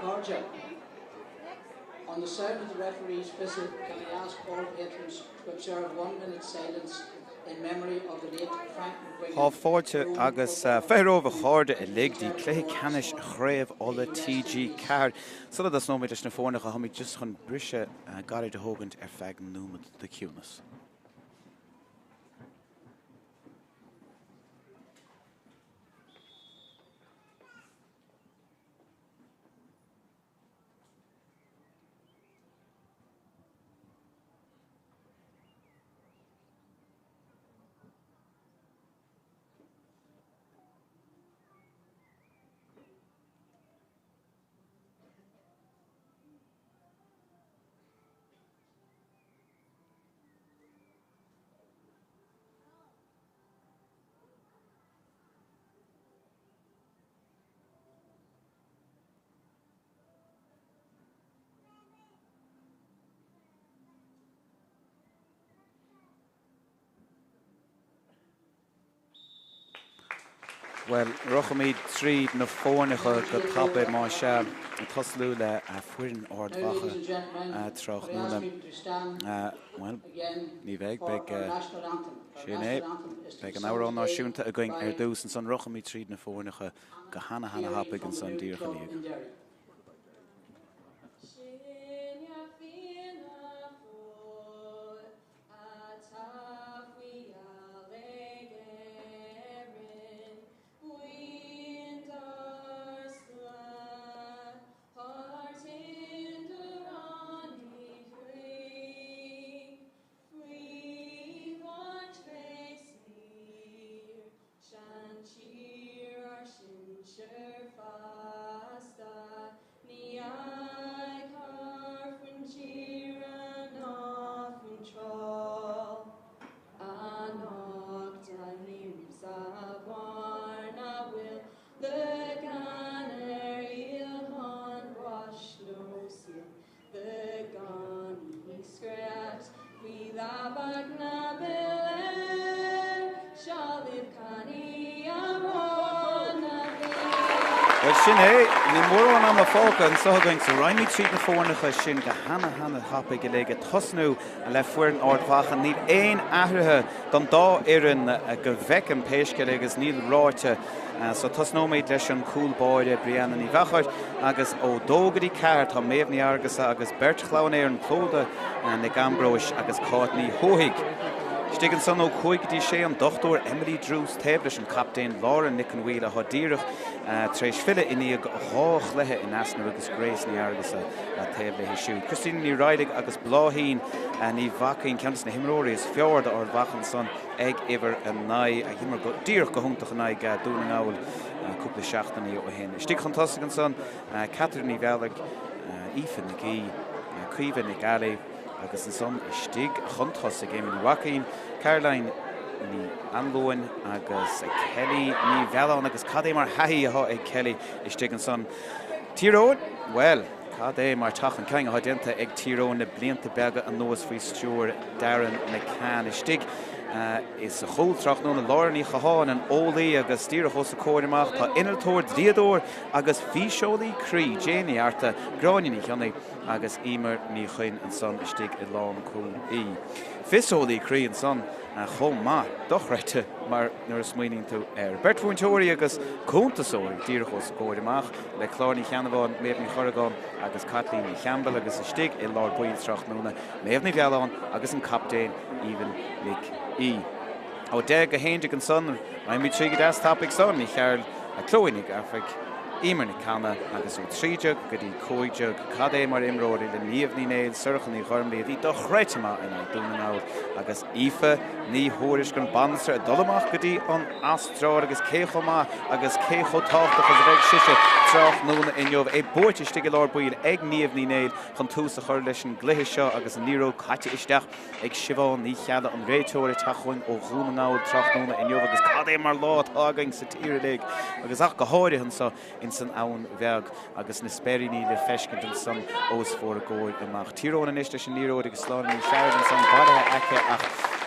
Cairde, On the sound of the referee's whistle, can I ask all patrons to observe one minute's silence in memory of the late Frank McGuigan. Tá fáilte agus fear romhaibh a chairde uilig dtí cluiche ceannais Chraobh Uladh TG4. Sula dtosnóimid leis na foirneacha, táimid just chun briseadh gairid a thógaint ar feadh nóiméad de chiúnas. Bhuel, rachaimid tríd na foirneacha go tapaidh, más ea, ag tosnú le foireann Ard Mhacha tráthnóna. Bhuel, ní bheidh, beidh, sin é, beidh an amhrán náisiúnta againn ar dtús, ansan rachaimid tríd na foirneacha go hana hana thapaidh ansan díreach ina dhiaidh. Bhuel, sin é. Níl mórán ama fágtha anseo againn so raghaimid tríd na foirneacha sin go hana hana thapaidh uilig ag tosnú le foireann Ard Mhacha. Níl aon athruithe don dá fhoireann go bhfeicim pé scéal é agus níl ráite So tosnóimid leis an cúl báire, Brianna Ní Mheachair, agus ó dó go dtí 4 tá Méabh Ní Fhearghusa agus beirt chlann Éireann, Clodagh Nic Ambróis agus Cáit Ní Thuathaigh. Istigh ansan ó 5 go dtí 6 an Dr Emily Druce taobh leis an captaen Laura Nic an Bhaoill atá díreach tar éis filleadh i ndiaidh dhá chluiche in easnamh agus Grace Ní Fhearghusa taobh léi siúd. Christina Ní Raghallaigh agus Bláithín Ní Mhaicín, ceann de na himreoirí is fearr d'Ard Mhacha ansan. ag uimhir 9, a d'imir go díreach go hiontach in aghaidh Dún na nGall cúpla seachtainí ó shin. Istigh chun tosaigh ansan, Catherine Ní Mheallaigh, Aoife Nic Aoidh, Caoimhe Nic Ailí agus ansan istigh chun tosaigh Amy Ní Mhaicín, Caroline Ní Anluain agus Kelly Ní Mhealláin agus cad é mar thaithí atá ag Kelly istigh ansan. Tír Eoghain? Bhuel! Cad é mar teacht chun cinn atá déanta ag Tír Eoghain le blianta beaga anuas faoi stiúir Darren McCann. Istigh sa chúl tráthnóna, Lára Ní Chatháin, an eolaí agus díreach os a comhair amach tá innealtóir, dlíodóir agus físeolaí croí, Jane Ní Fhearta, Gráinne Ní Chionnaith agus Emer Ní Chuinn ansan istigh i lánchúl í. Fiseolaí croí ansan chomh maith, dochreidte mar nuair a smaoiníonn tú air. Beirt mhúinteoirí agus cuntasóirí díreach os a gcomhair amach le Clár Ní Cheannabháin, Méabh Ní Chorragáin agus Caitlín Ní Cheambail agus istigh i lár baill tráthnóna, Méabh Ní Mhealláin agus an captaen Aoibhinn Nic Aoidh. Ó 10 go 11 ansan, raghaimid tríd go deas tapaidh san, Ní Chearúil, Chloe Nic Eachmhaigh, Emer Nic Cana agus ó 13 go dtí 15, cad é mar imreoirí le Niamh Ní Néill, Sorcha Ní Ghormlaí a bhí dochreidte maith in aghaidh Dún na nGall agus Aoife Ní Thuairisg an banaltra ag dul amach go dtí an Astráil agus cé chomh maith agus cé chomh tábhachtach is a bheidh sise tráthnóna inniu. É buaite istigh i lár baill ag Niamh Ní Néill chun tús a chur leis an gcluiche seo agus an liathróid caite isteach ag Siobhán Ní Cheallaigh, an réiteoir ag teacht chugainn ó Dhún na nGall tráthnóna inniu agus cad é mar lá atá againn sa tír uilig agus ach go háirithe anseo ins an Abhainn Bheag agus na Speiríní le feiscint ansan os bhur gcomhair amach. Tír Eoghain anois leis an liathróid agus Sláine Ní Chearúil ansan bailithe aici ach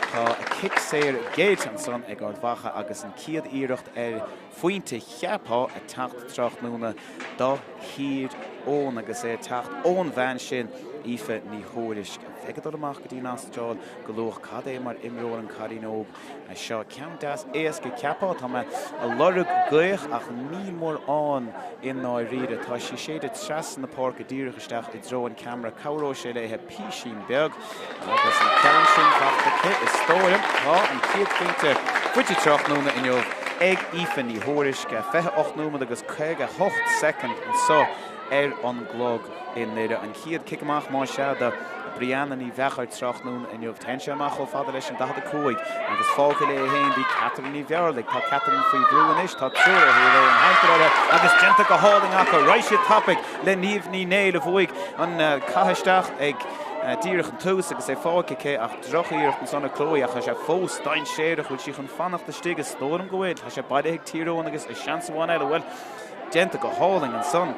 tá cic saor géillte ansan ag Ard Mhacha agus an chéad iarracht ar phointe cheapfá ag teacht tráthnóna do Thír. Eoghain agus é ag teacht ón bhean sin, Aoife Ní Thuairisg, a bheidh ag dul amach go dtí an Astráil go luath. Cad é mar imreoir an cailín óg seo. Ceann deas éasca, cheapfá. Tá mé ag lorg gaoth ach níl mórán i ndáiríre. Tá sí ag séideadh trasna na páirce díreach isteach i dtreo an ceamara. Cabhróidh sé léithe písín beag agus an ceann sin faighte aici, is dóigh liom. Tá an chéad phointe faighte tráthnóna inniu ag Aoife Ní Thuairisg. 28 nóiméad agus 58 soicind anseo ar an gclog i nDoire. An chéad cic amach más ea do Brianna Ní Mheachair tráthnóna inniu. Téann sé amach chomh fada leis an 45 agus fágtha léi féin bhí Catherine Ní Bhearlaigh. Tá Catherine faoi bhrú anois, tá triúr ó Thír Eoghain thimpeall uirthi agus déanta go hálainn acu. Raghaidh siad tapaidh le Niamh Ní Néill a bhuaigh an cath isteach ag díreach an tús agus é fágtha aici ach drochiarracht ansan ag Chloe ach tá sé fós dainséarach. Bhfuil sí chun fanacht istigh? Is dóigh liom go bhfuil. Tá sé bailithe ag Tír Eoghain agus seans amháin eile. Bhuel, Déanta go hálainn ansan,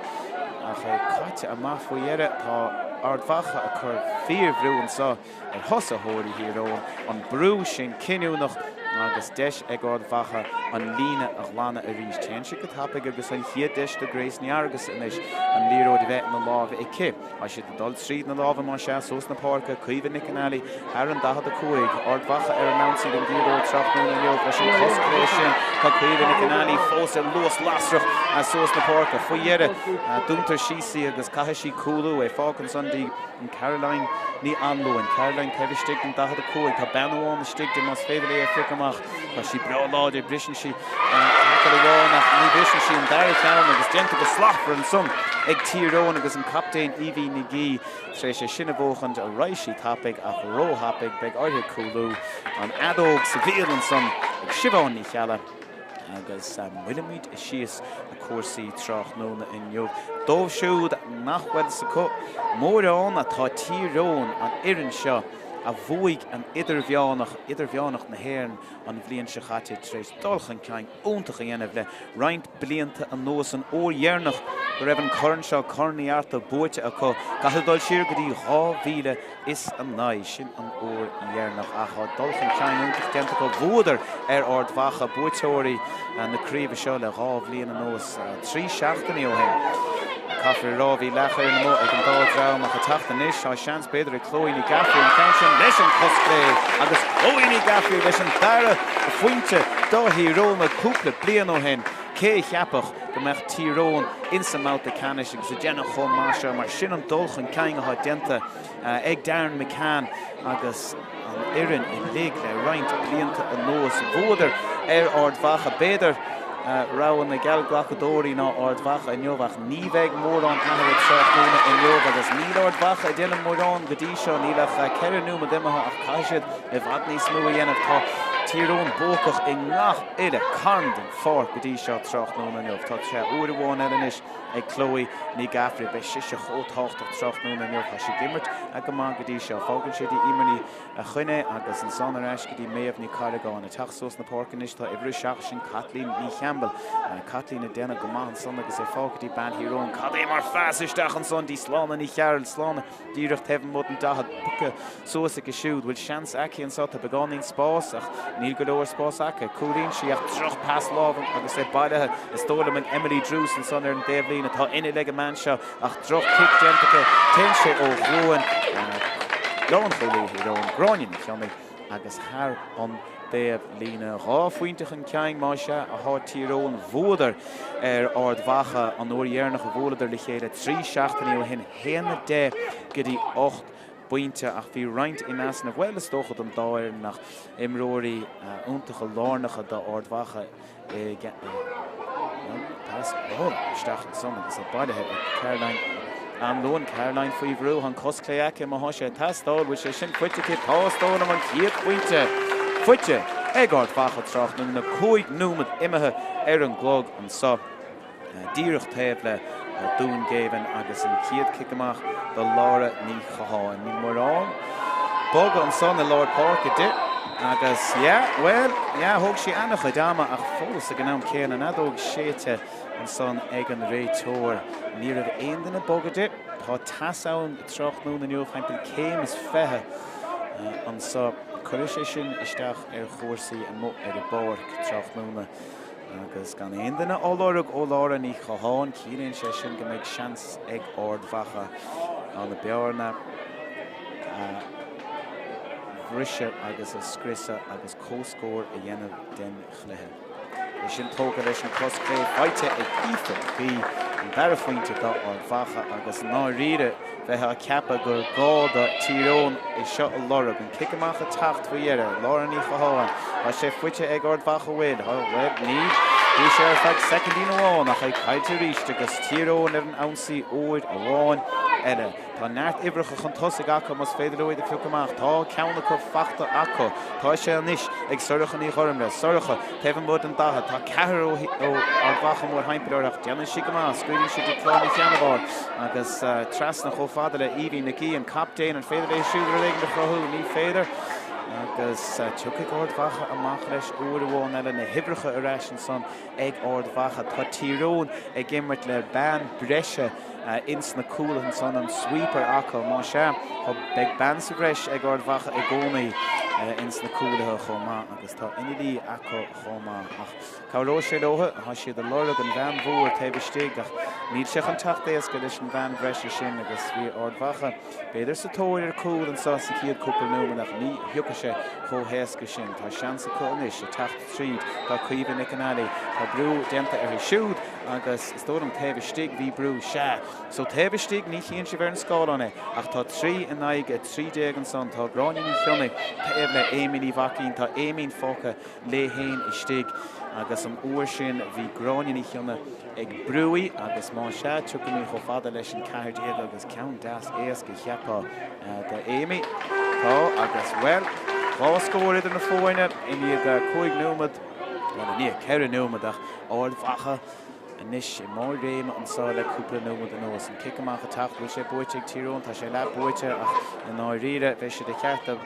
ach é caite amach faoi dheireadh. Tá Ard Mhacha ag cur fíorbhrú anso ar thosaitheoirí Thír Eoghain, an brú sin cinniúnach agus deis ag Ard Mhacha an líne a ghlanadh arís. Téann siad go tapaidh agus an chéad deis do Grace Ní Fhearghusa anois an liathróid a bheith ina láimhe aici. Tá siad ag dul tríd na lámha más ea, suas na páirce, Caoimhe Nic an Ailí thar an 45, Ard Mhacha ar an ionsaí den gcéad uair tráthnóna inniu leis an cos clé sin. Tá Caoimhe Nic an Ailí fós ar luas lasrach suas na páirce. Faoi dheireadh, dúntar síos í agus caithfidh sí cúlú. É fágtha ansan dtí Caroline Ní Anluain. Caroline taobh istigh den 45. Tá bean amháin istigh di más féidir léi é a phiocadh amach. Tá sí breá láidir, briseann sí tackle amháin ach ní bhriseann sí an dara ceann agus déanta go slachtmhar ansan ag Tír Eoghain agus an captaen Evie Ní Ghaoith tar éis é sin a bhuachaint. Raghaidh sí tapaidh ach róthapaidh, beidh uirthi cúlú. An fheadóg sa bhéal ansan ag Siobhán Ní Cheallaigh agus moillfimid síos cúrsaí tráthnóna inniu. Dóibh siúd nach bhfuil 'fhios acu mórán, tá Tír Eoghain, an fhoireann seo, a bhuaigh an Idirmheánach, Idirmheánach na hÉireann, an bhliain seo caite tar éis dul chun cinn iontach a dhéanamh le roinnt blianta anuas. An uair dheireanach go raibh an corn seo, Corn Uí Fhearta, buaite acu, caithfidh dul siar go dtí 2009, sin an uair dheireanach. Ach tá dul chun cinn iontach déanta acu. Bhuadar ar Ard Mhacha, buaiteoirí na craoibhe seo le 2 bhliain anuas, 3 seachtainí ó shin. Caithfear a rá, bhí leathfhoireann amuigh ag an dá dhream ach ag teacht anois, tá seans b'fhéidir ag Chloe Ní Ghafraidh an ceann sin leis an chos chlé agus Chloe Ní Ghafraidh leis an dara phointe do Thír Eoghain le cúpla bliain ó shin. Cé a cheapfadh go mbeadh Tír Eoghain ins an mbabhta ceannais agus ag déanamh chomh maith seo mar sin an dul chun cinn atá déanta ag Darren McCann agus an fhoireann uilig le roinnt blianta anuas. Bhuadar ar Ard Mhacha. B'fhéidir rogha na geallghlacadóirí ná Ard Mhacha inniu ach ní bheidh mórán athraithe tráthnóna inniu agus níl Ard Mhacha ag déanamh mórán go dtí seo. Níl ach 4 nóiméad imithe ach caithfidh siad i bhfad níos mó a dhéanamh. Tá Tír Eoghain buacach i ngach uile carn den pháirc go dtí seo tráthnóna inniu. Tá sé uair amháin eile anois ag Chloe Ní Ghafraidh. Beidh sise chomh tábhachtach tráthnóna inniu. Tá sí ag imirt go maith go dtí seo. Fágann sé dtí Emer Ní Chuinn é agus ansan ar ais go dtí Méabh Ní Carragáin. Ag teacht suas na páirce anois tá uimhir 7, sin Caitlín Ní Cheambail. Caitlín ag déanamh go maith ansan agus é fágtha dtí bean Thír Eoghain. Cad é mar phas isteach ansan dtí Sláine Ní Chearúil. Sláine díreach taobh amuigh den 40. Pioctha suas aici siúd. Bhfuil seans aici anseo? Tá beagáinín spáis ach níl go leor spáis aici. Cúlaíonn sí ach droch pas láimhe agus é bailithe is dóigh liom ag Emily Druce ansan ar an dtaobhlíne. Tá innill ag an mbean seo ach droch chic déanta aici. Téann sé ó ghlúin lánchúlaí Thír Eoghain, Gráinne Ní Chionnaith agus thar an dtaobhlíne. 2 phointe chun cinn más ea atá Tír Eoghain. Bhuadar ar Ard Mhacha an uair dheireanach a bhuaileadar le chéile 3 seachtainí ó shin, 1-10 go dtí 8 bpointe ach bhí roinnt in easnamh, bhuel is dócha don dá fhoireann ach imreoirí iontacha lárnacha d'Ard Mhacha i pas isteach ansan agus é bailithe ag Caroline Anluan. Caroline faoi bhrú, an cos clé aici má thá sé ag teastáil, bhfuil sé sin faighte aici? Tá is dóigh liom an chéad phointe faighte ag Ard Mhacha tráthnóna, 5 nóiméad imithe ar an gclog anso. Díreach taobh le Dún Geimhin agus an chéad cic amach do Laura Ní Chatháin. Níl mórán bogadh ansan i lár páirce di agus yeah, bhuel, yeah, thóg sí an-chuid ama ach fós ag an am céanna an fheadóg séidte ansan ag an réiteoir. Ní raibh aon duine ag bogadh di. Tá teas ann tráthnóna inniu, timpeall céim is 20 anso. Cuirfidh sé sin isteach ar chúrsaí amuigh ar an bpáirc tráthnóna. Agus gan aon duine á lorg ó Lára Ní Chatháin, ciallaíonn sé sin go mbeidh seans ag Ard Mhacha an bearna a bhriseadh agus a scriosadh agus comhscór a dhéanamh den chluiche. É sin tógtha leis an cos clé faighte ag Aoife Nic Aoidh, an dara phointe do Ard Mhacha agus i ndáiríre bheifeá ag ceapadh gur gá do Thír Eoghain é seo a lorg. An cic amach ag teacht faoi dheireadh. Lára Ní Chatháin. Tá sé faighte ag Ard Mhacha bhfuil? Bhuel, níl. Bhí sé ar feadh soicindín amháin ach é caillte arís agus Tír Eoghain ar an ionsaí uair amháin eile. Tá neart uimhreacha chun tosaigh acu más féidir leo iad a phiocadh amach. Tá ceann acu fachta acu. Tá sé anois ag Sorcha Ní Ghormlaithe. Sorcha, taobh amuigh den 40. Tá ceathrar ó Ard Mhacha mórthimpeall uirthi ach déanann sí go maith. Scaoileann sí go Clár Ní Cheannabháin agus trasna chomh fada le Evie Nic Aoidh, an captaen. An féidir léi siúd rud éigin a chruthú? Ní féidir. Agus tiocfaidh Ard Mhacha amach leis uair amháin eile. Na huimhreacha ar ais ansan ag Ard Mhacha. Tá Tír Eoghain ag imirt le bean breise ins na cúlaithe ansan, an sweeper acu. Más ea, beidh bean sa bhreis ag Ard Mhacha i gcónaí ins na cúlaithe chomh maith agus tá ionadaí acu chomh maith. Ach cabhróidh sé leo, tá siad ag lorg an bhean mhór taobh istigh ach níl sé chun teacht éasca leis an bhean bhreise sin agus bhí Ard Mhacha b'fhéidir sa tóir ar chúl anso sa chéad cúpla nóiméad ach ní thiocfaidh sé chomh héasca sin. Tá seans acu anois ag teacht tríd. Tá Caoimhe Nic an Ailí. Tá brú déanta uirthi siúd agus is dóigh liom taobh istigh bhí brú. Sea. So taobh istigh ní chíonn sibh ar an scáileán é ach tá 3 in aghaidh 13 ansan. Tá Gráinne Ní Chionnaith taobh le Amy Ní Mhaicín. Tá Aimín fágtha léi féin istigh agus an uair sin bhí Gráinne Ní Chionnaith ag brú í agus más ea tiocfaimid chomh fada leis an 14 agus ceann deas éasca cheapfá do Amy. Tá agus, bhuel, dhá scór idir na foirne i ndiaidh 5 nóiméad, bhuel i ndiaidh 4 nóiméad ach Ard Mhacha anois i mbarr réime anseo le cúpla nóiméad anuas. An cic amach ag teacht, bhfuil sé buaite ag Tír Eoghain? Tá sé leath buaite ach i ndáiríre bheadh sé de cheart do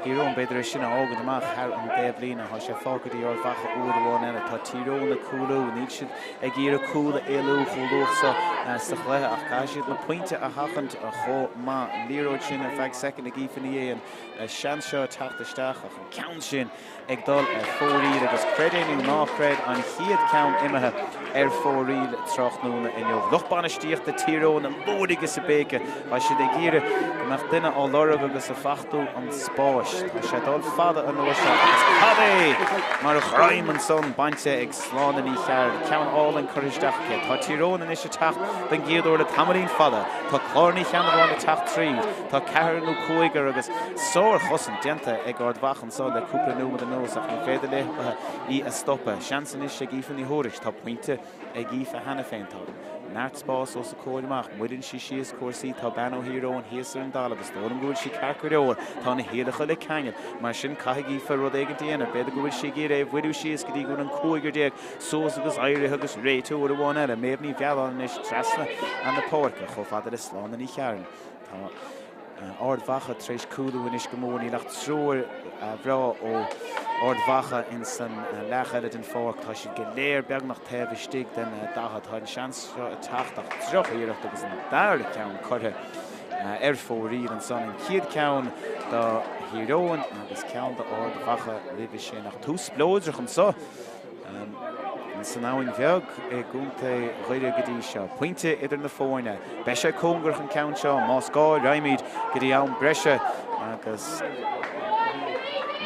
Thír Eoghain b'fhéidir é sin a fhágaint amach thar an dtaobhlíne. Tá sé fágtha go dtí Ard Mhacha uair amháin eile. Tá Tír Eoghain ag cúlú, níl siad ag iarraidh cúl a éalú chomh luath so sa chluiche ach caithfidh siad na pointe a sheachaint chomh maith. An liathróid sin ar feadh soicind ag Aoife Ní Aodha, an seans seo ag teacht isteach ach an ceann sin ag dul ar fóraoil agus creid é nó ná creid an chéad ceann imithe ar fóraoil tráthnóna inniu. Lucht bainistíochta Tír Eoghain ag liúirigh is ag béiceadh, tá siad ag iarraidh go mbeadh duine á lorg agus ag fachtú an spáis. Tá sé ag dul fada an uair seo agus cad é mar ghreim ansan bainte ag Sláine Ní Chearúil. Ceann álainn curtha isteach aici. Tá Tír Eoghain anois ag teacht den gcéad uair le tamaillín fada. Tá Clár Ní Cheannabháin ag teacht tríd. Tá ceathrar nó cúigear agus sárchosaint déanta ag Ard Mhacha anso le cúpla nóiméad anuas ach ní féidir leo í a stopadh. Seans anois ag Aoife Ní Thuairisg. Tá pointe ag Aoife cheana féin. Tá neart spáis os a comhair amach. Moilleann sí síos cúrsaí. Tá bean ó Thír Eoghain thíos ar an dtalamh. Is dóigh liom go bhfuil sí ceart go leor. Tá na hualacha le ceangal. Mar sin, caithfidh Aoife rud éigin a dhéanamh. B'fhéidir go bhfuil sí ag iarraidh é a mhoilliú síos go dtí go bhfuil an cúigear suas agus éirithe agus réitithe uair amháin eile. Méabh Ní Mhealláin anois trasna na páirce chomh fada le Sláine Ní Chearúil. Tá Ard Mhacha tar éis cúlú anois go mór. Níl ach triúr bhreá ó Ard Mhacha ins an leath eile den pháirc. Tá siad go léir beagnach taobh istigh den 40. Tá an seans seo ag teacht ach droch-iarracht agus an dara ceann curtha ar fóraoil ansan. An chéad ceann do Thír Eoghain agus ceann do Ard Mhacha roimhe sin. Ach tús spleodrach anso. San Abhainn Bheag i gContae Dhoire go dtí seo. Pointe idir na foirne. Beidh sé cóngarach an ceann seo. Más gá, raghaimid go dtí am breise agus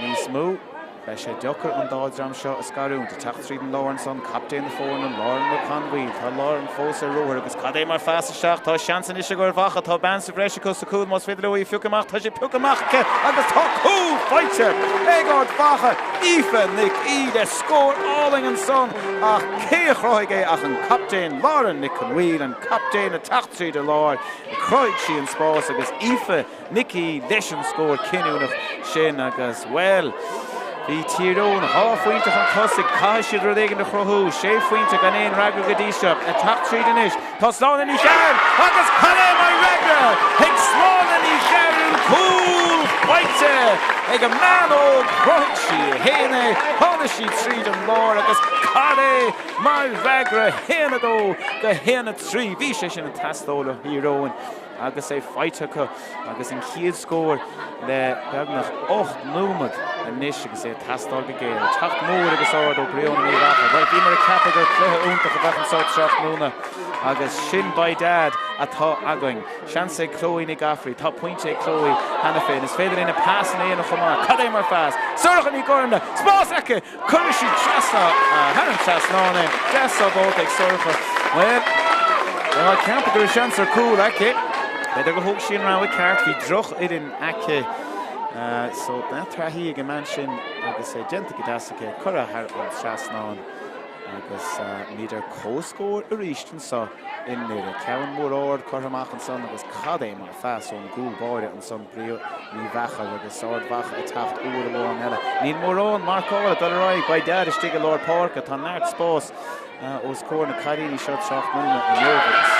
níos mó. Beidh sé deacair an dá dhream seo a scarúint. Ag teacht tríd an lár ansan, captaen na foirne, Lauren Nic Conmhaoil. Tá Lauren fós ar ruathar agus cad é mar phas isteach. Tá seans anois ag Ard Mhacha. Tá bean sa bhreis acu sa chúl más féidir leo í a phiocadh amach. Tá sé pioctha amach aici agus tá cúl faighte ag Ard Mhacha. Aoife Nic Aoidh le scór álainn ansan ach cé a chruthaigh é ach an captaen Lauren Nic Conmhaoil, an captaen ag teacht tríd an lár, chruthaigh sí an spás agus Aoife Nic Aoidh leis an scór cinniúnach sin agus, bhuel, bhí Tír Eoghain dhá phointe chun tosaigh, caithfidh siad rud éigin a chruthú, sé phointe gan aon fhreagra go dtí seo, ag teacht tríd anois, tá Sláine Ní Chearúil agus cad é mar fhreagra ag Sláine Ní Chearúil, cúl faighte ag an mbean óg, chruthaigh sí féin é, tháinig sí tríd an lár agus cad é mar fhreagra, 1-2 go 1-3, bhí sé sin ag teastáil ó Thír Eoghain. agus é faighte acu agus an chéad scór le beagnach 8 nóiméad. anois agus é ag teastáil go géar. Teacht mór agus ard ó Bríona Ní Mheachair. Bhuel, bhíomar ag ceapadh gur cluiche iontach a bheadh anseo tráthnóna agus sin by dad atá againn. Seans ag Chloe Ní Ghafraidh. Tá pointe ag Chloe cheana féin. Is féidir linn na pasanna a dhéanamh chomh maith. Cad é mar phas! Sorcha Ní Ghormlaithe! Spás aici! Cuirfidh sí trasna thar an trasnán é. Deas sábháilte ag Sorcha. Bhuel, bheifeá ag ceapadh go raibh seans ar cúl aici. B'fhéidir gur thóg sí an rogha ceart. Bhí droch-uillinn aici. So, taithí ag an mbean sin agus é déanta go deas aici. Curtha thar an trasnán. Agus muid ar comhscór arís anseo i nDoire. Ceann mór ard curtha amach ansan agus cad é mar phas ón gcúl báire ansan, Bríona Ní Mheachair agus Ard Mhacha ag teacht uair amháin eile. Níl mórán marcála ag dul ar aghaidh. By dad istigh i lár páirce. Tá neart spáis os comhair na cailíní seo tráthnóna inniu agus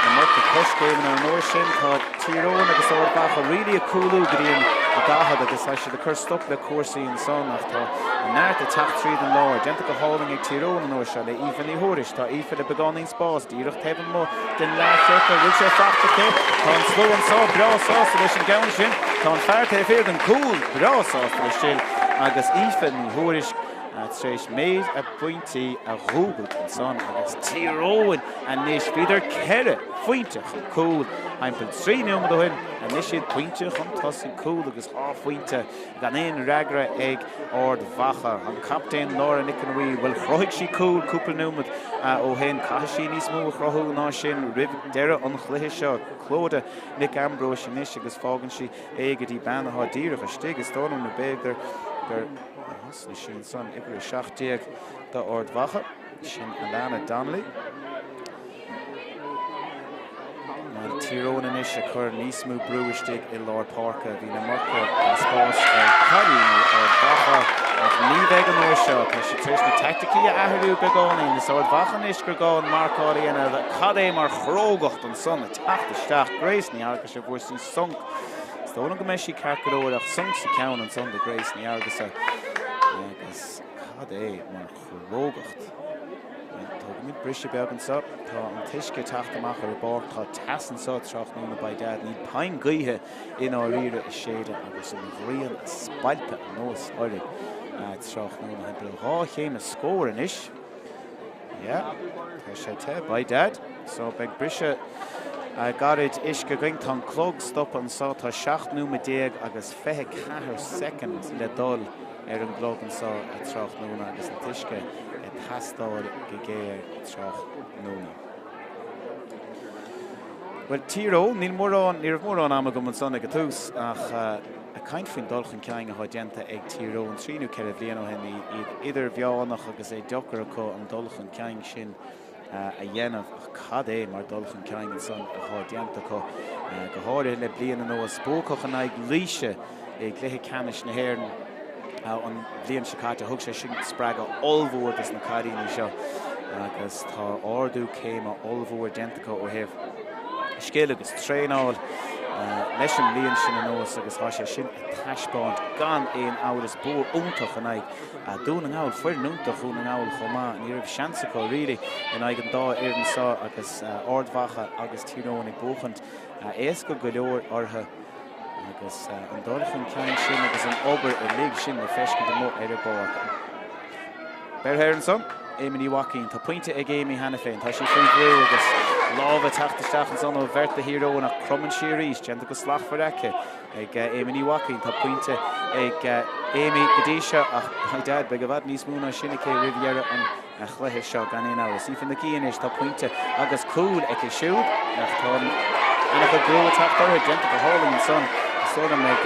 na marcaigh coiscéimeanna an uair sin. Tá Tír Eoghain agus Ard Mhacha really ag cúlú go dtí an 40 agus tá siad ag cur stop le cúrsaí ansan ach tá neart ag teacht tríd an lár. Déanta go hálainn ag Tír Eoghain an uair seo le Aoife Ní Thuairisg. Tá Aoife le beagáinín spás díreach taobh amuigh den leathchiorcal. Bhfuil sé faighte aici? Tá an slua anseo breá sásta leis an gceann sin. Tá an fear taobh thiar den gcúl breá sásta leis sin agus Aoife Ní Thuairisg tar éis méid a bpointí a dhúbailt ansan agus Tír Eoghain anois bhíodar 4 phointe chun cúil timpeall 3 nóiméad ó shin anois iad pointe chun tosaigh cúl agus 2 phointe gan aon fhreagra ag Ard Mhacha. An captaen Laura Nic an Mhaoil, bhuel chruthaigh sí cúl cúpla nóiméad ó shin caithfidh sí níos mó a chruthú ná sin roimh deireadh an chluiche seo. Clodagh Nic Ambróis anois agus fágann sí é go dtí bean atá díreach istigh is dóigh liom nó b'fhéidir gur Thosnaigh sí ansan, uimhir 17 d'Ard Mhacha, sin Alana Donnelly. Bhuel, Tír Eoghain anois ag cur níos mó brú istigh i lár páirce. Bhí an iomarca spáis ag cailíní Ard Mhacha ach ní bheidh an uair seo. Tá siad tar éis na teaicticí a athrú beagáinín. Is Ard Mhacha anois gur gá an marcáil a dhéanamh. Cad é mar chrógacht ansan ag teacht isteach. Grace Ní Fhearghusa, fuair sí sonc. Is dóigh liom go mbeidh sí ceart go leor ach sonc sa cheann ansan do Grace Ní Fhearghusa agus cad é mar chrógacht. Tógfaimid briseadh beag anseo. Tá an t-uisce ag teacht amach ar an bpáirc. Tá teas anseo tráthnóna by dad. Níl pian gaoithe i ndáiríre ag séideadh agus an ghrian ag spalpadh anuas orainn tráthnóna. Timpeall 2 chéim is scór anois. Yeah, tá sé te, by dad. So beidh briseadh gairid uisce againn. Tá an clog stoptha anseo. Tá 17 nóiméad agus 24 soicind le dul ar an gclog anseo tráthnóna agus an t-uisce ag teastáil go géar tráthnóna. Bhuel, Tír Eoghain, níl mórán, ní raibh mórán ama agam ansan ag an tús ach ag caint faoin dul chun cinn atá déanta ag Tír Eoghain 3 nó 4 bhliain ó shin, iad idirmheánach agus é deacair acu an dul chun cinn sin a dhéanamh ach cad é mar dul chun cinn ansan atá déanta acu, go háirithe le bliain anuas. Buacach in aghaidh Laoise i gcluiche ceannais na hÉireann an bhliain seo caite, thug sé sin spreagadh ollmhór dos na cailíní seo agus tá ardú céime ollmhór déanta acu ó thaobh scil agus traenáil leis an mbliain sin anuas agus tá sé sin ag taispeáint gan aon amhras. Bua iontach in aghaidh Dún na nGall, foireann iontach Dhún na nGall chomh maith. Ní raibh seans acu really in aghaidh an dá fhoireann seo agus Ard Mhacha agus Tír Eoghain ag buachaint éasca go leor orthu agus an dul chun cinn sin agus an obair uilig sin le feiscint amuigh ar an bpáirc. Beirthe air ansan, Amy Ní Mhaicín. Tá pointe ag Amy cheana féin. Tá sí faoi bhrú agus lámh ag teacht isteach ansan ó bheirt de Thír Eoghain ach cromann sí arís, déanta go slachtmhar aici. Ag Amy Ní Mhaicín. Tá pointe ag Amy go dtí seo ach by dad beidh i bhfad níos mó ná sin aici roimh dheireadh an chluiche seo gan aon amhras. Aoife Nic Aoidh anois, tá pointe agus cúl aici siúd ach tá an-chuid brú ag teacht uirthi. Déanta go hálainn ansan is dóigh liom ag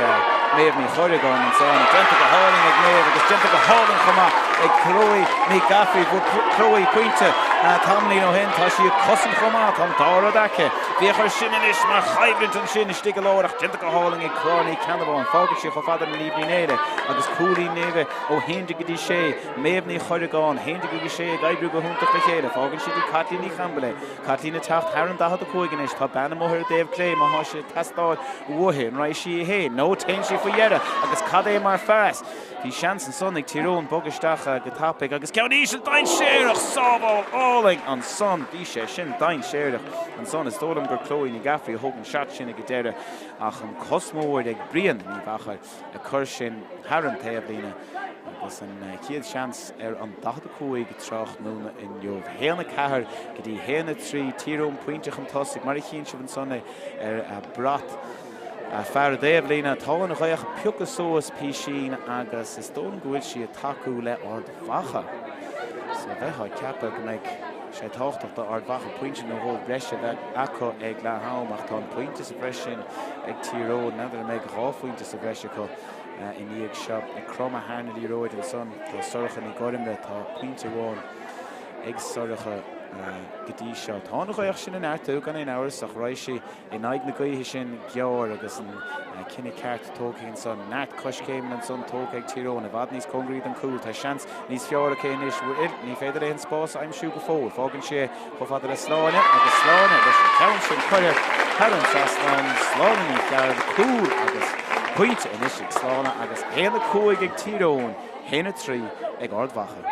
Méabh Ní Chorragáin ansan. Déanta go hálainn ag Méabh agus déanta go hálainn chomh maith ag Chloe Ní Ghafraidh. Bhuaigh Chloe pointe tamaillín ó shin. Tá sí ag cosaint chomh maith. Tá an dá rud aici. Féach air sin anois mar choimhlint ansin istigh i lár ach déanta go hálainn ag Clár Ní Ceannabháin. Fágann sí chomh fada le Niamh Ní Néill agus cúilín Néimhe ó 11 go dtí 6. Méabh Ní Chorragáin, 11 agus 6 ag oibriú go hiontach le chéile. Fágann sí dtí Caitlín Ní Chaimbeul é. Caitlín ag teacht thar an 45 anois. Tá bean amuigh ar an dtaobh clé má thá sé ag teastáil uaithi. An raghaidh sí í féin? Nó téann sí faoi dheireadh agus cad é mar phas! Bhí seans ansan ag Tír Eoghain bogadh isteach go tapaidh agus ceann íseal dainséarach! Sábháil álainn ansan! Bhí sé sin dainséarach ansan. Is dóigh liom gur Chloe Ní Ghafraidh a thóg an shot sin ag an deireadh ach an cos mór ag Brian Ní Mheachair ag cur sin thar an taobhlíne agus an chéad seans ar an 45 tráthnóna inniu. 1-4 go dtí 1-3, Tír Eoghain pointe chun tosaigh mar a chíonn sibh ansan é ar brat fear an taobhlíne. Tá an ghaoth ag piocadh suas písín agus is dóigh liom go bhfuil sí ag tacú le Ard Mhacha. So bheifeá ag ceapadh go mbeidh sé tábhachtach do Ard Mhacha pointe nó dhó breise a bheith acu ag leath am ach tá an pointe sa bhreis sin ag Tír Eoghain. N'fheadar an mbeidh 2 phointe sa bhreis acu i ndiaidh seo. Ag cromadh thar na liathróide ansan tá Sorcha Ní Ghormlaithe, tá pointe amháin ag Sorcha go dtí seo. Tá an ghaoth sin ag neartú gan aon amhras ach raghaidh sí in aghaidh na gaoithe sin gearr agus an cinneadh ceart tógtha ansan. Neart coiscéimeanna ansan tógtha ag Tír Eoghain, i bhfad níos cóngaraí don chúl. Tá seans níos fearr aici anois. Bhuel, ní féidir léi an spás a aimsiú go fóill. Fágann sí é chomh fada le Sláine agus Sláine leis an ceann sin curtha thar an trasnán. Sláine Ní Chearúil, cúl agus pointe anois ag Sláine agus 1-5 ag Tír Eoghain, 1-3 ag Ard Mhacha.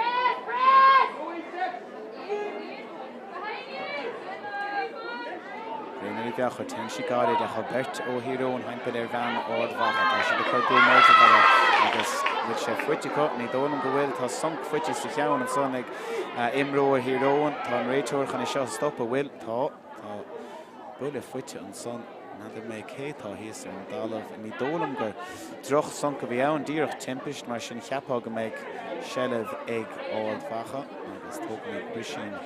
Bréanainn Ní Mheachair, téann sí gairid ach tá beirt ó Thír Eoghain thimpeall ar bhean Ard Mhacha. Tá siad ag cur brú millteach uirthi agus bhfuil sé faighte acu? Ní dóigh liom go bhfuil. Tá sonc faighte sa cheann ansan ag imreoir Thír Eoghain. Tá an réiteoir chun é seo a stopadh. Bhfuil? Tá. Tá buille faighte ansan. N'fheadar mé cé tá thíos ar an dtalamh. Ní dóigh liom gur droch-sonc a bhí ann, díreach timpist, mar sin cheapfá go mbeidh seilbh ag Ard Mhacha agus tógfaimid brisín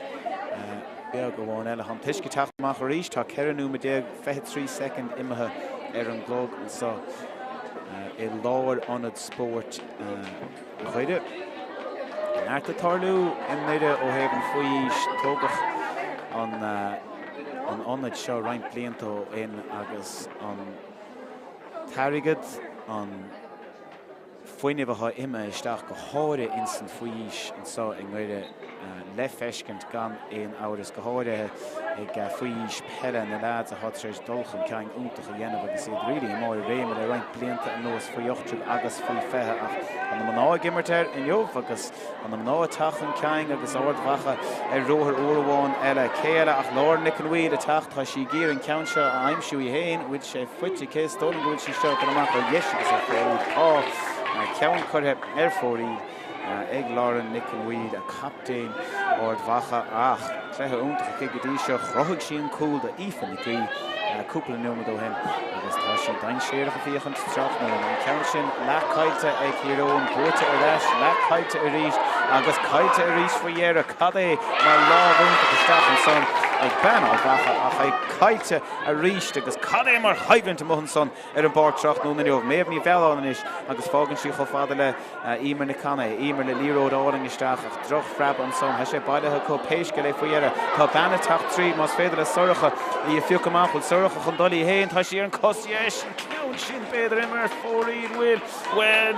beag amháin eile. Tá an t-uisce ag teacht amach arís, tá 14 nóiméad 23 soicind imithe ar an gclog anseo i lár ionad spóirt Dhoire. Neart ag tarlú i nDoire ó thaobh an faoi aois. Tógadh an an ionad seo roinnt blianta ó shin agus an t-airgead, an fuinneamh atá imithe isteach go háirithe ins an faoi aois anseo i nDoire le feiscint gan aon amhras, go háirithe ag faoi aois peile, na leaids atá tar éis dul chun cinn iontach a dhéanamh agus iad really i mbarr a réime le roinnt blianta anuas faoi 18 agus faoi 20 ach tá na mná ag imirt air inniu agus Tá na mná ag teacht chun cinn agus Ard Mhacha ar ruathar uair amháin eile. Cé eile ach Lauren Nic an Bhaoill ag teacht. Tá sí ag iarraidh an ceann seo a aimsiú í féin. Bhfuil sé faighte aici? Is dóigh liom go bhfuil sí seo ag dul amach ar dheis agus ar fóraoil. Tá ceann curtha ar fóraoil ag Lauren Nic an Bhaoill, captaen Ard Mhacha ach cluiche iontach aici go dtí seo. Chruthaigh sí an cúl do Aoife Nic Aoidh cúpla nóiméad ó shin agus tá sí dainséarach ag féachaint tráthnóna. An ceann sin leath caillte ag Thír Eoghain, buaite ar ais, leath caillte arís agus caillte arís faoi dheireadh. Cad é mar lámh iontach isteach ansan ag bean Ard Mhacha ach é caillte arís agus cad é mar choimhlint amuigh ansan ar an bpáirc tráthnóna inniu. Méabh Ní Mhealláin anois agus fágann sí chomh fada le Emer Nic Cana é. Emer le liathróid álainn isteach ach droch-phreab ansan. Tá sé bailithe acu pé scéal é faoi dheireadh. Tá bean ag teacht tríd más féidir le Sorcha í a phiocadh amach. Bhfuil Sorcha chun dul í fhéin? Tá sí ar an cos dheis. An ceann sin b'fhéidir imithe ar fóraoil. Bhfuil? Bhuel,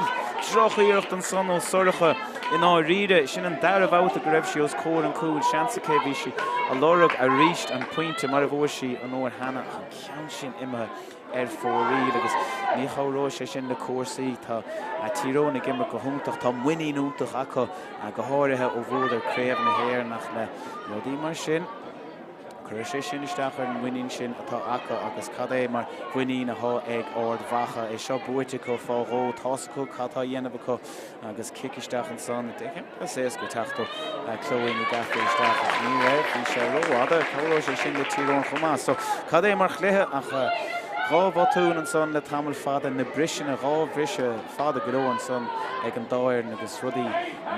droch-iarracht ansan ó Sorcha i ndáiríre. Sin an dara babhta go raibh sí os comhair an chúil. Seans aici bhí sí a lorg arís an pointe mar a bhfuair sí an uair cheana ach an ceann sin imithe ar fóraoil agus ní chabhróidh sé sin le cúrsaí. Tá Tír Eoghain ag imirt go hiontach, tá muinín iontach acu, go háirithe ó bhuadar Craobh na hÉireann ach le rudaí mar sin, cuirfidh sé sin isteach ar an muinín sin atá acu agus cad é mar mhuinín atá ag Ard Mhacha. É seo buaite acu fá dhó, tá's acu cad tá á dhéanamh acu. Agus cic isteach ansan. Pas éasca ag teacht ó Chloe Ní Ghearailt isteach ach ní raibh, bhí sé rófhada. Cabhróidh sé sin le Tír Eoghain chomh maith. So, cad é mar chluiche ach 2 bhotún ansan le tamall fada, na briseanna, 2 bhriseadh fada go leor ansan ag an dá fhoireann agus rudaí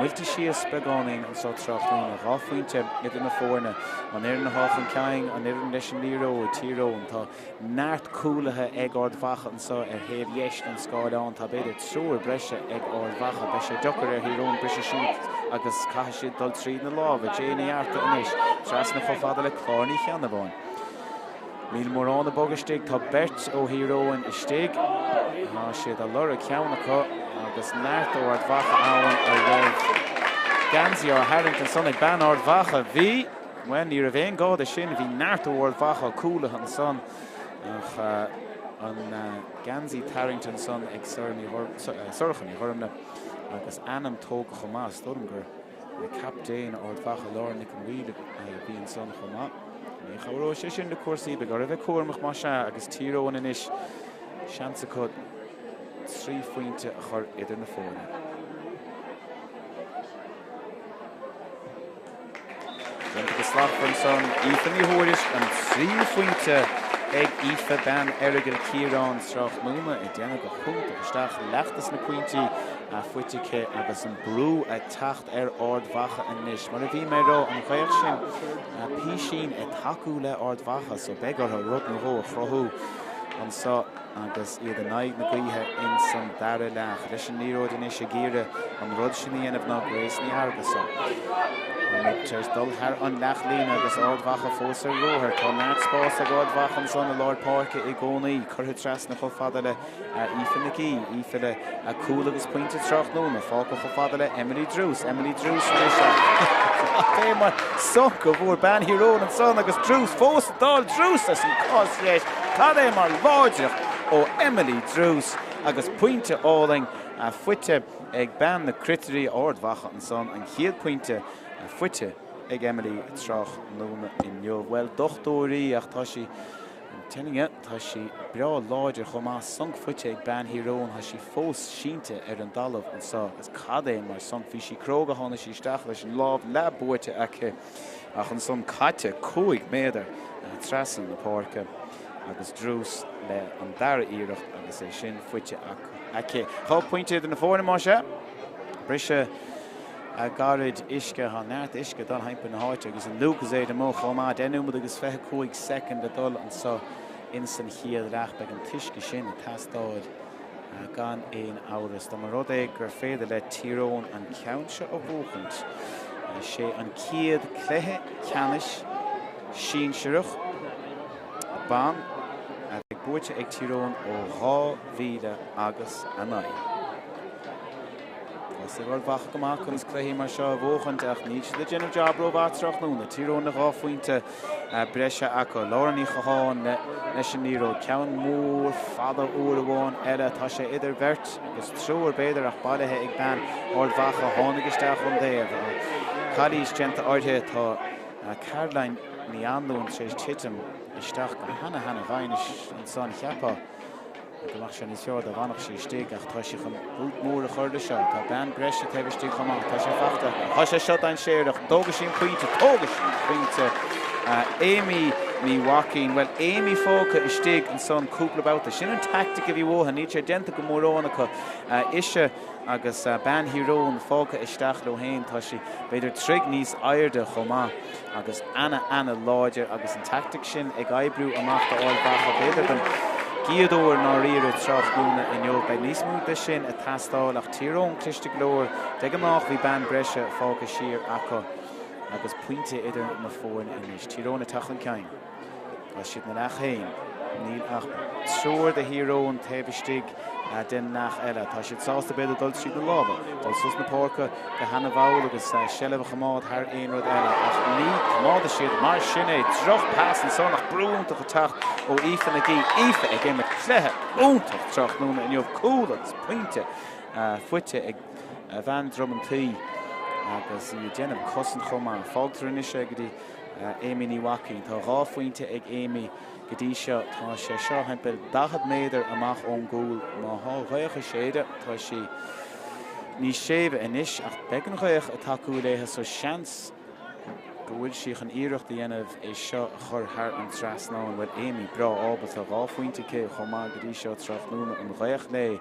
muilte síos beagáinín anso tráthnóna. 2 phointe idir na foirne. An fhoireann atá chun cinn, an fhoireann leis an liathróid, Tír Eoghain. Tá Neart cúlaithe ag Ard Mhacha anseo ar thaobh dheis den scáileán. Tá b'fhéidir triúr breise ag Ard Mhacha. Beidh sé deacair ar Thír Eoghain briseadh síos agus caithfidh siad dul tríd na lámha. Jane Ní Fhearta anois trasna chomh fada le Clár Ní Cheannabháin. Níl mórán ag bogadh istigh. Tá beirt ó Thír Eoghain istigh. Tá siad ag lorg ceann acu agus neart ó Ard Mhacha ann a raibh geansaí á tharraingt ansan ag bean Ard Mhacha. Bhí. Bhuel, ní raibh aon gá de sin, bhí neart ó Ard Mhacha cúlaithe ansan ach an geansaí tarraingte ansan ag Sorcha Ní Ghormlaithe Agus ainm tógtha chomh maith, is dóigh liom gur captaen Ard Mhacha, Laura Nic an Mhaoil a bhí ansan chomh maith. Ní chabhróidh sé sin le cúrsaí, beidh orthu a bheith cúramach más ea agus Tír Eoghain anois, seans acu 3 phointe a chur idir na foirne. Déanta go slachtmhar ansan, Aoife Ní Thuairisg, an tríú phointe ag Aoife, bean Errigal Ciarán tráthnóna, ag déanamh go hiontach isteach, leath dos na pointí faighte aici agus an brú ag teacht ar Ard Mhacha anois. Mar a bhí mé ag rá, an ghaoth sin písín ag tacú le Ard Mhacha so beidh orthu rud nó dhó a chruthú anso. agus iad in aghaidh na gaoithe ins an dara leath. Leis an liathróid anois ag iarraidh an rud sin a dhéanamh ná Grace Ní Fhearghusa. Tar éis dul thar an leathlíne agus Ard Mhacha fós ar ruathar. Tá neart spáis ag Ard Mhacha ansan i lár páirce i gcónaí. Curtha trasna chomh fada le Aoife Nic Aoidh. Aoife le cúl agus pointe tráthnóna. Fágtha chomh fada le Emily Druce. Emily Druce anois ach cé mar sonc a bhfuair bean Thír Eoghain ansan agus Druce fós ag dul. Druce as an cos dheis. Cad é mar láidreacht ó Emily Druce agus pointe álainn faighte ag bean na Cruitirí, Ard Mhacha ansan, an chéad pointe faighte ag Emily tráthnóna inniu. Bhuel, dochtúir í ach tá sí, I'm telling you, tá sí breá láidir chomh maith. Sonc faighte ag bean Thír Eoghain, tá sí fós sínte ar an dtalamh anso agus cad é mar sonc. Bhí sí cróga, tháinig sí isteach leis an lámh leath buaite aici. Ach ansan caite 5 méadar trasna na páirce agus Druce le an dara iarracht agus é sin faighte aici. 2 pointe idir na foirne más ea. Briseadh gairid uisce. Tá neart uisce ag dul thimpeall na háite agus an Lucozade amuigh chomh maith. 10 nóiméad agus 25 soicind le dul anso ins an chéad leath. Beidh an t-uisce sin ag teastáil. Gan aon amhras, dá mba rud é gur féidir le Tír Eoghain an ceann seo a bhuachaint, sé an chéad cluiche ceannais sinsearach ban a bheidh buaite ag Tír Eoghain ó 2000 agus 9. Tá a fhios ag Ard Mhacha go maith conas cluichí mar seo a bhuachaint ach níl siad ag déanamh jab rómhaith tráthnóna. Tír Eoghain le 2 phointe breise acu. Laura Ní Chatháin leis an liathróid. Ceann mór fada uair amháin eile. Tá sé idir bheirt agus triúr b'fhéidir ach bailithe ag bean Ard Mhacha. Tháinig isteach ón dtaobh. Calaois déanta uirthi. Tá Caroline Ní Anluain tar éis titim isteach go hana hana mhaith ansan. Cheapfá. Go mbeadh sé níos fearr dá bhfanfadh sí istigh ach tá sí chun boot mór a chur leis seo. Tá bean breise taobh istigh chomh maith. Tá sé fachta. Tá sé seo dainséarach. Tógfaidh sí an pointe. Tógfaidh sí an pointe. Amy Ní Mhaicín. Bhuel, Amy fágtha istigh ansan cúpla babhta. Sin an tactic a bhí uathu. Níl sé déanta go mórán acu. Ise agus bean Thír Eoghain fágtha isteach leo féin. Tá sí b'fhéidir troigh níos airde chomh maith agus ana ana láidir agus an tactic sin ag oibriú amach do Ard Mhacha b'fhéidir don gcéad uair i ndáiríre tráthnóna inniu. Beidh níos mó de sin ag teastáil ach Tír Eoghain cliste go leor. De ghnáth bhí bean breise fágtha siar acu agus pointe idir na foirne anois. Tír Eoghain ag teacht chun cinn. Tá siad ina leath féin. Níl ach triúr de Thír Eoghain taobh istigh den leath eile. Tá siad sásta b'fhéidir dul tríd na lámha, dul suas na páirce go hana-mhall agus seilbh a choimeád thar aon rud eile. Ach ní choimeádfaidh siad mar sin é. Droch-phas ansan ach brú iontach ag teacht ó Aoife McGee. Aoife ag imirt cluiche iontach tráthnóna inniu. Cúl agus pointe faighte ag bhean Dhrom an Tí agus í ag déanamh cosaint chomh maith. Fágtar anois é go dtí Amy Ní Mhaicín. Tá 2 phointe ag Amy go dtí seo. Tá sé seo thimpeall 40 méadar amach ón gcúl. Má thá gaoth ag séideadh, tá sí níos séimhe anois ach beidh an ghaoth ag tacú léithe so seans go bhfuil sí chun iarracht a dhéanamh é seo a chur thar an trasnán. Bhuel Amy breá ábalta, 2 phointe aici chomh maith go dtí seo tráthnóna. An ghaoth léi.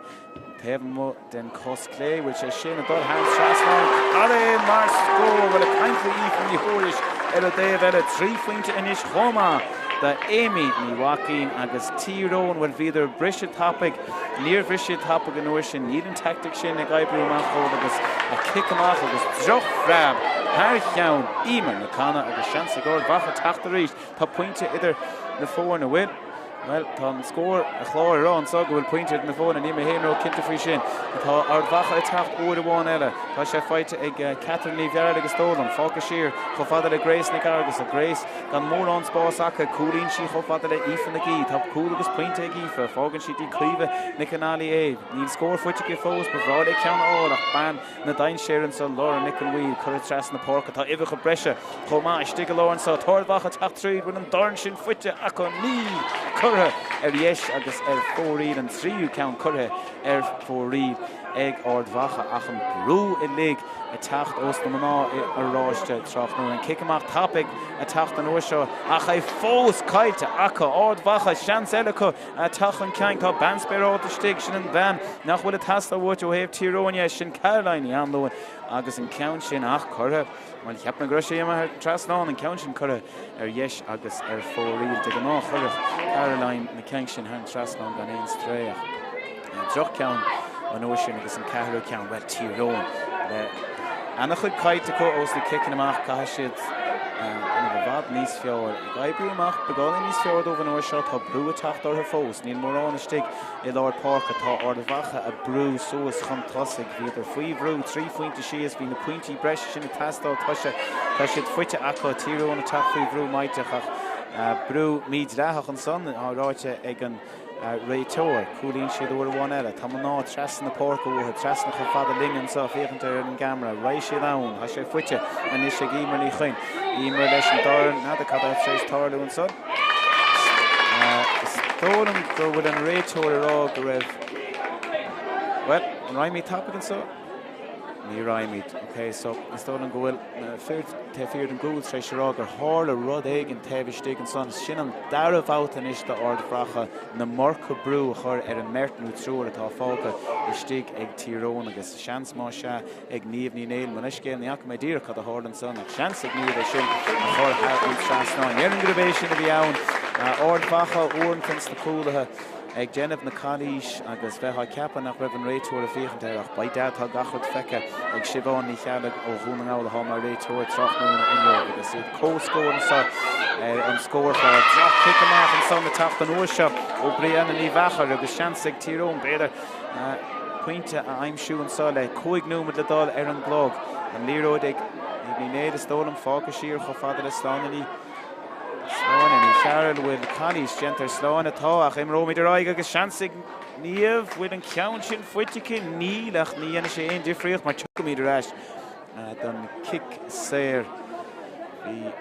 Taobh amuigh den cos clé, bhfuil sé sin ag dul thar an trasnán? Cad é mar scór! Bhuel, ag caint faoi Aoife Ní Thuairisg ar an dtaobh eile, 3 phointe anois chomh maith do Amy Ní Mhaicín agus Tír Eoghain. Bhuel, bhíodar ag briseadh tapaidh, níor bhris siad tapaidh an uair sin. Níl an tactic sin ag oibriú amach dóibh agus a cic amach agus droch-phreab thar cheann Emer Nic Cana agus seans ag Ard Mhacha teacht arís. Tá pointe idir na foirne, bhfuil? Bhuel, tá an scór chlár ag rá anseo go bhfuil pointe idir na foirne, níl mé féin ró-chinnte faoi sin. Tá Ard Mhacha ag teacht uair amháin eile. Tá sé faighte ag Catherine Ní Bhfearraigh agus is dóigh liom. Fágtha siar chomh fada le Grace Nic Fhearghusa. Grace gan mórán spás aici. Cúlaíonn sí chomh fada le Aoife Nic Aoidh. Tá cúl agus pointe ag Aoife. Fágann sí dtí Caoimhe Nic an Fhailí é. Níl scór faighte aici fós. Ba bhreá léi ceann a fháil ach bean na dainséar anseo Laura Nic an Bhaoill curtha trasna na páirce. Tá uimhreacha breise chomh maith istigh i lár anseo. Tá Ard Mhacha ag teacht tríd. Bhfuil an dorn sin faighte acu? Níl! Curtha ar dheis agus ar fóraoil. An tríú ceann curtha ar fóraoil ag Ard Mhacha ach an brú uilig ag teacht ós na mná i oráiste tráthnóna. An cic amach tapaidh ag teacht an uair seo ach é fós caillte acu. Ard Mhacha, seans eile acu. Teacht chun cinn. Tá bean spéireálta istigh, sin an bhean nach bhfuil ag teastáil uait ó thaobh Tír Eoghain dhe, sin Caroline Ní Anluain agus an ceann sin ach curtha, bhuel, cheap mé go raibh sé imithe thar an trasnán, an ceann sin curtha ar dheis agus ar fóraoil. De ghnáth chuirfeadh Caroline na cinn sin thar an trasnán gan aon stró ach droch-cheann an uair sin agus an ceathrú ceann, bhuel, Tír Eoghain le ana-chuid caillte acu ós na ciceanna amach, caithfidh siad déanamh i bhfad níos fearr ag oibriú amach beagáinín níos fearr dóibh an uair seo. Tá brú ag teacht orthu fós. Níl mórán istigh i lár páirce. Tá Ard Mhacha ag brú suas chun tosaigh. Bhíodar faoi bhrú, 3 phointe síos. Bhí na pointí breise sin ag teastáil. Tá sé, tá siad faighte acu. Tír Eoghain ag teacht faoi bhrú maíteach ach brú mídhleathach ansan, á ráite ag an réiteoir. Cúlaíonn siad uair amháin eile. Tá mná trasna na páirce uathu, trasna chomh fada linn anseo, féachaint ar an gceamara. Raghaidh siad ann. Tá sé faighte anois ag Emer Ní Chuinn. Emer leis an dorn. N'fheadar cad atá tar éis tarlú ansan. Is dóigh liom go bhfuil an réiteoir ag rá go raibh, bhuel, an raghaimid tapaidh anseo? Ní raghaimid. Ok, so is dóigh liom go bhfuil na fir taobh thiar den gcúl tar éis a rá gur tharla rud éigin taobh istigh ansan. Sin an dara babhta anois d'Ard Mhacha an iomarca brú a chur ar an mbeirt nó triúr atá fágtha istigh ag Tír Eoghain agus seans más ea ag Niamh Ní Néill. Mo leithscéal, ní fhaca mé díreach cad a tharla ansan ach seans ag Niamh é sin a chur thar an trasnán. Déarfainn gurb é sin a bhí ann. Ard Mhacha uaireanta ins na cúlaithe. ag déanamh na calaois agus bheith á ceapadh nach raibh an réiteoir ag féachaint air ach by dad tá gach rud feicthe ag Siobhán Ní Cheallaigh ó Dhún na nGall atá mar réiteoir tráthnóna inniu agus iad comhscór anseo ar an scórchlár. Droch chic amach ansan ag teacht an uair seo ó Brianna Ní Mheachair agus seans ag Tír Eoghain b'fhéidir pointe a aimsiú anseo le 5 nóiméad le dul ar an gclog. An liathróid ag Niamh Ní Néill is dóigh liom fágtha siar chomh fada le Sláine Ní Sláine Ní Chearúil, bhfuil calaois déanta ar Sláine? Tá, ach imreoimid ar aghaidh agus seans ag Niamh. Bhfuil an ceann sin faighte aici? Níl, ach ní dhéanfaidh sé aon difríocht mar tiocfaimid ar ais don cic saor. Bhí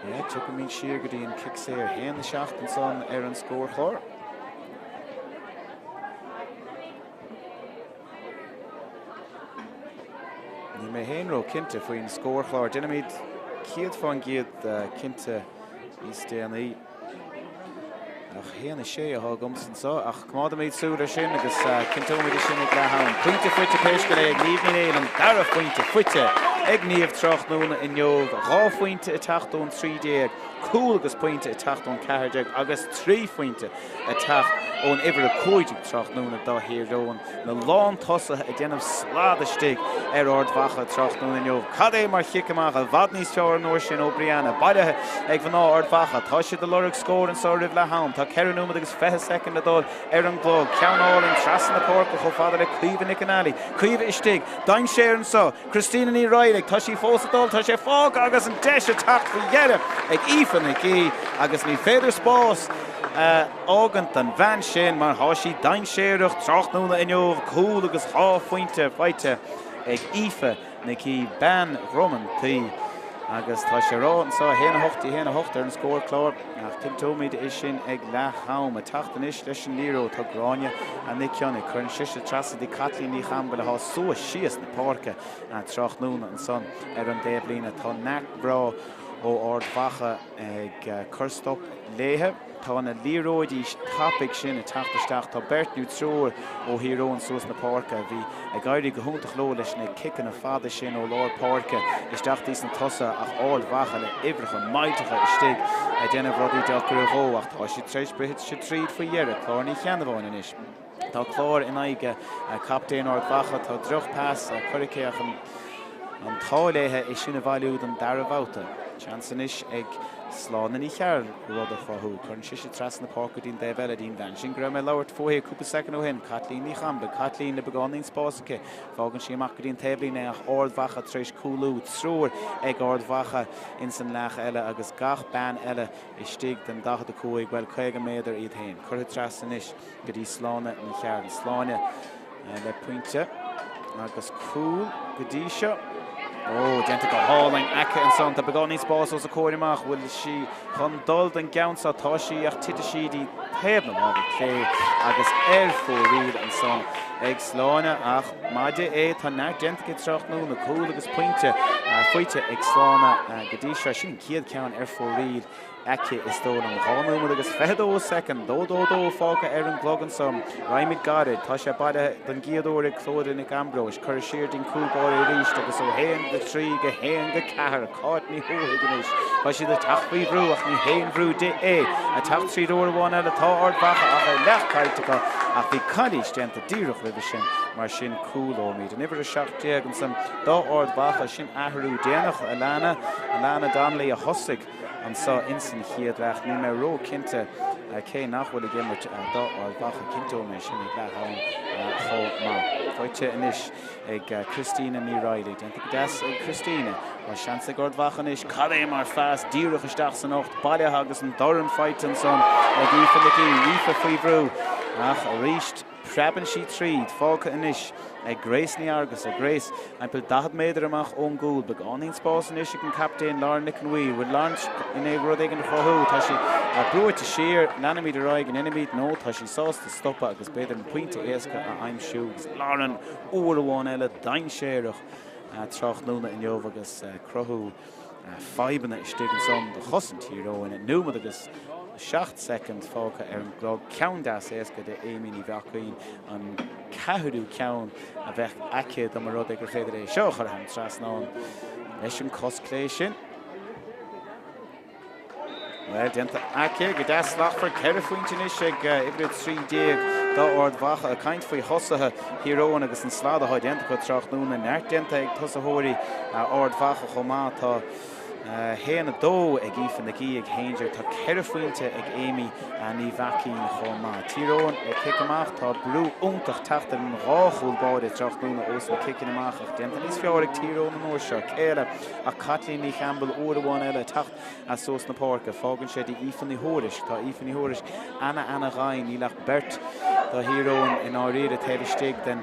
Yeah, tiocfaimid siar go dtí an cic saor. 1-7 ansan ar an scórchlár. Níl mé féin ró-chinnte faoin scórchlár. Déanfaimid 100% cinnte níos déanaí. Ach 1-6 atá agamsa anseo, ach coimeádfaimid súil air sin agus cinnteoimid é sin ag leath am. Pointe faighte pé scéal é ag Niamh Ní Néill, an dara phointe faighte ag Niamh tráthnóna inniu. 2 phointe ag teacht ón 13, cúl agus pointe ag teacht ón 14 agus 3 phointe ag teacht ón uimhir 15 tráthnóna do Thír Eoghain, na lántosaithe ag déanamh slad istigh ar Ard Mhacha tráthnóna inniu. Cad é mar chic amach, i bhfad níos fearr an uair sin ó Brianna. Bailithe ag mná Ard Mhacha. Tá siad ag lorg scór anseo roimh leath am. Tá 4 nóiméad agus 20 soicind le dul ar an gclog. Ceann álainn trasna na páirce chomh fada le Caoimhe Nic an Fhailí. Caoimhe istigh. Dainséar anseo. Christina Ní Raghallaigh, tá sí fós ag dul, tá sé fágtha agus an deis ag teacht faoi dheireadh ag Aoife Nic Aoidh agus ní féidir spás a fhágaint don bhean sin mar tá sí dainséarach tráthnóna inniu, cúl agus dhá phointe faighte ag Aoife Nic Aoidh, bean Dhrom an Tí agus tá sé ag rá anseo 1 8 1 8 ar an scórchlár ach cinnteoimid é sin ag leath am. Ag teacht anois leis an liathróid tá Gráinne Nic Cionnaith. Cuireann sise trasna dtí Caitlín Ní Chambail atá suas síos na páirce tráthnóna ansan ar an dtaobhlíne. Tá neart mná ó Ard Mhacha ag cur stop léithe. Tá na liathróidí tapaidh sin ag teacht isteach. Tá beirt nó triúr ó Thír Eoghain suas na páirce a bhí ag éirí go hiontach leo leis na ciceanna fada sin ó lár páirce isteach dtí sna tosaithe ach Ard Mhacha le uimhreacha millteacha istigh ag déanamh rudaí deacair dhó ach tá siad tar éis briseadh tríd faoi dheireadh. Clár Ní Cheannabháin anois. Tá Clár in aghaidh captaen Ard Mhacha. Tá droch pas curtha aici ach an t-ádh léithe é sin a bhailiú don dara babhta. Seans anois ag. Sláine Ní Chearúil rud a chruthú. Cuireann sise trasna na páirce go dtí an dtaobh eile dtí'n bhean sin go raibh mé ag labhairt fúithi cúpla soicind ó shin, Caitlín Ní Chaimbeul. Caitlín le beagáinín spáis aici. Fágann sí amach go dtí an taobhlíne é ach Ard Mhacha tar éis cúlú. Triúr ag Ard Mhacha ins an leath eile agus gach bean eile istigh den 45, bhuel 50 méadar iad féin. Curtha trasna anois go dtí Sláine Ní Chearúil. Sláine le pointe agus cúl go dtí seo. Ó, déanta go hálainn aici ansan. Tá beagáinín spáis os a comhair amach. Bhfuil sí chun dul don gceann seo? Tá sí ach titfidh sí dtí taobh na láimhe clé agus ar fóraoil ansan ag Sláine. Ach maith di é, tá neart déanta aici tráthnóna. Cúl agus pointe faighte ag Sláine go dtí seo. Sin an chéad ceann ar fóraoil. aici, is dóigh liom. 2 nóiméad agus 22 soicind, 2, 2, 2, fágtha ar an gclog anso. Raghaimid gairid. Tá sé bailithe don gcéad uair ag Clodagh Nic Ambróis. Curtha siar dtí'n cúl báire arís agus ó 1-3 go 1-4, Cáit Ní Thuathaigh anois. Tá siad ag teacht faoi bhrú ach ní haon bhrú di é. Ag teacht tríd uair amháin eile tá Ard Mhacha ach é leath caillte acu ach bhí calaois déanta díreach roimhe sin mar sin cúlóimid. An uimhir 17 ansan do Ard Mhacha, sin athrú déanach. Alana, Alana Donnelly a thosaigh. anseo ins an chéad leath. Níl mé ró-chinnte cé nach bhfuil ag imirt do Ard Mhacha. Cinnteoidh mé sin ag leath am chomh maith. Faighte anois ag Christina Ní Raghallaigh. Déanta go deas ag Christina. Tá seans ag Ard Mhacha anois. Cad é mar phas díreach isteach san ucht. Bailithe agus an dorn faighte ansan ag Aoife Nic Aoidh. Aoife faoi bhrú ach arís. Preabann sí tríd. Fágtha anois ag Grace Ní Fhearghusa. Grace, timpeall 40 méadar amach ón gcúl. Beagáinín spáis anois ag an captaen Lauren Nic an Bhaoi. Bhfuil Lauren i ndiaidh rud éigin a chruthú? Tá sí brúite siar. Leanfaimid ar aghaidh, an ndéanfaimid? Nó tá sí sásta stopadh agus b'fhéidir an pointe éasca a aimsiú. Agus Lauren uair amháin eile dainséarach tráthnóna inniu agus cruthú fadhbanna istigh ansan do chosaint Thír Eoghain. Nóiméad agus 7 soicind fágtha ar an gclog. Ceann deas éasca do Amy Ní Bheacaoin, an ceathrú ceann a bheadh aici dá mba rud é gur féidir é seo a chur thar an trasnán leis an cos clé sin. Bhuel, déanta aici go deas slachtmhar. Ceithre phointe anois ag uimhir 13 d'Ard Mhacha. Ag caint faoi thosaithe Thír Eoghain agus an slad atá déanta acu tráthnóna. Neart déanta ag tosaitheoirí Ard Mhacha chomh maith. Tá 1, 2 ag Aoife Nic Aoidh ag 11. Tá ceithre phointe ag Amy Ní Mhaicín chomh maith. Tír Eoghain le cic amach. Tá brú iontach teacht ar an dhá chúl báire tráthnóna ós na ciceanna amach ach déanta níos fearr ag Tír Eoghain an uair seo. Céile ach Caitlín Ní Cheambail uair amháin eile ag teacht as suas na páirce. Fágann sé dtí Aoife Ní Thuairisg. Tá Aoife Ní Thuairisg ana-ana-dhoimhin. Níl ach beirt do Thír Eoghain i ndáiríre taobh istigh den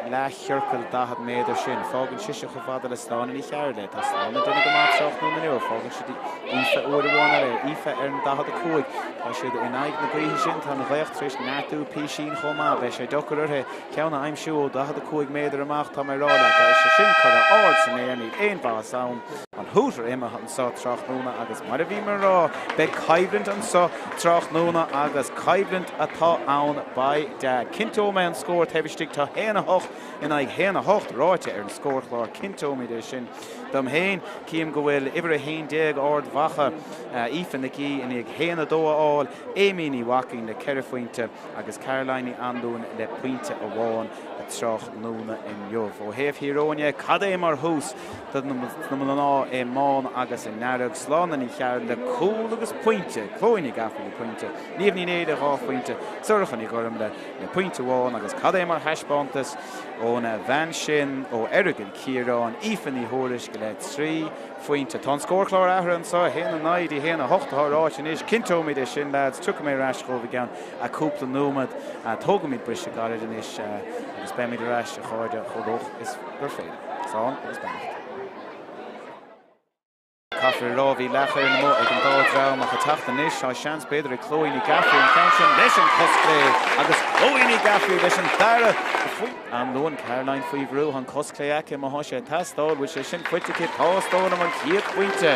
leathchiorcal 40 méadar sin. Fágann sise chomh fada le Sláine Ní Chearúil é. Tá Sláine ag déanamh go maith tráthnóna inniu. Fágann sí dtí Aoife uair amháin eile. Aoife ar an 45. Tá siad in aghaidh na gaoithe sin. Tá an ghaoth tar éis neartú písín chomh maith. Beidh sé deacair uirthi ceann a aimsiú ó 45 méadar amach, tá mé ag rá leat. Tá sé sin curtha ard san aer, níl aon mhaitheas ann. An hooter imithe anseo tráthnóna agus mar a bhí mé ag rá, beidh coimhlint anseo tráthnóna agus coimhlint atá ann by dad. Cinnteoidh mé an scór taobh istigh, tá 1-8 in aghaidh 1-8 ráite ar an scórchlár, cinnteoimid é sin. Dom féin, cím go bhfuil uimhir 11 Ard Mhacha, Aoife Nic Aoidh, i ndiaidh 1-2 a fháil, Amy Ní Mhaicín le ceithre phointe agus Caroline Ní Anluain le pointe amháin tráthnóna inniu. Ó thaobh Thír Eoghain dhe, cad é mar thús do na mná i mbán agus i ndearg, Sláine Ní Chearúil le cúl agus pointe, Chloe Ní Ghafraidh le pointe, Niamh Ní Néill le dhá phointe, Sorcha Ní Ghormlaithe le pointe amháin agus cad é mar thaispeántas óna bhean sin ó Errigal Ciarán, Aoife Ní Thuairisg le 3 phointe. Tá an scórchlár athraithe anseo, 1-9 dtí 1-8 atá ráite anois. Cinnteoimid é sin, lads. Tiocfaidh mé ar ais chugaibh i gceann cúpla nóiméad. Tógaimid briseadh gairid anois agus beimid ar ais, a chairde, chomh luath is gur féidir. Slán agus beannacht. Caithfear a rá, bhí leathfhoireann amuigh ag an dá dhream ach ag teacht anois, tá seans b'fhéidir ag Chloe Ní Ghafraidh an ceann sin leis an chos chlé agus Chloe Ní Ghafraidh leis an dara Anluan, Caroline faoi bhrú, an cos clé aici má thá sé ag teastáil, bhfuil sé sin faighte aici, tá is dóigh liom an chéad phointe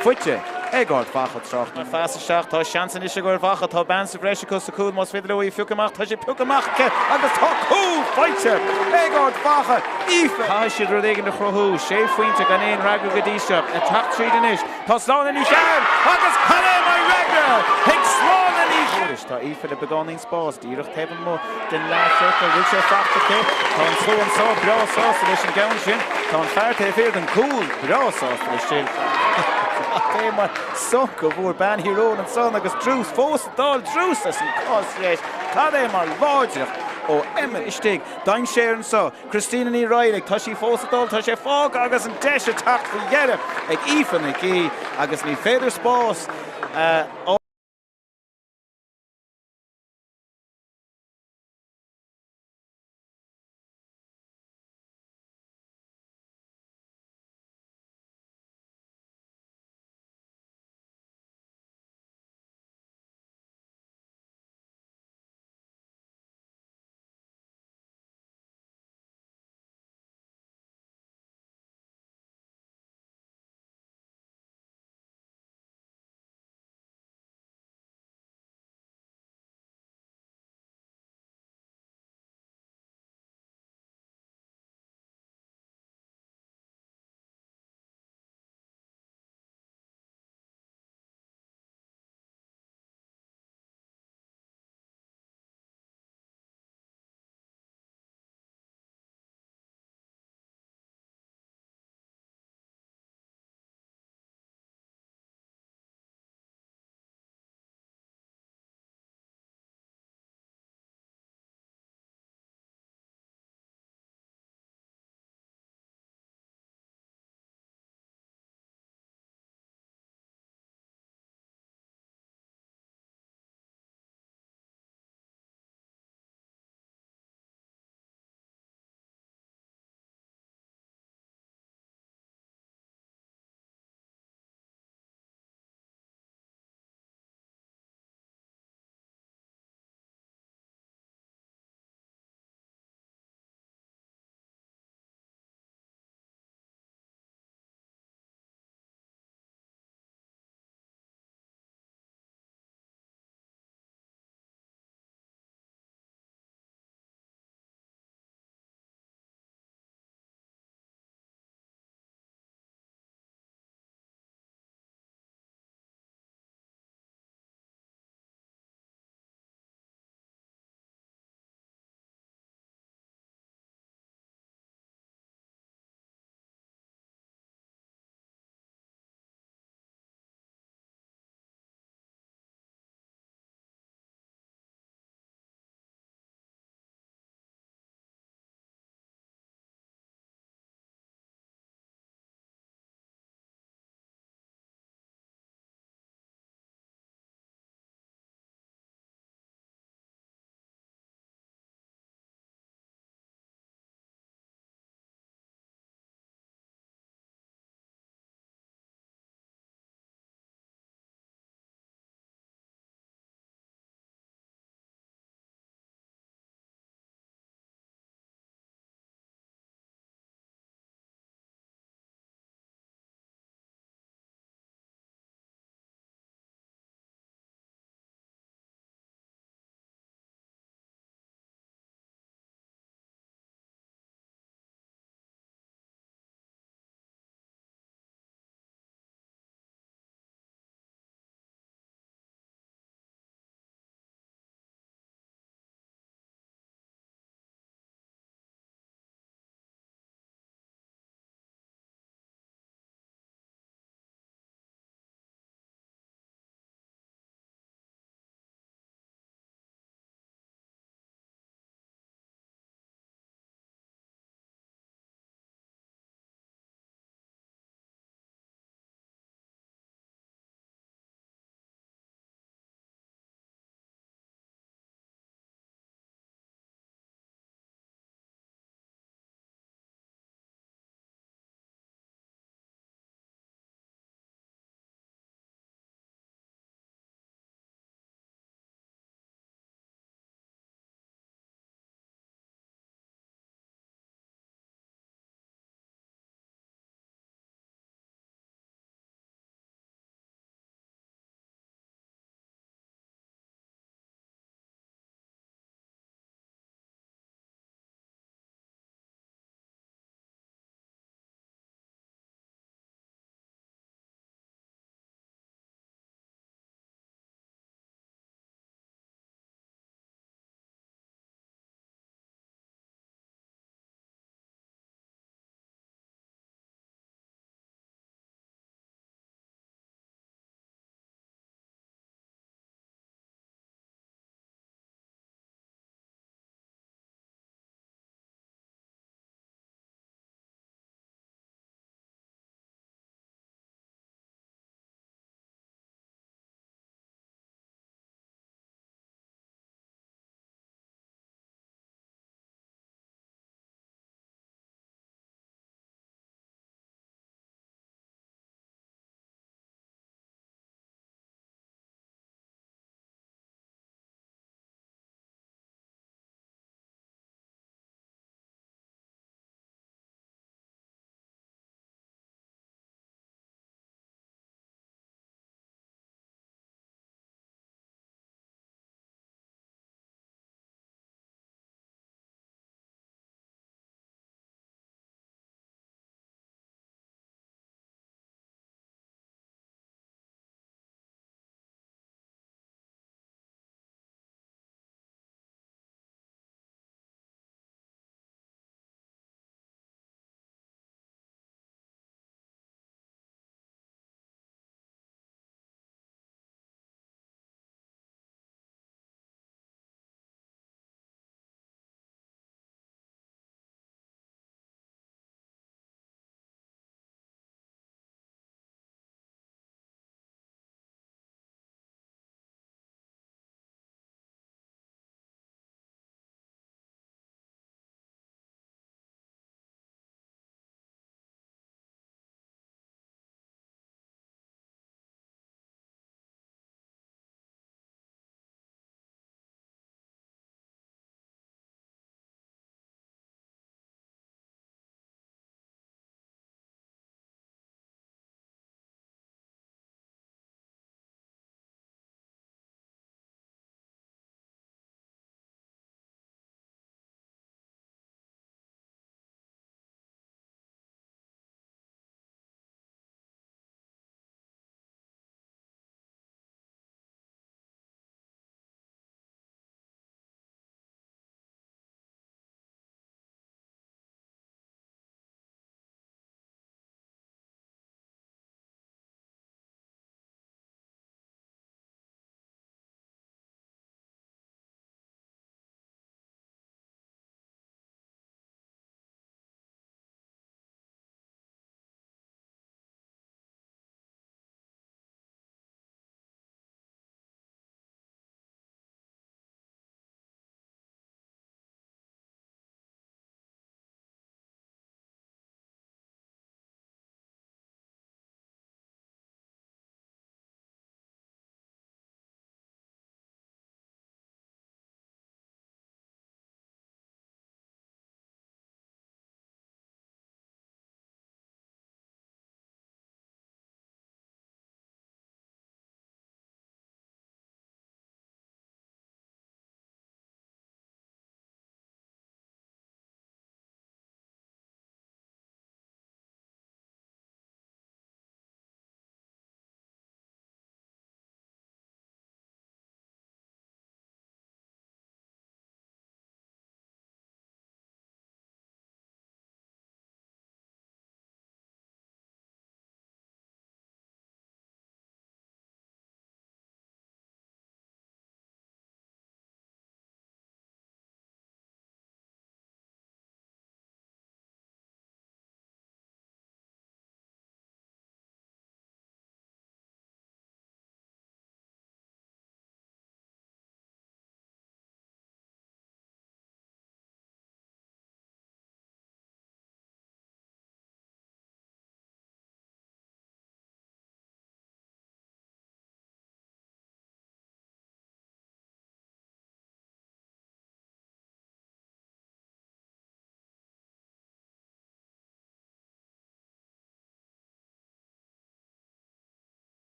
faighte ag Ard Mhacha tráthnóna. Phas isteach, tá seans anois ag Ard Mhacha, tá bean sa bhreis acu sa chúl más féidir leo í a phiocadh amach, tá sé pioctha amach aici agus tá cúl faighte ag Ard Mhacha! Aoife! Caithfidh siad rud éigin a chruthú, sé phointe gan aon fhreagra go dtí seo, ag teacht tríd anois, tá Sláine Ní Chearúil agus cad é mar fhreagra ag Sláine Ní Chearúil! Anois tá Aoife le beagáinín spáis díreach taobh amuigh den leathchiorcal. Bhfuil sé faighte aici? Tá an slua anseo breá sásta leis an gceann sin. Tá an fear taobh thiar den gcúl breá sásta leis sin. Cad é mar sonc a bhfuair bean Thír Eoghain ansan agus Druce fós ag dul. Druce as an cos dheis. Cad é mar láidreacht ó Emma istigh. Dainséar anseo. Christina Ní Raghallaigh, tá sí fós ag dul, tá sé fágtha agus an deis ag teacht faoi dheireadh ag Aoife Nic Aoidh agus ní féidir spás a.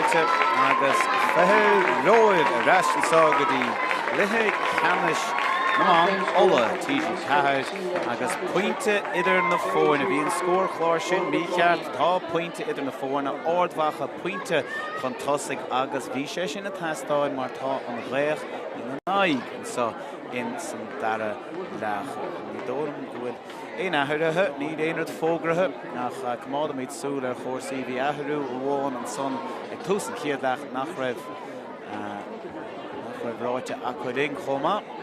Fáilte agus 20 romhaibh ar ais anseo go dtí cluiche ceannais na mban Uladh TG4 agus pointe idir na foirne. Bhí an scórchlár sin mícheart, tá pointe idir na foirne, Ard Mhacha pointe chun tosaigh agus bhí sé sin ag teastáil mar tá an ghaoth ina n-aghaidh anseo in san dara leath. Ní dóigh liom go bhfuil Aon athruithe? Níl aon rud fógraithe ach coimeádfaimid súil ar chúrsaí. Bhí athrú amháin ansan ag tús an chéad leath nach raibh nach raibh ráite acu linn chomh maith.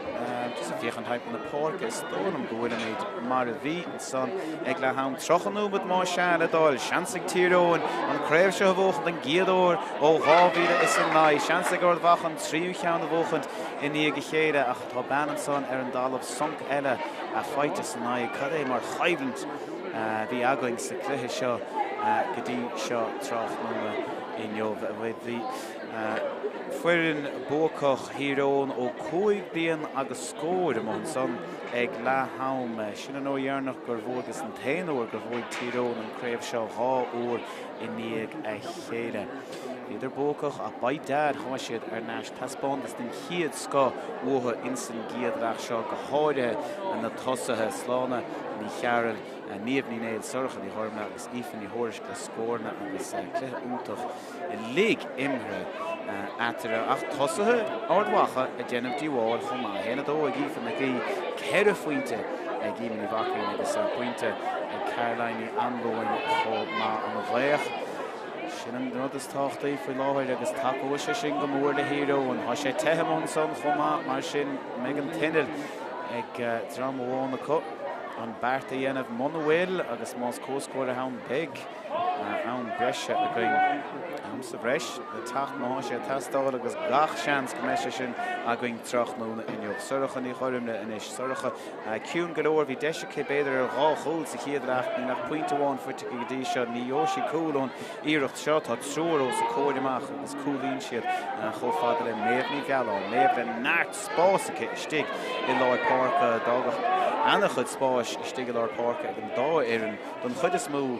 Just ag féachaint thimpeall na páirce is dóigh liom go bhfuilimid mar a bhí ansan ag leath am. 30 nóiméad más ea le dul. Seans ag Tír Eoghain an craobh seo a bhuachaint den gcéad uair ó 2009. Seans ag Ard Mhacha an tríú cheann a bhuachaint i ndiaidh a chéile ach tá bean ansan ar an dtalamh sonc eile faighte san aghaidh. Cad é mar choimhlint a bhí againn sa chluiche seo go dtí seo tráthnóna inniu. Bhí foireann buacach Thír Eoghain ó 5 bliain agus scór amuigh ansan ag leath am. Sin an uair dheireanach gur bhuaigh agus an t-aon uair gur bhuaigh Tír Eoghain an craobh seo 2 uair i ndiaidh a chéile. Bhíodar buacach ach by dad tá siad ar n-ais. Taispeántas den chéad scoth uathu ins an gcéad leath seo, go háirithe na tosaithe, Sláine Ní Chearúil, Niamh Ní Néill, Sorcha Ní Ghormlaithe agus Aoife Ní Thuairisg le scóranna agus cluiche iontach uilig imeartha eatarthu. Ach tosaithe Ard Mhacha ag déanamh díobháil chomh maith. 1-2 ag Aoife McGee, 4 phointe ag Eimear Ní Mhaicín agus pointe ag Caroline Ní Anluain chomh maith. An ghaoth, sin an rud is tábhachtaí faoi láthair agus tacóidh sé sin go mór le Thír Eoghain. Tá sé te amuigh ansan chomh maith, mar sin mbeidh an t-inneall ag dream amháin acu an beart a dhéanamh. Muna bhfuil agus más comhscór atá ann beidh am breise againn. Am sa bhreis le teacht má tá sé ag teastáil agus gach seans go mbeidh sé sin againn tráthnóna inniu. Sorcha Ní Ghormlaithe anois. Sorcha ciúin go leor, bhí deis aici b'fhéidir ar dhá chúl sa chéad leath, níl ach pointe amháin faighte aici go dtí seo. Ní gheobhaidh sí cúl ón iarracht seo. Tá triúr os a comhair amach agus cúlaíonn siad chomh fada le Méabh Ní Mhealláin. Méabh le neart spáis aici istigh i lár páirce. D'fhágadh ana-chuid spáis istigh i lár páirce ag an dá fhoireann don chuid is mó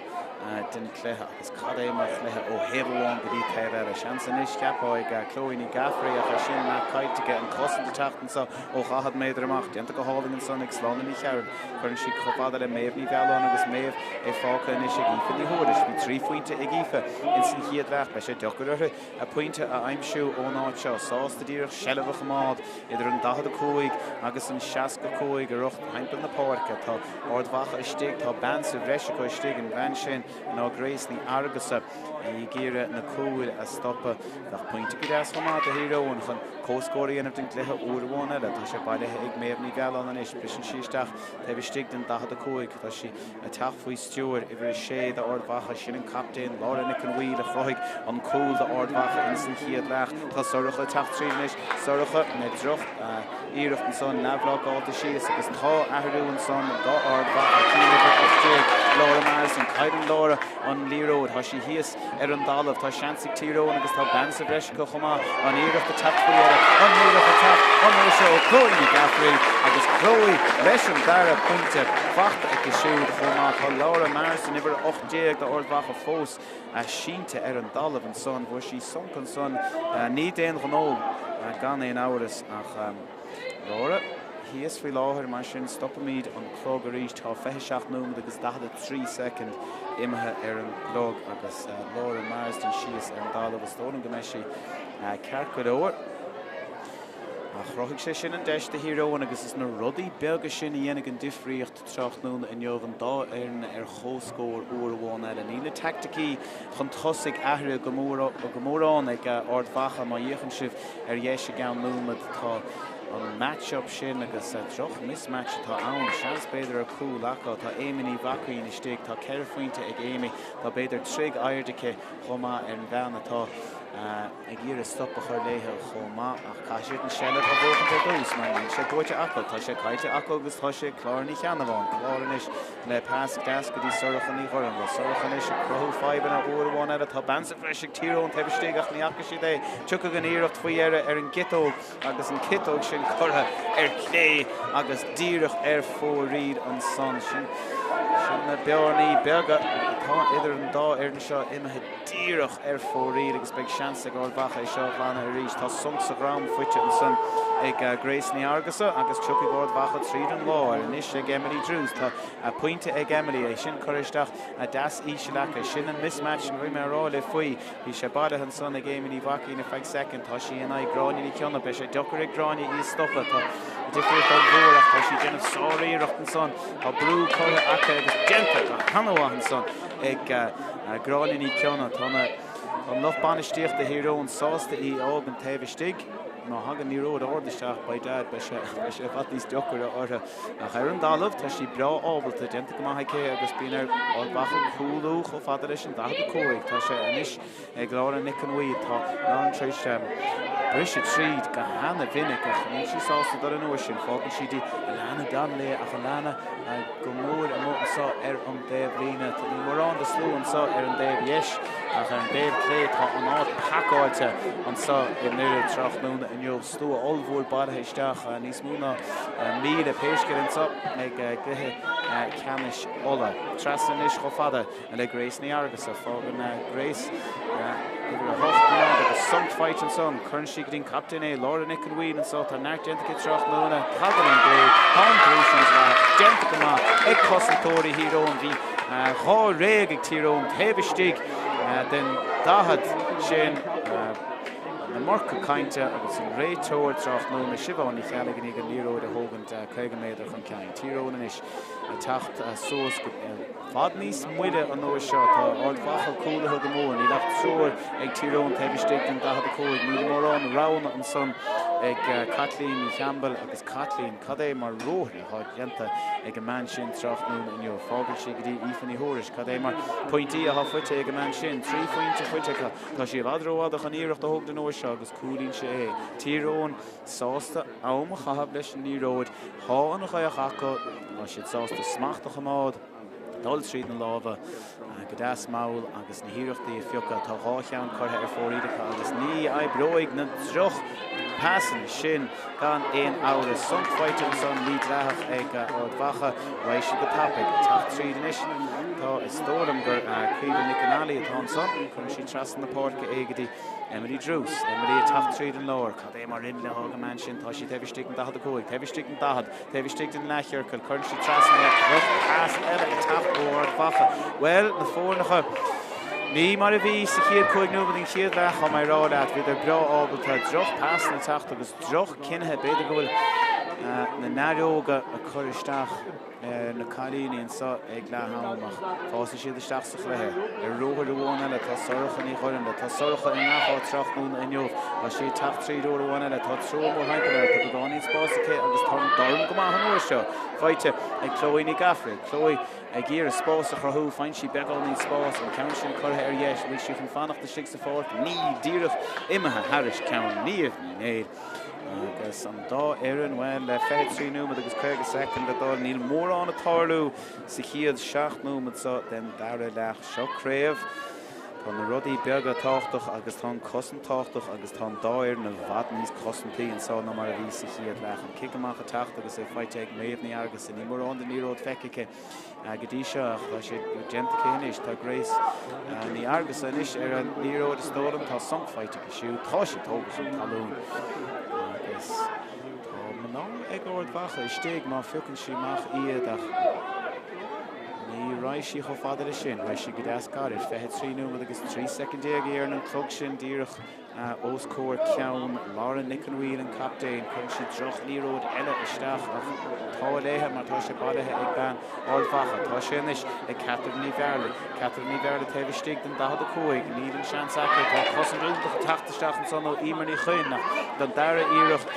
den chluiche agus cad é mar chluiche ó thaobh amháin go dtí taobh eile. Seans anois, cheapfá, ag Chloe Ní Ghafraidh ach é sin leath caillte aici. An cosaint ag teacht anseo ó 40 méadar amach. Déanta go hálainn ansan ag Sláine Ní Chearúil. Cuireann sí chomh fada le Méabh Ní Mhealláin agus Méabh é fágtha anois ag Aoife Ní Thuairisg. Bhí 3 phointe ag Aoife ins an chéad leath. Beidh sé deacair uirthi a pointe a aimsiú ón áit seo. Sásta díreach seilbh a choimeád idir an 45 agus an 65 ag rith timpeall na páirce. Tá Ard Mhacha istigh, tá bean sa bhreis acu istigh, an bhean sin ná Grace Ní Fhearghusa ag iarraidh na cúil a stopadh. Bheadh pointe go deas chomh maith do Thír Eoghain chun comhscór a dhéanamh den gcluiche uair amháin eile. Tá sé bailithe ag Méabh Ní Mhealláin anois. Briseann sí isteach taobh istigh den 45. Tá sí ag teacht faoi stiúir uimhir 6 d'Ard Mhacha. Sin an captaen Laura Nic an Bhaoill a chruthaigh an cúl d'Ard Mhacha ins an chéad leath. Tá Sorcha ag teacht tríd anois. Sorcha le droch iarracht ansan neamhbhlocáilte síos agus tá athrú ansan do Ard Mhacha. Cinn uimhir 18 Laura Marsden. Cailleann Laura an liathróid. Tá sí thíos ar an dtalamh. Tá seans ag Tír Eoghain agus tá bean sa bhreis acu chomh maith. An iarracht ag teacht faoi dheireadh. An iarracht ag teacht an uair seo ó Chloe Ní Ghafraidh agus Chloe leis an dara pointe faighte aici siúd chomh maith. Tá Laura Marsden, uimhir 18 d'Ard Mhacha fós sínte ar an dtalamh ansan. Fuair sí sonc ansan. Ní d'aon ghnó gan aon amhras ach Laura thíos faoi láthair, mar sin stopaimid an clog arís. Tá 27 nóiméad agus 43 soicind imithe ar an gclog agus Laura Marsden síos ar an dtalamh. Is dóigh liom go mbeidh sí ceart go leor. Ach chruthaigh sé sin an deis do Thír Eoghain agus is na rudaí beaga sin a dhéanfaidh an difríocht tráthnóna inniu, an dá fhoireann ar comhscór uair amháin eile. Níl na teaicticí chun tosaigh athraithe go mórán ag Ard Mhacha. Má fhéachann sibh ar dheis i gceann nóiméad tá an match-up sin agus droch mismatch atá ann. Seans b'fhéidir ar cúl acu. Tá Amy Ní Mhacaoin istigh. Tá 4 phointe ag Amy. Tá b'fhéidir troigh airde aici chomh maith ar an bhean atá ag iarraidh stop a chur léithe chomh maith ach caithfidh siad an seilbh a bhuachaint ar dtús mar níl sé buaite acu. Tá sé caillte acu agus tá sé ag Clára Ní Cheannabháin. Clára anois le pas deas go dtí Sorcha Ní Ghormlaithe. Sorcha anois ag cruthú fadhbanna uair amháin eile. Tá bean sa bhreis ag Tír Eoghain taobh istigh ach ní fhaca siad é. Tiocfaidh an iarracht faoi dheireadh ar an gciotóg agus an ciotóg sin curtha ar chlé agus díreach ar fóraoil ansan. Sin, sin na bearnaí beaga atá. atá idir an dá fhoireann seo imithe díreach ar fóraoil agus beidh seans ag Ard Mhacha é seo a ghlanadh arís. Tá sonc sa dhroim faighte ansan ag Grace Ní Fhearghusa agus tiocfaidh Ard Mhacha tríd an lár anois ag Emily Drews. Tá pointe ag Emily, é sin curtha isteach deas íseal aici. Sin an mismatch a bhí mé a rá libh faoi. Bhí sé bailithe ansan ag Amy Ní Mhaicín ar feadh soicind. Tá sí in aghaidh Gráinne Ní Chionnaith. Beidh sé deacair ag Gráinne í a stopadh. Tá difríocht ollmhór ach tá sí ag déanamh sáriarracht ansan. Tá brú curtha aici agus déanta go han-mhaith ansan ag Gráinne Ní Chionnaith. Tá na tá an lucht bainistíochta Thír Eoghain sásta í a fhágaint taobh istigh. Má thagann liathróid ard isteach, by dad, beidh sé beidh sé i bhfad níos deacaire orthu. Ach ar an dtalamh, tá sí breá ábalta, déanta go maith aici agus bíonn ar Ard Mhacha cúlú chomh fada leis an 45. Tá sé anois ag Lauren Nic an Bhaoill. Tá Lauren tar éis briseadh tríd go hana-mhinic ach níl sí sásta dul an uair sin. Fágann sí dtí Alana Donnelly ach Alana go mór amuigh anseo ar an dtaobhlíne. Níl mórán de slua anseo ar an dtaobh dheis ach ar an dtaobh clé tá an áit pacáilte anseo i nDoire tráthnóna inniu. Slua ollmhór bailithe isteach, níos mó ná 1,000 pé scéal anseo ag gcluiche ceannais Uladh. Trasna anois chomh fada le Grace Ní Fhearghusa. Fágann Grace uimhir 8 0 agus sonc faighte ansan. Cuireann sí go dtí an captaen é, Laura Nic an Bhaoill anseo. Tá neart déanta aici tráthnóna. Tagann an brú. Tá an brú sin dleathach. Déanta go maith ag cosantóirí Thír Eoghain. Bhí dháréag ag Tír Eoghain taobh istigh den 40 sin. An iomarca cainte agus an réiteoir tráthnóna, Siobhán Ní Cheallaigh i ndiaidh an liathróid a thógaint 50 méadar chun cinn. Tír Eoghain anois ag teacht suas i bhfad níos moille an uair seo. Tá Ard Mhacha cúlaithe go mór. Níl ach triúr ag Tír Eoghain taobh istigh den 45. Níl mórán roghanna ansan ag Caitlín Ní Cheambail agus Caitlín, cad é mar ruathar atá déanta ag an mbean sin tráthnóna inniu. Fágann sí go dtí Aoife Ní Thuairisg. Cad é mar pointí atá faighte ag an mbean sin. Trí phointe faighte aici. Tá sí i bhfad rófhada chun iarracht a thógaint an uair seo agus cúilín sé é. Tír Eoghain sásta am a chaitheamh leis an liathróid. Tá an ghaoth acu, tá siad sásta smacht a choimeád, dul tríd na lámha go deas mall agus na hiarrachtaí a phiocadh. Tá dhá cheann curtha ar fóraoil acu agus ní oibreoidh na droch pasanna sin gan aon amhras. Sonc faighte ansan, mídhleathach ag Ard Mhacha. Raghaidh siad go tapaidh. Ag teacht tríd anois tá, is dóigh liom gur Caoimhe Nic an Fhailí atá ansan. Cuireann sí trasna na páirce é go dtí Emily Druce. Emily ag teacht tríd an lár. Cad é mar inle atá ag an mbean sin. Tá sí taobh istigh den 45, taobh istigh den 40, taobh istigh den leathchiorcal. Cuireann sí trasna é. Droch pas eile ag teacht ó Ard Mhacha. Bhuel, na foirneacha, ní mar a bhí sa chéad 5 nóiméad den chéad leath, tá mé ag rá leat. Bhíodar breá ábalta. Droch pasanna ag teacht agus droch cinnithe. B'fhéidir go bhfuil na nearóga ag cur isteach ar na cailíní anseo ag leath am ach fásfaidh siad isteach sa chluiche. Ar ruathar amháin eile tá Sorcha Ní Ghoirmhille. Tá Sorcha i ngach áit tráthnóna inniu. Tá sí ag teacht tríd uair amháin eile. Tá triúr mórthimpeall uirthi. Tá beagáinín spáis aici agus tá an dorn go maith an uair seo faighte ag Chloe Ní Ghafraidh. Chloe ag iarraidh spás a chruthú. Faigheann sí beagáinín spás. An ceann sin curtha ar dheis. Bhfuil sí chun fanacht istigh sa pháirc? Níl. Díreach imithe thairis ceann Niamh Ní Néill. Agus an dá fhoireann, bhuel, le 23 nóiméad agus 50 soicind le dul, níl mórán ag tarlú sa chéad 7 nóiméad seo den dara leath. Seo craobh. Tá na rudaí beaga tábhachtach agus tá an cosaint tábhachtach agus tá an dá fhoireann i bhfad níos cosantaí anseo ná mar a bhí sa chéad leath. An cic amach ag teacht agus é faighte ag Méabh Ní Fhearghusa. Níl mórán den liathróid feicthe aici go dtí seo ach tá sé déanta aici anois. Tá Grace Ní Fhearghusa anois ar an liathróid is dóigh liom. Tá sonc faighte aici siúd. Tá sí ag tógaint an talún agus tá mná ag Ard Mhacha istigh má phiocann sí amach iad ach ní raghaidh sí chomh fada leis sin. Raghaidh sí go deas gairid. 23 nóiméad agus 13 soicind a dhéarann an clog sin díreach. Os comhair ceann Lauren Nic an Bhaoill, an captaen. Cuireann sí droch-liathróid eile isteach ach tá léithe mar tá sé bailithe ag bean Ard Mhacha. Tá sé anois ag Catherine Ní Bhearlaigh. Catherine Ní Bhearlaigh taobh istigh den 45. Níl an seans aici. Tá cosaint iontach ag teacht isteach ansan ó Emer Ní Chuinn ach don dara iarracht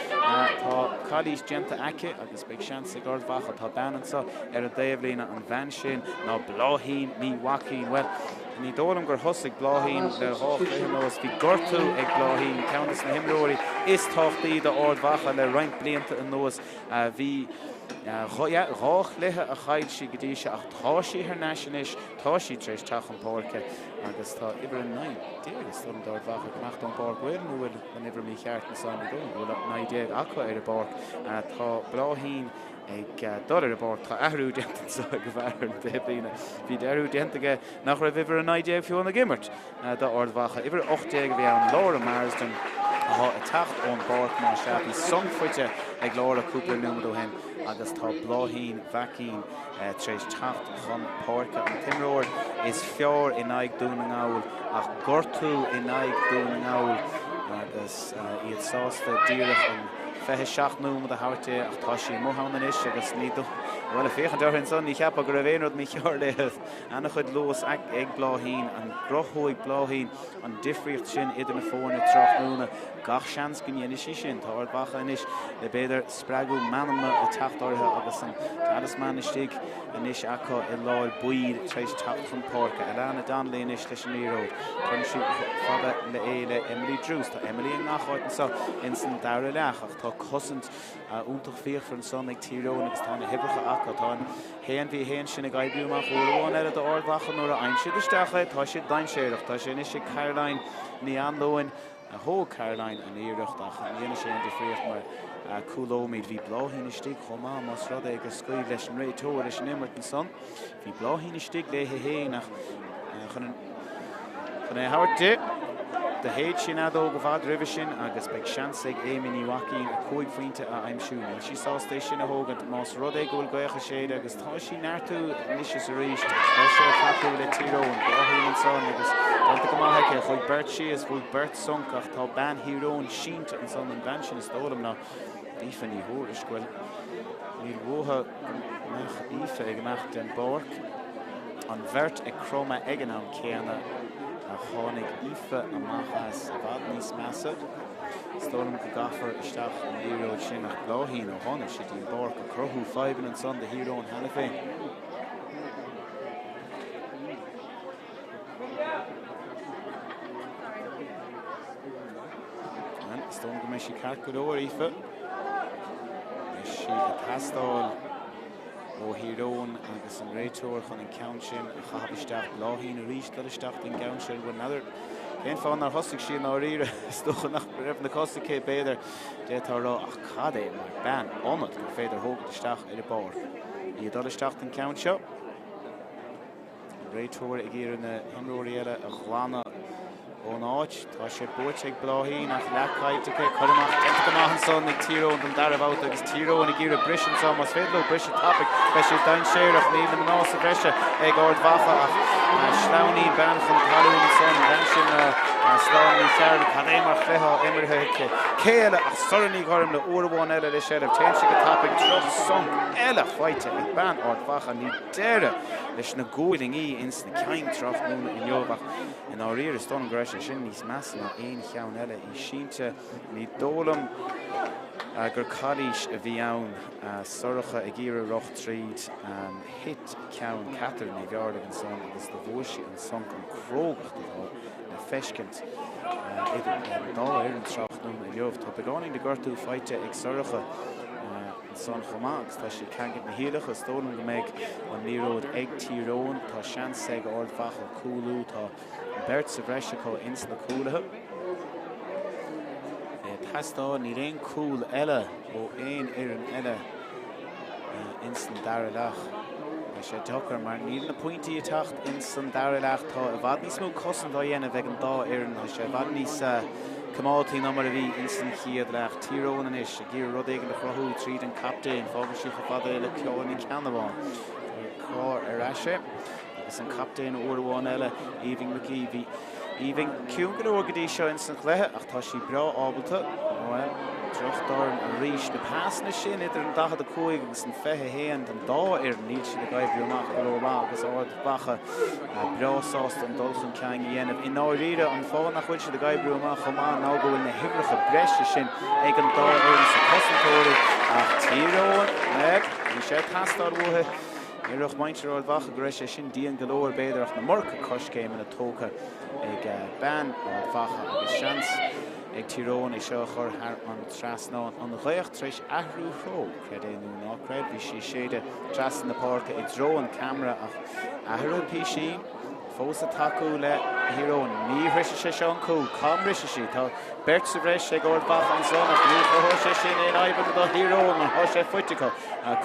tá calaois déanta aici agus beidh seans ag Ard Mhacha. Tá bean anseo ar an dtaobhlíne, an bhean sin ná Bláithín Ní Mhaicín. Bhuel, Ní dóigh liom gur thosaigh Bláithín le dhá chluiche anuas. Bhí gortú ag Bláithín, ceann de na himreoirí is tábhachtaí d'Ard Mhacha le roinnt blianta anuas. Bhí dhá chluiche a chaill sí go dtí seo ach tá sí thar n-ais anois, tá sí tar éis teacht chun páirce agus tá uimhir 19 is dóigh liom d'Ard Mhacha ag imeacht ón bpáirc. Bhfuil nó bhfuil an uimhir mícheart ansan? Ní dóigh liom go bhfuil 19 acu ar an bpáirc. Tá Bláithín. Ag dul ar an bpáirc, tá athrú déanta anseo ag an bhfear ar an taobhlíne. Bhí athrú déanta aige nach raibh uimhir 19 fiú ag imirt d'Ard Mhacha. Uimhir 18 a bhí ann, Laura Marsden, atá ag teacht ón bpáirc más ea. Bhí sonc faighte ag Laura cúpla nóiméad ó shin agus tá Bláithín Mhaicín tar éis teacht chun páirce. An t-imreoir is fearr in aghaidh Dún na nGall ach gortú in aghaidh Dún na nGall agus iad sásta díreach an 27 nóiméad a thabhairt di ach tá sí amuigh ann anois agus ní bhuel ag féachaint uirthi ansan ní cheapfá go raibh aon rud mícheart léi. Ana-chuid luas ag Bláithín. An gcruthóidh Bláithín an difríocht sin idir na foirne tráthnóna? Gach seans go ndéanfaidh sí sin. Tá Ard Mhacha anois le b'fhéidir spreagadh meanmna ag teacht orthu agus an talisman istigh anois acu i lár baill tar éis teacht chun páirce. Alana Donnelly anois leis an liathróid. Cuireann sí fada le é le Emily Druce. Tá Emily i ngach áit anseo ins an dara leath ach tá cosaint iontach fíochmhar ansan ag Tír Eoghain agus tá na huimhreacha acu. Tá an haon v haon sin ag oibriú amach uair amháin eile d'Ard Mhacha nuair a fhaigheann siad isteach é. Tá siad dainséarach. Tá sé anois ag Caroline Ní Anluain. Thóg Caroline an iarracht ach ní dhéanfaidh sé aon difríocht mar cúlóimid. Bhí Bláithín istigh chomh maith más rud é gur scaoil leis an réiteoir leis an imirt ansan. Bhí Bláithín istigh léi féin ach chun chun é a thabhairt di. Do shéid sí an fheadóg i bhfad roimhe sin agus beidh seans ag Amy Ní Mhaicín a 5 phointe a aimsiú. Níl sí sásta é sin a thógaint más rud é go bhfuil gaoth ag séideadh agus tá sí ag neartú anois is arís. Beidh sé ag tacú le Tír Eoghain. Bláithín ansan agus déanta go maith aici. Chuaigh beirt síos, bhuaigh beirt sonc ach tá bean Thír Eoghain sínte ansan, an bhean sin is dóigh liom ná Aoife Ní Thuairisg. Bhuel, níl uathu go mbeadh Aoife ag imeacht den bpáirc. An bheirt ag cromadh ag an am céanna ach tháinig Aoife amach as i bhfad níos measa. Is dóigh liom go gcaithfear isteach an liathróid sin ach Bláithín ó tháinig sí dtí'n bpáirc ag cruthú fadhbanna ansan do Thír Eoghain cheana féin. Is dóigh liom go mbeidh sí ceart go leor, Aoife. Beidh sí ag teastáil ó Thír Eoghain agus an réiteoir chun an ceann sin a chaitheamh isteach. Bláithín arís dul isteach don gceann sin. Bhuel, n'fheadar cén fáth nár thosaigh sí i ndáiríre. Is dócha nach raibh na cosa aici, b'fhéidir, d'fhéadfá a rá, ach cad é mar bean ionad gur féidir a thógaint isteach ar an bpáirc. Í ag dul isteach don ceann seo. An réiteoir ag iarraidh na himreoirí eile a ghlanadh ón áit. Tá sé buaite ag Bláithín ach leath caillte aici. Cur amach déanta go maith ansan ag Tír Eoghain don dara babhta agus Tír Eoghain ag iarraidh briseadh anso. Más féidir leo briseadh tapaidh beidh siad dainséarach. Níl na mná sa bhreise ag Ard Mhacha ach sleamhnaíonn bean chun talún ansan. An bhean sin Slán Ní Chearúil. Cad é mar chluiche atá imeartha aici. Cé eile ach Sorcha Ní Ghormlaithe uair amháin eile le seilbh. Téann sí go tapaidh. Droch sonc eile faighte ag bean Ard Mhacha. Ní deireadh leis na guaillí ins na cinn tráthnóna inniu ach i ndáiríre is dóigh liom go raibh sé sin níos measa ná aon cheann eile í sínte. Ní dóigh liom gur calaois a bhí ann. Sorcha ag iarraidh rith tríd. Thit ceann Catherine Ní Bhearlaigh ansan agus do bhuail sí an sonc, an crógacht atá le feiscint idir an dá fhoireann tráthnóna inniu. Tá beagáinín de gortú faighte ag Sorcha. ansan chomh maith agus tá sí ag ceangailt na hiallacha. Is dóigh liom go mbeidh an liathróid ag Tír Eoghain. Tá seans ag Ard Mhacha cúlú. Tá beirt sa bhreis acu ins na cúlaithe. Ag teastáil, níl aon cúl eile ó aon fhoireann eile ins an dara leath. Beidh sé deacair mar níl na pointí ag teacht ins an dara leath. Tá i bhfad níos mó cosaint á dhéanamh ag an dá fhoireann. Tá sé i bhfad níos coimeádaí ná mar a bhí ins an chéad leath. Tír Eoghain anois ag iarraidh rud éigin a chruthú tríd an captaen. Fágann sí chomh fada le Ciara Ní Ceannabháin. Clár ar ais é agus an captaen uair amháin eile, Aoibhinn McGee. Bhí Aoibhinn ciúin go leor go dtí seo ins an chluiche ach tá sí breá ábalta. Bhuel, drochdhorn arís. Na pasanna sin idir an 45 agus an 21 don dá fhoireann, níl siad ag oibriú amach go rómhaith agus Ard Mhacha breá sásta an dul chun cinn a dhéanamh. I ndáiríre, an fáth nach bhfuil siad ag oibriú amach chomh maith ná go bhfuil na huimhreacha breise sin ag an dá fhoireann sa cosantóirí ach Tír Eoghain, bhí sé ag teastáil uathu. Déarfadh muintir Ard Mhacha go raibh sé sin dian go leor, b'fhéidir, ach na marca coiscéimeanna tógtha ag bean Ard Mhacha agus seans ag Tír Eoghain é seo a chur thar an trasnán. An ghaoth tar éis athrú threo, creid é nó ná creid, bhí sí ag séideadh trasna na páirce i dtreo an ceamara ach athraithe písín, fós ag tacú le. Thír Eoghain. Ní shroisfidh sé seo an cúl. Cá mbrisfidh sí? Tá beirt sa bhreis ag Ard Mhacha ansan ach ní chruthóidh sé sin aon fhadhbanna do Thír Eoghain mar tá sé faighte acu.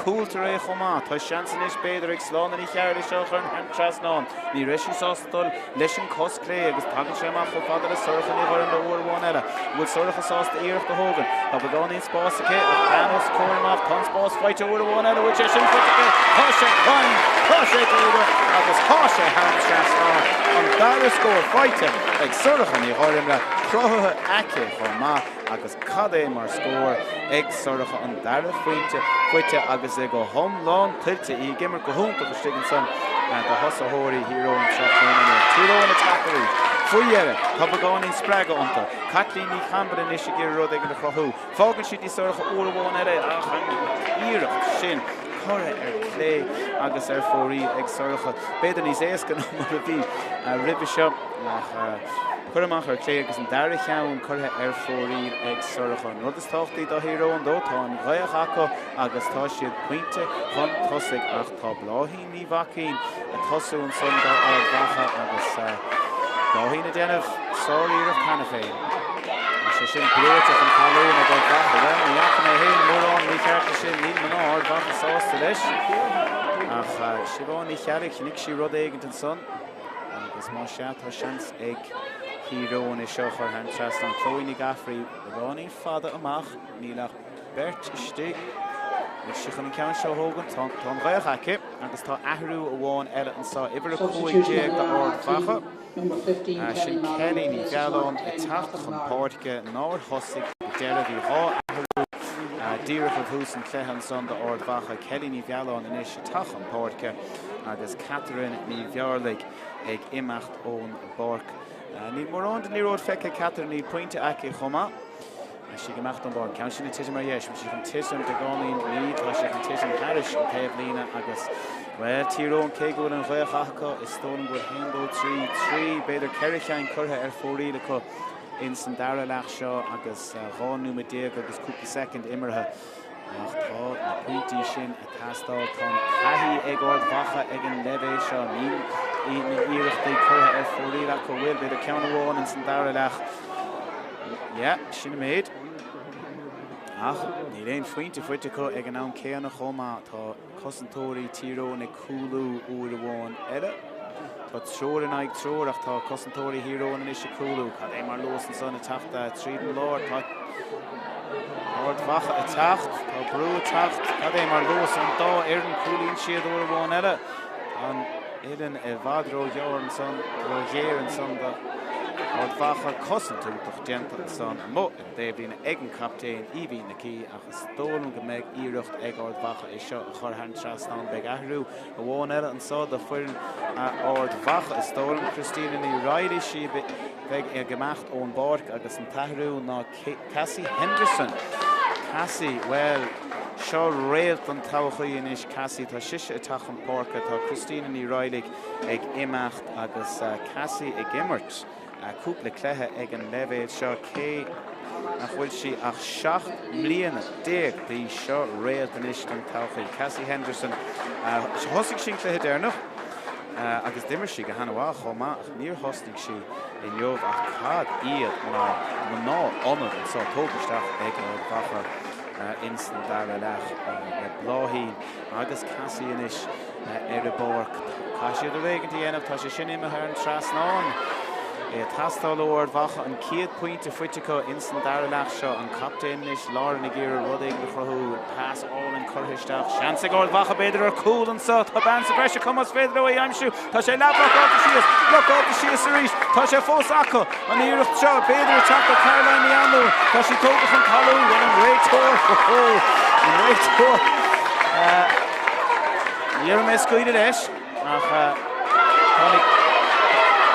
Cúl tar éis chomh maith. Tá seans anois b'fhéidir ag Sláine Ní Chearúil é seo a chur thar an trasnán. Ní raibh sí sásta dul leis an cos clé agus tagann sé amach chomh fada le Sorcha Ní Ghoirmle uair amháin eile. An bhfuil Sorcha sásta iarracht a thógaint? Tá beagáinín spáis aici ach bean os a comhair amach. Tá an spás faighte uair amháin eile. Bhfuil sé sin faighte aici? Tá sé cruinn! Tá sé díreach agus tá sé thar an trasnán. An dara scór faighte ag Sorcha Ní Ghoirmle, cruthaithe aici chomh maith agus cad é mar scór ag Sorcha an dara phointe faighte agus é go hiomlán tuillte. Í ag imirt go hiontach istigh ansan do thosaitheoirí Thír Eoghain tráthnóna inniu. Tír Eoghain ag teacht arís. Faoi dheireadh, tá beagáinín spreagadh iontu. Caitlín Ní Chaimbeul anois ag iarraidh rud éigin a chruthú. Fágann siad í Sorcha uair amháin eile ach an iarracht sin curtha ar clé agus ar fóraoil ag Sorcha. B'fhéidir níos éasca ná mar a bhí roimhe seo ach curtha amach ar clé agus an dara cheann curtha ar fóraoil ag Sorcha. An rud is tábhachtaí do Thír Eoghain dó, tá an ghaoth acu agus tá siad pointe chun tosaigh ach tá Bláithín Ní Mhaicín ag tosú ansan do Ard Mhacha agus Bláithín ag déanamh sár-iarracht cheana féin. Tá sé sin brúite chun talún ag Ard Mhacha. Bhuel, ní fhaca mé féin mórán mícheart leis sin, níl mná Ard Mhacha sásta leis. Ach Siobhán Ní Cheallaigh, chonaic sí rud éigint ansan agus más ea tá seans ag Tír Eoghain é seo a chur thar an trasnán. Chloe Ní Ghafraidh, beagáinín fada amach, níl ach beirt istigh. Níl sí chun an ceann seo a thógaint. Tá an ghaoth aici agus tá athrú amháin eile anseo. Uimhir 15 d'Ard Mhacha. Sin Kelly Ní Mhealláin ag teacht chun páirce nár thosaigh go deireadh. Bhí dhá athrú díreach roimh thús an chluiche ansan d'Ard Mhacha. Kelly Ní Mhealláin anois ag teacht chun páirce agus Catherine Ní Bhearlaigh ag imeacht ón bpáirc. Níl mórán den liathróid feicthe ag Catherine, níl pointe aici chomh maith. Tá sí ag imeacht ón bpáirc. An ceann sin ag titim ar dheis. Bhfuil sí chun titim beagáinín? Níl. Tá sé chun titim thairis an taobhlíne agus, bhuel, Tír Eoghain, cé go bhfuil an ghaoth acu, is dóigh liom go bhfuil haon, dó, trí, trí, b'fhéidir ceithre cheann curtha ar fóraoil acu ins an dara leath seo agus 12 nóiméad agus cúpla soicind imeartha. Ach tá na pointí sin ag teastáil. Tá an taithí ag Ard Mhacha ag an leibhéal seo. Níl na hiarrachtaí curtha ar fóraoil acu, bhuel, b'fhéidir ceann amháin ins an dara leath. Yeah, sin an méid. Ach níl aon phointe faighte acu ag an am céanna chomh maith. Tá cosantóirí Thír Eoghain ag cúlú uair amháin eile. Tá triúr in aghaidh triúr ach tá cosantóirí Thír Eoghain anois ag cúlú. Cad é mar luas ansan ag teacht tríd an lár. Tá Ard Mhacha ag teacht. Tá brú ag teacht. Cad é mar luas an dá fhoireann. Cúlaíonn siad uair amháin eile. Tá an uillinn i bhfad róghearr ansan, róghéar ansan do Ard Mhacha. Cosaint iontach déanta ansan amuigh ar an dtaobhlíne ag an captaen Aoibhín Nic Aoidh ach is dóigh liom go mbeidh iarracht ag Ard Mhacha é seo a chur thar an trasnán. Beidh athrú amháin eile anso do foireann Ard Mhacha is dóigh liom. Christina Ní Raghallaigh, sí a bheidh ag imeacht ón bpáirc agus an t-athrú ná Cassie Henderson. Cassie, bhuel, seo réalt an todhchaí anois Cassie. Tá sise ag teacht chun páirce. Tá Christina Ní Raghallaigh ag imeacht agus Cassie ag imirt cúpla cluiche ag an leibhéal seo cé nach bhfuil sí ach 17 mbliana d'aois. Seo réalt anois don todhchaí. Cassie Henderson, thosaigh sí an cluiche deireanach agus d'imir sí go han-mhaith chomh maith ach níor thosnaigh sí inniu ach cad iad na mná ionaid anseo tógtha isteach ag Ard Mhacha ins an dara leath le Bláithín agus Cassie anois ar an bpáirc. Caithfidh siad rud éigin a dhéanamh, tá sé sin imithe thar an trasnán. É ag teastáil ó Ard Mhacha an chéad pointe faighte acu ins an dara leath seo. An captaen anois, Lauren ag iarraidh rud éigin a chruthú. Pas álainn curtha isteach. Seans ag Ard Mhacha b'fhéidir ar chúl anseo. Tá bean sa bhreis acu más féidir leo é a aimsiú. Tá sé leathbhlocáilte síos, blocáilte síos arís. Tá sé fós acu. An iarracht seo, b'fhéidir, ag teacht ó Caroline Ní Anluain. Tá sí tógtha chun talún. Bhuel, an réiteoir, ho ho, an réiteoir. Ní raibh mé ag scaoileadh leis, ach tá na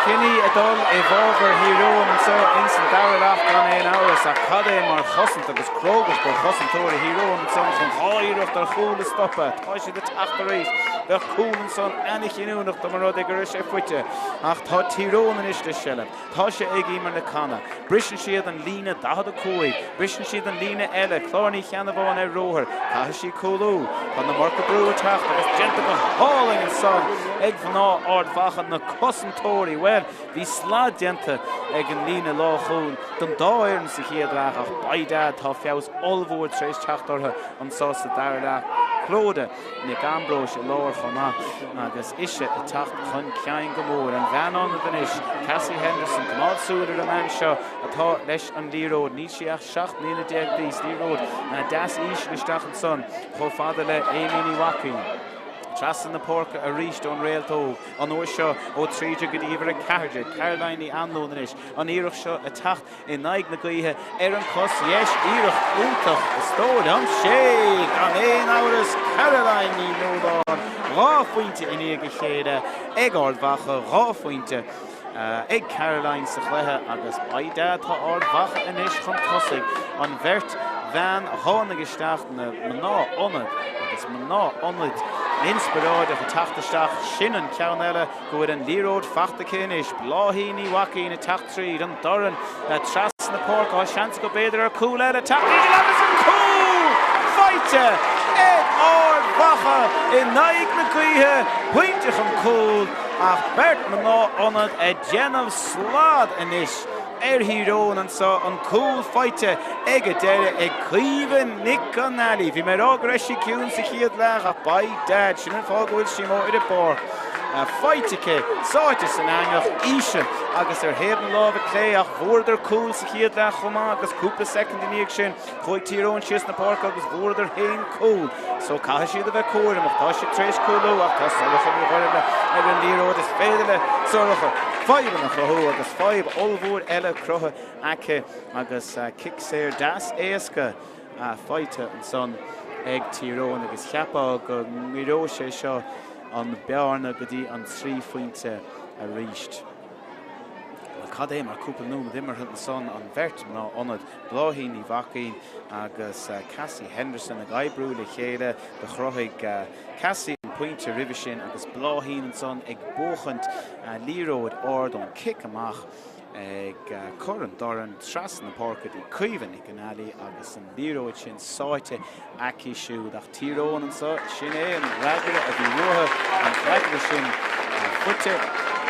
cinní ag dul i bhfabhar Thír Eoghain anseo ins an dara leath gan aon amhras. Ach cad é mar chosaint agus crógacht ó chosantóirí Thír Eoghain ansan chun dhá iarracht ar chúl a stopadh. Tá siad ag teacht arís. Bheadh cúl ansan ana-chinniúnach dá mba rud é go raibh sé faighte. Ach tá Tír Eoghain anois le seilbh. Tá sé ag Emer Nic Cana. Briseann siad an líne 45. Briseann siad an líne eile. Clár Ní Cheannabháin ar ruathar. Caithfidh sí cúlú. Tá an iomarca brú ag teacht agus déanta go hálainn ansan ag mná Ard Mhacha, na cosantóirí. Bhuel. Bhuel, bhí slad déanta ag an líne lánchúil don dá fhoireann sa chéad leath ach by dad tá feabhas ollmhór tar éis teacht orthu anseo sa dara leath. Clodagh Nic Ambróis i lár chomh maith agus ise ag teacht chun cinn go mór. An bhean ionaid anois, Cassie Henderson, coimeád súil ar an mbean seo atá leis an liathróid. Níl sí ach 17 mbliana d'aois. Liathróid deas íseal isteach ansan chomh fada le Amy Ní Mhaicín. Trasna na páirce arís ón réalt óg, an uair seo ó 13 go dtí uimhir 14, Caroline Ní Anluain anois, an iarracht seo ag teacht in aghaidh na gaoithe ar an cos dheis, iarracht iontach is dóigh liom, sé gan aon amhras Caroline Ní Nualláin, 2 phointe i ndiaidh a chéile ag Ard Mhacha, 2 phointe ag Caroline sa chluiche agus by dad tá Ard Mhacha anois chun tosaigh, an bheirt bhean a tháinig isteach, na mná ionaid agus mná ionaid inspioráideach ag teacht isteach, sin an ceann eile go bhfuil an liathróid fachta aici anois, Bláithín Ní Mhaicín ag teacht tríd an dorn trasna na páirce, tá seans acu b'fhéidir ar cúl eile teacht tríd agus an cúl faighte ag Ard Mhacha in aghaidh na gaoithe, pointe chun cúil. Ach beirt mná ionad ag déanamh slad anois ar Thír Eoghain anso, an cúl faighte ag an deireadh ag Caoimhe Nic an Ailí. Bhí mé ag rá go raibh sí ciúin sa chéad leath ach by dad, sin an fáth go bhfuil sí amuigh ar an bpáirc. Faighte aici, sáite san eangach, íseal agus ar thaobh na láimhe clé ach bhfuaireadar cúl sa chéad leath chomh maith agus cúpla soicind i ndiaidh sin Chuaigh Tír Eoghain síos na páirce agus bhfuaireadar féin cúl so caithfidh siad a bheith cúramach. Tá siad tar éis cúlú ach tá Sorcha Ní Ghoirmhle ar an liathróid. Is féidir le Sorcha fadhbanna a chruthú agus fadhb ollmhór eile cruthaithe aici agus cic saor deas éasca faighte ansan ag Tír Eoghain agus cheapfá go ngiorródh sé seo an bearna go dtí an 3 phointe arís. Bhuel, cad é mar cúpla nóiméad imeartha ansan, an bheirt mná ionad, Bláithín Ní Mhaicín agus Cassie Henderson ag oibriú le chéile. Do chruthaigh Cassie an pointe roimhe sin agus Bláithín ansan ag buachaint liathróid ard ón cic amach ag cur an dorn trasna na páirce dtí Caoimhe Nic an Ailí agus an liathróid sin sáite aici siúd. Ach Tír Eoghain anso, sin é an fhreagra a bhí uathu, an freagra sin faighte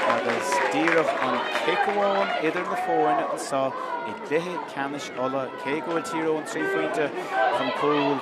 agus díreach an cic amháin idir na foirne anso i gcluiche ceannais Uladh. Cé go bhfuil Tír Eoghain 3 phointe chun cúil,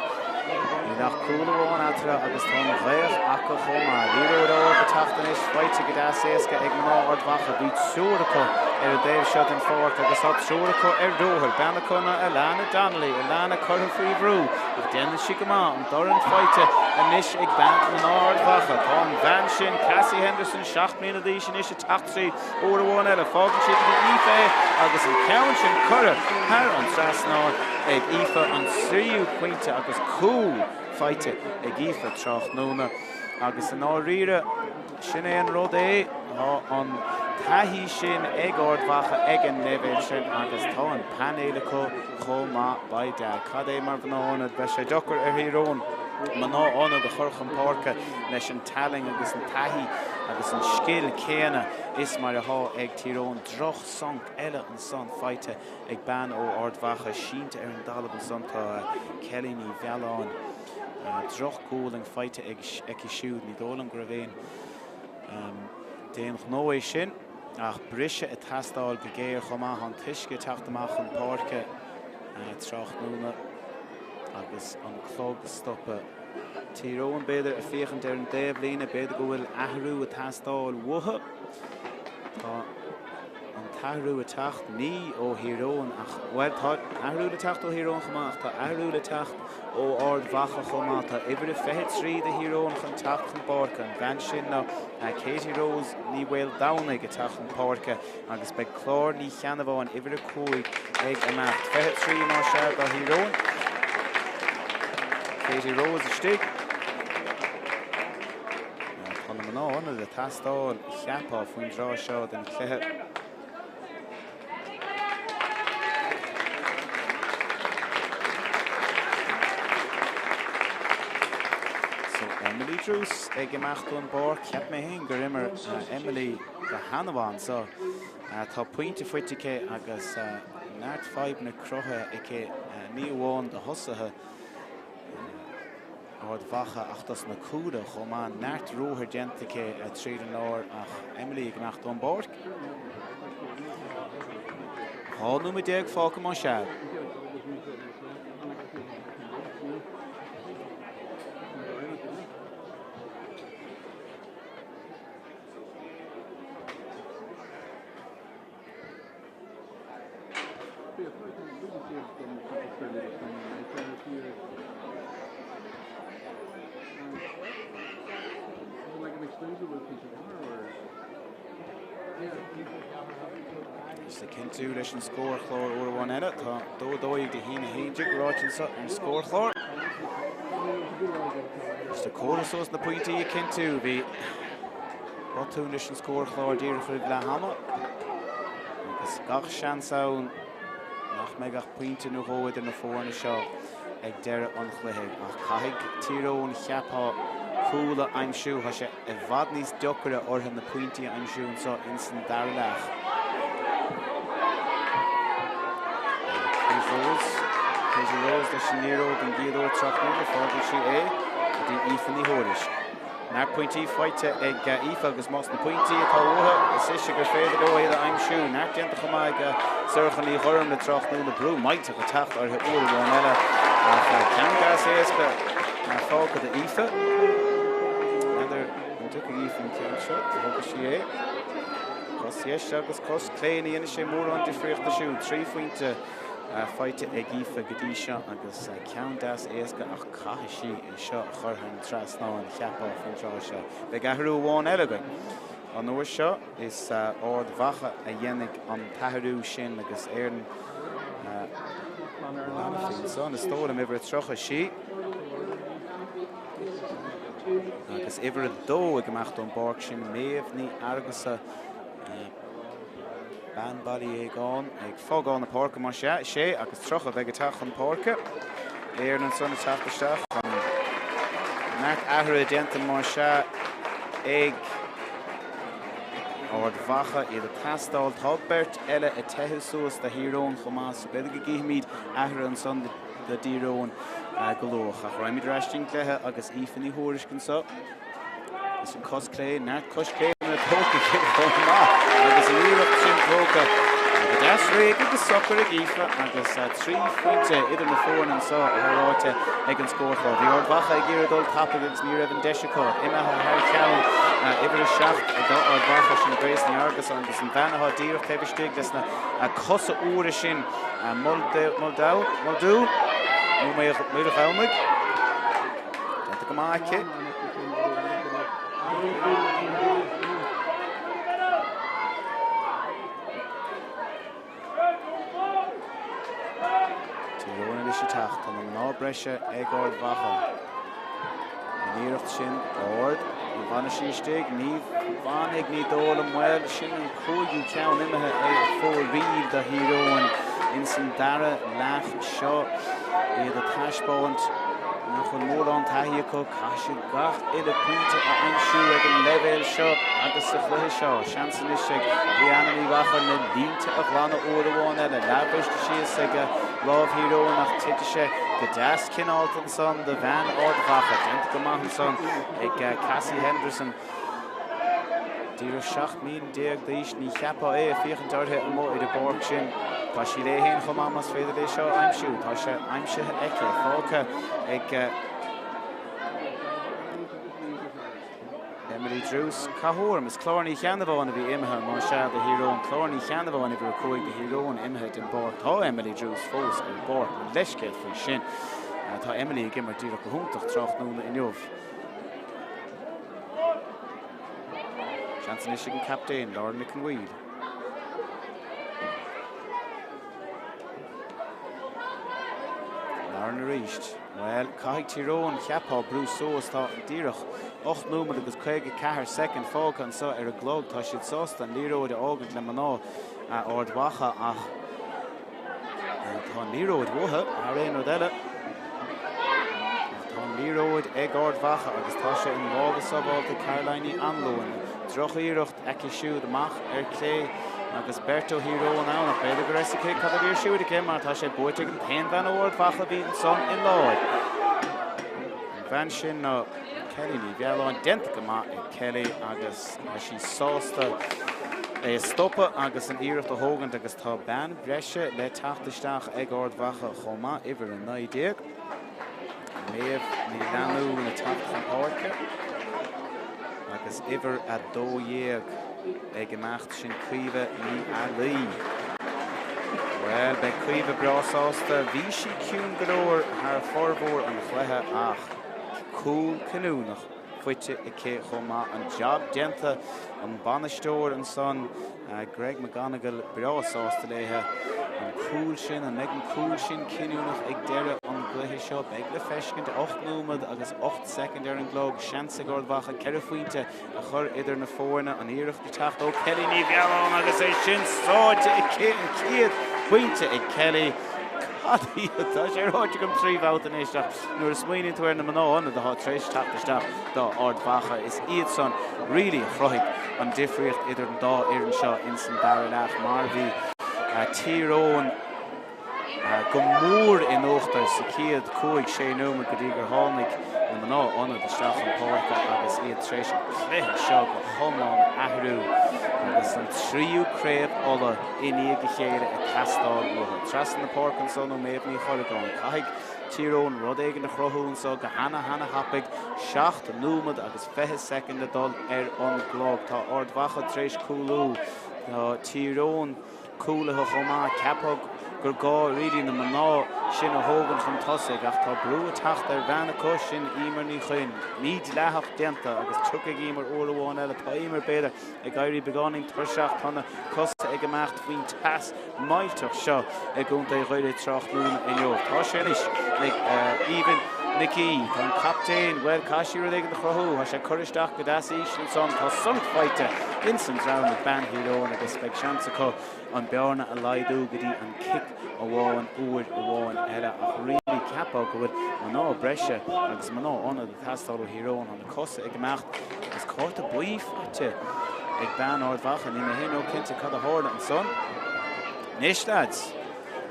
níl ach cúl amháin eatarthu agus tá an ghaoth acu chomh maith. Liathróid ard ag teacht anois, faighte go deas éasca ag mná Ard Mhacha. Bhí triúr acu ar an dtaobh seo den pháirc agus tá triúr acu ar ruathar. Bean acu ná Alana Donnelly. Alana curtha faoi bhrú ach déanann sí go maith. An dorn faighte anois ag bean mná Ard Mhacha. Tá an bhean sin, Cassie Henderson, 7 mbliana d'aois anois ag teacht tríd uair amháin eile. Fágann sí go dtí Aoife é agus an ceann sin curtha thar an trasnán ag Aoife, an tríú pointe agus cúl faighte ag Aoife tráthnóna. Agus i ndáiríre, Sin é an rud é, tá an taithí sin ag Ard Mhacha ag an leibhéal sin agus tá an painéal acu chomh maith by dad. Cad é mar mhná ionad, bheadh sé deacair ar Thír Eoghain mná ionad a chur chun páirce leis an tallainn agus an taithí agus an scil céanna is mar atá ag Tír Eoghain. Droch-sonc eile ansan faighte ag bean ó Ard Mhacha, sínte ar an dtalamh ansan tá Kelly Ní Mhealláin. Droch-ghualainn faighte aici siúd. Ní dóigh liom go raibh aon d'aon ghnó é sin, ach briseadh ag teastáil go géar chomh maith. An t-uisce ag teacht amach chun páirce tráthnóna agus an clog stoptha. Tír Eoghain, b'fhéidir, ag féachaint ar an dtaobhlíne, b'fhéidir go bhfuil athrú ag teastáil uathu. Tá an t-athrú ag teacht, ní ó Thír Eoghain ach, bhuel, tá athrú le teacht ó Thír Eoghain chomh maith ach tá athrú le teacht ó Ard Mhacha chomh maith. Tá uimhir a 23 do Thír Eoghain chun teacht chun páirce. An bhean sin ná Katie Rose Ní Mhaoldomhnaigh ag teacht chun páirce agus beidh Clár Ní Cheannabháin, uimhir 5, ag imeacht. 23 más ea do Thír Eoghain. Katie Rose istigh. Tá na mná ionaid ag teastáil, cheapfá, faoin dtráth seo den chluiche. So Emily Druce ag imeacht ón bpáirc. Cheap mé féin gur imir Emily go han-mhaith anso. Tá pointe faighte aici agus neart fadhbanna cruthaithe aici, ní amháin do thosaithe. Ard Mhacha ach dos na cúla chomh maith. Neart ruathair déanta aici tríd an lár ach Emily ag imeacht ón bpáirc. 12 nóiméad fágtha más ea. Is le cinntiú leis an scórchlár uair amháin eile, tá 2 12 do 1 11 ráite anseo ar an scórchlár. Is le comhaireamh suas na pointí a chinntiú, bhí Botún leis an scórchlár díreach roimh leath ama agus gach seans ann nach mbeidh ach pointe nó dhó idir na foirne seo ag deireadh an chluiche. Ach caithfidh Tír Eoghain, cheapfá, cúl a aimsiú. Tá sé i bhfad níos deocaire orthu na pointí a aimsiú anseo ins an dara leath. Katie Rose, Katie Rose leis an liathróid den gcéad uair tráthnóna, fágann sí é go dtí Aoife Ní Thuairisg. Neart pointí faighte ag Aoife agus más na pointí atá uathu, is ise gur féidir leo iad a aimsiú. Neart déanta chomh maith ag Sorcha Ní Ghormlaithe tráthnóna, brú millteach ag teacht uirthi uair amháin eile ach ceann deas éasca fágtha d'Aoife. N'fheadar an dtiocfaidh Aoife an ceann seo, tógfaidh sí é. Cos dheis agus cos clé, ní dhéanfaidh sé mórán difríochta siúd. 3 phointe faighte ag Aoife go dtí seo agus ceann deas éasca ach caithfidh sí é seo a chur thar an trasnán, cheapfá, faoin tráth seo. Beidh athrú amháin eile againn. An uair seo, is Ard Mhacha a dhéanfaidh an t-athrú sin agus Éirinn leanfaidh ansan, is dóigh liom, uimhir a 30, sí. Agus uimhir a dó ag imeacht ón bpáirc sin, Méabh Ní Fhearghusa. Bean Bhaile Dhéagáin ag fágáil na páirce más ea, 6 agus 30 a bheidh ag teacht chun páirce. Éirinn ansan ag teacht isteach. Neart athruithe déanta más ea ag Ard Mhacha, iad ag teastáil. Tá beirt eile ag teitheadh suas do Thír Eoghain chomh maith so b'fhéidir go gcífimid athrú ansan do dTír Eoghain go luath. Ach raghaimid ar ais dtí'n gcluiche agus Aoife Ní Thuairisg anso. Is an cos clé, neart coiscéimeanna tógtha aici chomh maith agus an iarracht sin tógtha go deas réidh agus socair ag Aoife agus 3 phointe idir na foirne anseo atá ráite ag an scórchlár. Bhí Ard Mhacha ag iarraidh dul tapaidh agus ní raibh an deis acu. Imithe thar cheann uimhir 7 d'Ard Mhacha, sin Grace Ní Fhearghusa agus an bhean atá díreach taobh istigh leis na cosa úra sin, Muldoon, Muldoon nó Maolghónaigh. Déanta go maith aici. Tír Eoghain anois ag teacht. Tá na mná breise ag Ard Mhacha. An iarracht sin ard. An bhfanfaidh sí istigh? Ní bhfanfaidh, ní dóigh liom. Bhuel, sin an cúigiú ceann imithe ag fóraoil do Thír Eoghain ins an dara leath seo. Iad ag taispeáint nach bhfuil mórán taithí acu, caithfidh siad gach uile pointe a aimsiú ag an leibhéal seo agus sa chluiche seo. Seans anois ag Brianna Ní Mhachair na línte a ghlanadh uair amháin eile. Leathbhriste síos ag lámh Thír Eoghain ach titfidh sé go deas cineálta ansan do bhean Ard Mhacha. Déanta go maith ansan ag Cassie Henderson. Díreach 17 mbliana d'aois, ní cheapfá é ag féachaint uirthi amuigh ar an bpáirc sin. Tá sí léi féin chomh maith más féidir léi seo a aimsiú. Tá sé aimsithe aici, fágtha ag Emily Druce. Caithfidh, is Clár Ní Cheannabháin a bhí imithe, más ea, do Thír Eoghain. Clár Ní Cheannabháin, uimhir 5 do Thír Eoghain, imithe den bpáirc. Tá Emily Druce fós ar an bpáirc, mo leithscéal faoi sin. Tá Emily ag imirt díreach go hiontach tráthnóna inniu. Seans anois ag an captaen, Lauren Nic an Bhaoill. Lauren arís. Bhuel, caithfidh Tír Eoghain, cheapfá, brú suas. Tá díreach 8 nóiméad agus 54 soicind fágtha anseo ar an gclog. Tá siad sásta an liathróid a fhágaint le mná Ard Mhacha ach Tá an liathróid uathu thar aon rud eile. Tá an liathróid ag Ard Mhacha agus tá sé in lámha sábháilte Caroline Ní Anluain. Drochiarracht aici siúd amach ar clé agus beirt ó Thír Eoghain ann ach b'fhéidir go raibh a fhios aici cad a bhí ar siúl aici mar tá sé buaite ag an t-aon bhean ó Ard Mhacha a bhí ansan i lár. bhean sin ná Kelly Ní Mhealláin. Déanta go maith ag Kelly agus tá sí sásta é a stopadh agus an iarracht a thógaint agus tá bean breise le teacht isteach ag Ard Mhacha chomh maith, uimhir 19. Méabh Ní Leanúin ag teacht chun páirce agus uimhir 12 ag imeacht, sin Caoimhe Ní Fhearraigh. Bhuel, beidh Caoimhe breá sásta. Bhí sí ciúin go leor thar formhór an chluiche ach cúl cinniúnach faighte aici chomh maith. An jab déanta, an bainisteoir ansan, Greg McGonigle breá sásta léithe. An cúl sin, an mbeidh an cúl sin cinniúnach ag deireadh an gcluiche seo? Beidh le feiscint. 8 nóiméad agus 8 soicind ar an gclog. Seans ag Ard Mhacha 4 phointe a chur idir na foirne. An iarracht ag teacht ó Kelly Ní Mhealláin agus é sin sáite aici, an chéad phointe ag Kelly. Cad iad? Tá sé ráite agam 3 bhabhta anois ach nuair a smaoiníonn tú ar na mná ionaid atá tar éis teacht isteach d'Ard Mhacha, is iad san really a chruthaigh an difríocht idir an dá fhoireann seo ins an dara leath mar bhí Tír Eoghain go mór in uachtar sa chéad 5, 6 nóiméad go dtí gur tháinig na mná ionaid isteach chun páirce agus iad tar éis an cluiche seo go hiomlán a athrú agus an tríú craobh Uladh i ndiaidh a chéile ag teastáil uathu. Trasna na páirce ansan ó Méabh Ní Chorragáin. Caithfidh Tír Eoghain rud éigin a chruthú anso go hana hana thapaidh. 7 nóiméad agus 20 soicind le dul ar an gclog. Tá Ard Mhacha tar éis cúlú. Tá Tír Eoghain cúlaithe chomh maith. Cheapfá gur gá really na mná sin a thógaint chun tosaigh ach tá brú ag teacht ar bhean acu, sin Emer Ní Chuinn. Mídhleathach déanta agus tiocfaidh Emer uair amháin eile. Tá Emer b'fhéidir ag éirí beagáinín tuirseach. Tá na cosa ag imeacht faoin teas millteach seo i gContae Dhoire tráthnóna inniu. Tá sé anois ag Aoibhinn Nic Aoidh. Tá an captaen, bhuel, caithfidh sí rud éigin a chruthú. Tá sé curtha isteach go deas íseal ansan. Tá sonc faighte ins an dream ag bean Thír Eoghain agus beidh seans acu an bearna a laghdú go dtí an cic amháin uair amháin eile. Ach really, cheapfá go bhfuil mná breise agus mná ionaid ag teastáil ó Thír Eoghain. Tá na cosa ag imeacht agus cárta buí faighte ag bean Ard Mhacha. Níl mé féin róchinnte cad a tharla ansan. Anois lads,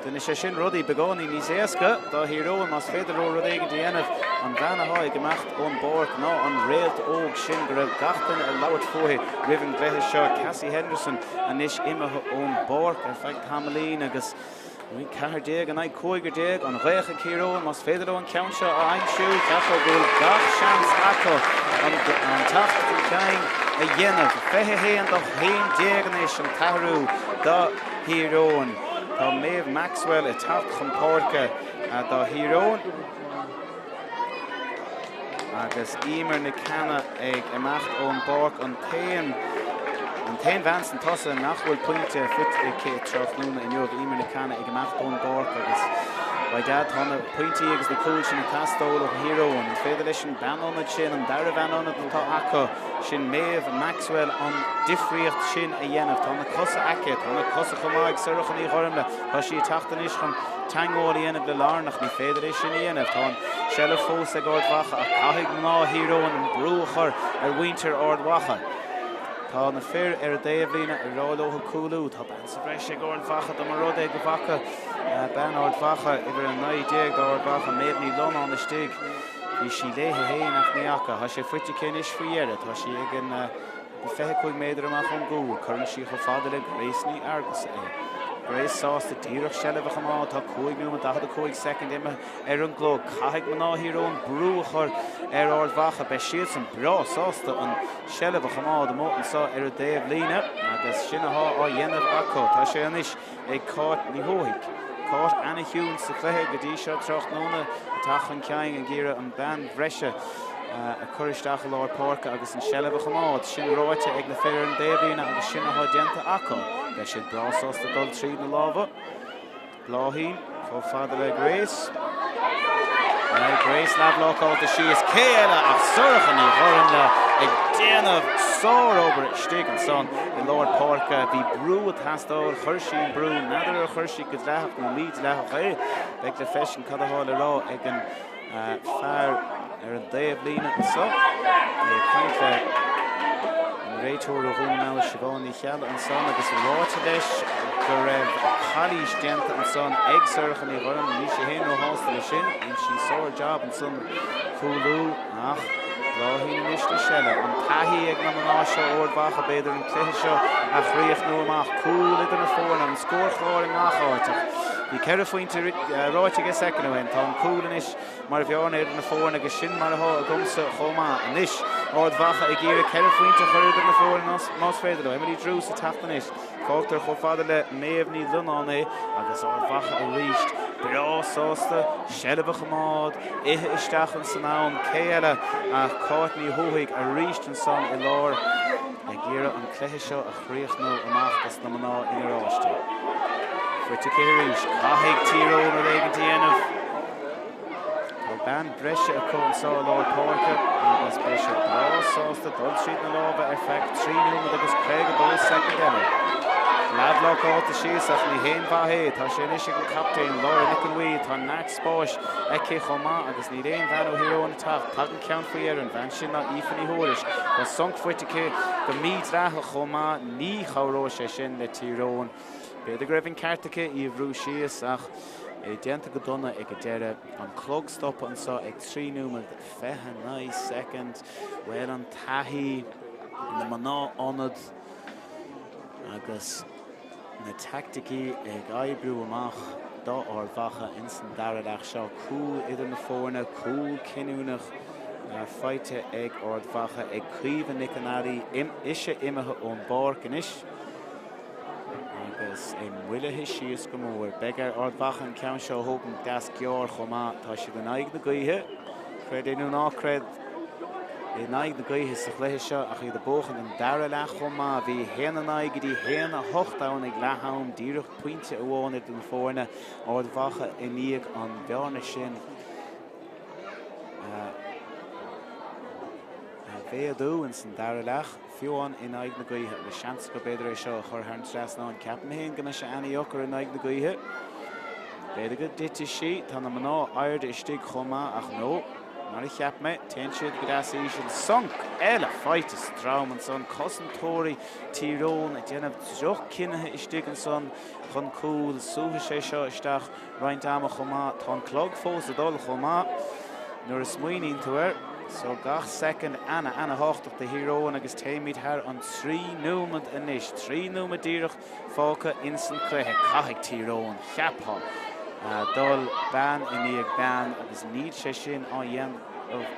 déanfaidh sé sin rudaí beagáinín níos éasca do Thír Eoghain más féidir leo rud éigin a dhéanamh. An bhean atá ag imeacht ón bpáirc ná an réalt óg sin go raibh gach duine ag labhairt fúithi roimh an gcluiche seo, Cassie Henderson, anois imithe ón bpáirc ar feadh tamaillín agus 14 in aghaidh cúigear déag, an ghaoth ag Tír Eoghain, más féidir leo an ceann seo a aimsiú, cheapfá go bhfuil gach seans acu an teacht chun cinn a dhéanamh. 21 do 11 anois an t-athrú do Thír Eoghain. Tá Maeve Maxwell ag teacht chun páirce do Thír Eoghain. Agus Emer Nic Cana ag imeacht ón bpáirc, an t-aon an t-aon bhean san tosaigh nach bhfuil pointe faighte aici tráthnóna inniu, Emer Nic Cana ag imeacht ón bpáirc agus by dad tá na pointí agus na cúil sin ag teastáil ó Thír Eoghain. An féidir leis an bean ionaid sin, an dara bhean ionaid atá acu, sin Maeve Maxwell, an difríocht sin a dhéanamh? Tá na cosa aici, tá na cosa chomh maith ag Sorcha Ní Ghormlaith. Tá sí ag teacht anois chun teagmháil a dhéanamh le lárnach, ní féidir é sin a dhéanamh. Tá an tseilbh fós ag Ard Mhacha ach caithfidh mná Thír Eoghain an brú a chur ar mhuintir Ard Mhacha. Tá na fir ar an dtaobhlíne ag rá leo cúlú. Tá bean sa bhreis ag Ard Mhacha dá mba rud é go bhfaca bean Ard Mhacha, uimhir 19 d'Ard Mhacha, Méabh Ní Lonáin istigh. Bhí sí léi féin ach ní fhaca. Tá sé faighte aici anois faoi dheireadh. Tá sí ag an 25 méadar amach ón gcúl. Cuireann sí chomh fada le Grace Ní Fhearghusa é. Grace sásta díreach seilbh a choimeád. Tá 5 nóiméad 45 soicind imithe ar an gclog. Caithfidh mná Thír Eoghain brú a chur ar Ard Mhacha. Beidh siadsan breá sásta an seilbh a choimeád amuigh anseo ar an dtaobhlíne agus sin atá á dhéanamh acu. Tá sé anois ag Cáit Ní Thuathaigh. Cáit ana-chiúin sa chluiche go dtí seo tráthnóna, ag teacht chun cinn ag iarraidh an bhean bhreise a chur isteach i lár páirce agus an seilbh a choimeád. Sin ráite ag na fir ar an dtaobhlíne agus sin atá déanta acu. Beidh siad breá sásta dul tríd na lámha. Bláithín chomh fada le Grace. Grace leathbhlocáilte síos. Cé eile ach Sorcha Ní Ghormlaith ag déanamh sárobair istigh ansan i lár páirce. Bhí brú ag teastáil, chuir sí an brú, n'fheadar ar chuir sí go dleathach nó mídhleathach é. Beidh le feiscint cad atá le rá ag an fear ar an dtaobhlíne anseo. É ag caint le. réiteoir ó Dhún na nGall Siobhán Ní Cheallaigh ansan agus ráite leis go raibh calaois déanta ansan ag Sorcha Ní Ghormlaithe. Níl sí féin róshásta leis sin. Dhein sí sár-jab ansan cúlú ach Bláithín anois le seilbh. An taithí ag na mná seo Ard Mhacha b'fhéidir an cluiche seo a chríochnú amach. Cúl idir na foirne, an scórchlár i ngach áit ach bhí 4 phointe ráite aige soicind ó shin. Tá an cúl anois mar bhearna idir na foirne agus sin mar atá agamsa chomh maith. Anois, Ard Mhacha ag iarraidh 4 phointe a chur idir na foirne más féidir leo. Emily Druce ag teacht anois. Fágtar chomh fada le Méabh Ní Lonáin é agus Ard Mhacha arís breá sásta seilbh a choimeád, ithe isteach ins an am. Cé eile ach Cáit Ní Thuathaigh arís ansan i lár ag iarraidh an cluiche seo a chríochnú amach dos na mná in oráiste. Faighte aici arís. Caithfidh Tír Eoghain rud éigin a dhéanamh. Tá bean breise acu anseo i lár páirce agus beidh siad breá sásta dul tríd na lámha ar feadh 3 nóiméad agus 52 soicind eile. Leathbhlocáilte síos ach ní haon mhaith é. Tá sé anois ag an captaen Laura Nic an Mhaoil. Tá neart spáis aici chomh maith agus níl aon bhean ó Thír Eoghain ag teacht. Tagann ceann faoi dheireadh, an bhean sin ná Aoife Ní Thuairisg. Tá sonc faighte aici go mídhleathach chomh maith. Ní chabhróidh sé sin le Tír Eoghain. B'fhéidir go raibh an ceart aici í a bhrú síos ach é déanta go dona ag an deireadh. An clog stoptha anseo ag 3 nóiméad 29 soicind. Bhuel, an taithí, na mná ionad agus na teaicticí ag oibriú amach do Ard Mhacha ins an dara leath seo. Cúl idir na foirne, cúl cinniúnach faighte ag Ard Mhacha ag Caoimhe Nic an Ailí, ise imithe ón bpáirc anois. Agus é moillithe síos go mór. Beidh ar Ard Mhacha an ceann seo a thógaint deas gearr chomh maith. Tá siad in aghaidh na gaoithe, creid é nó ná creid, in aghaidh na gaoithe sa chluiche seo ach iad ag buachan an dara leath chomh maith. Bhí 1-9 go dtí 1-8 ann ag leath am, díreach pointe amháin idir na foirne. Ard Mhacha i ndiaidh an bhearna sin a mhéadú ins an dara leath. Fiú amháin in aghaidh na gaoithe, agus seans acu b'fhéidir é seo a chur thar an trasnán. Ceapaim féin go mbeidh sé ana-dheacair in aghaidh na gaoithe. B'fhéidir go dtitfidh sí. Tá na mná airde istigh chomh maith ach no, mar a cheap mé, téann siad go deas íseal. Sonc eile faighte sa drom ansan. Cosantóirí Tír Eoghain ag déanamh droch-chinnithe istigh ansan chun cúil. Súfaidh sé seo isteach roinnt ama chomh maith. Tá an clog fós ag dul chomh maith nuair a smaoiníonn tú air. So gach soicind ana ana thábhachtach do Thír Eoghain agus téimid thar an 3 nóiméad anois. 3 nóiméad díreach fágtha ins an cluiche. Caithfidh Tír Eoghain, cheapfá, dul bean i ndiaidh bean agus níl sé sin á dhéanamh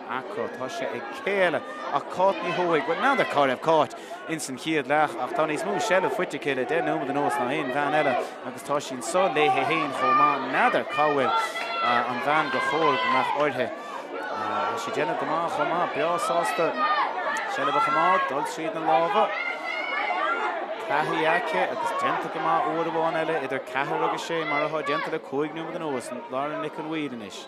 acu. Tá sé ag cé eile ach Cáit Ní Thuathaigh. Bhuel, n'fheadar cá raibh Cáit. ins an chéad leath ach tá níos mó seilbh faighte aici le 10 nóiméad anuas ná aon bhean eile agus tá sí anso léi féin chomh maith. N'fheadar cá bhfuil an bhean gur chóir go mbeadh uirthi. Tá sí déanamh go maith chomh maith, breá sásta seilbh a choimeád, dul tríd na lámha. Taithí aici agus déanta go maith uair amháin eile idir ceathrar agus sé mar atá déanta le 5 nóiméad anuas. Lauren Nic an Mhaoil anois.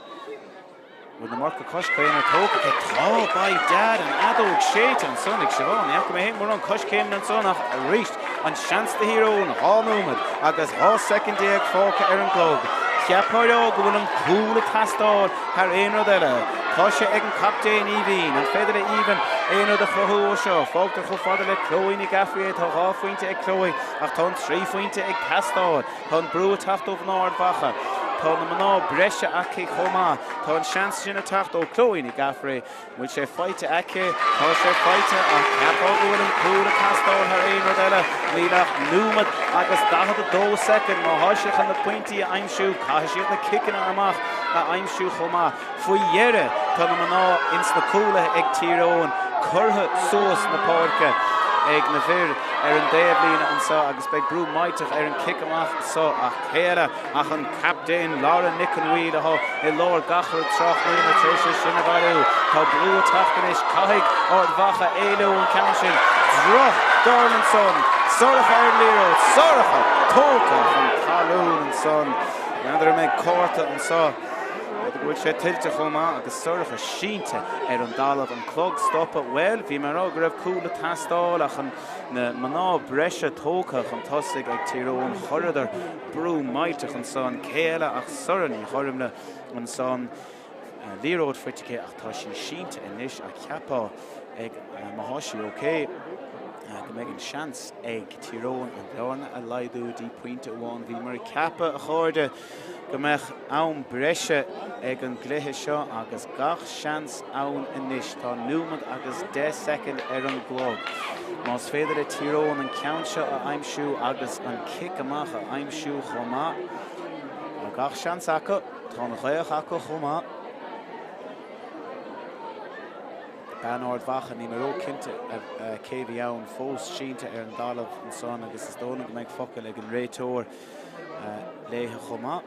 Bhfuil an iomarca coiscéimeanna tógtha aici? Tá, by dad, an fheadóg séidte ansan ag Siobhán. Ní fhaca mé féin mórán coiscéimeanna ansan ach arís an seans do Thír Eoghain, 2 nóiméad agus 12 soicind fágtha ar an gclog. Cheapfá go bhfuil an cúl ag teastáil thar aon rud eile. Tá sé ag an captaen Aoibhín. An féidir le Aoibhinn aon rud a chruthú ó seo? Fágtar chomh fada le Chloe Ní Ghafraidh é. Tá 2 phointe ag Chloe ach tá an 3 phointe ag teastáil. Tá an brú ag teacht ó mhná Ard Mhacha. Tá na mná breise aici chomh maith. Tá an seans sin ag teacht ó Chloe Ní Ghafraidh. Bhfuil sé faighte aici? Tá sé faighte ach cheapfá go bhfuil an cúl ag teastáil thar aon rud eile. Níl ach nóiméad agus 42 soicind. Má thá siad chun na pointí a aimsiú, caithfidh siad na ciceanna amach a aimsiú chomh maith. Faoi dheireadh tá na mná ins na cúlaithe ag Tír Eoghain curtha suas na páirce ag na fir ar an dtaobhlíne anseo agus beidh brú millteach ar an cic amach so ach cé eile ach an captaen Laura Nic an Mhaoil atá i lár gach rud tráthnóna tar éis é sin a bhailiú. Tá brú ag teacht anois, caithfidh Ard Mhacha éalú ón ceann sin. Droch dorn ansan, Sorcha ar an liathróid, Sorcha tógtha chun talún ansan. N'fheadar an mbeidh cárta anseo. B'fhéidir go bhfuil sé tuillte chomh maith agus Sorcha sínte ar an dtalamh, an clog stoptha. Bhuel, bhí mé ag rá go raibh cúl ag teastáil ach an na mná breise tógtha chun tosaigh ag Tír Eoghain. Chuireadar brú millteach ansan. Cé eile ach Sorcha Ní Ghormlaithe ansan. Liathróid faighte aici ach tá sí sínte anois ach cheapfá ag má thá sí ok. Go mbeidh an seans ag Tír Eoghain an bhearna a laghdú dtí pointe amháin. Bhíomar ag ceapadh, a chairde, go mbeadh am breise ag an gcluiche seo agus gach seans ann anois. Tá nóiméad agus 10 soicind ar an gclog. Más féidir le Tír Eoghain an ceann seo a aimsiú agus an cic amach a aimsiú chomh maith, tá gach seans acu. Tá an ghaoth acu chomh maith. Bean Ard Mhacha, níl mé ró-chinnte cé a bhí ann, fós sínte ar an dtalamh ansan agus is dóigh liom go mbeidh focal ag an réiteoir léithe chomh maith.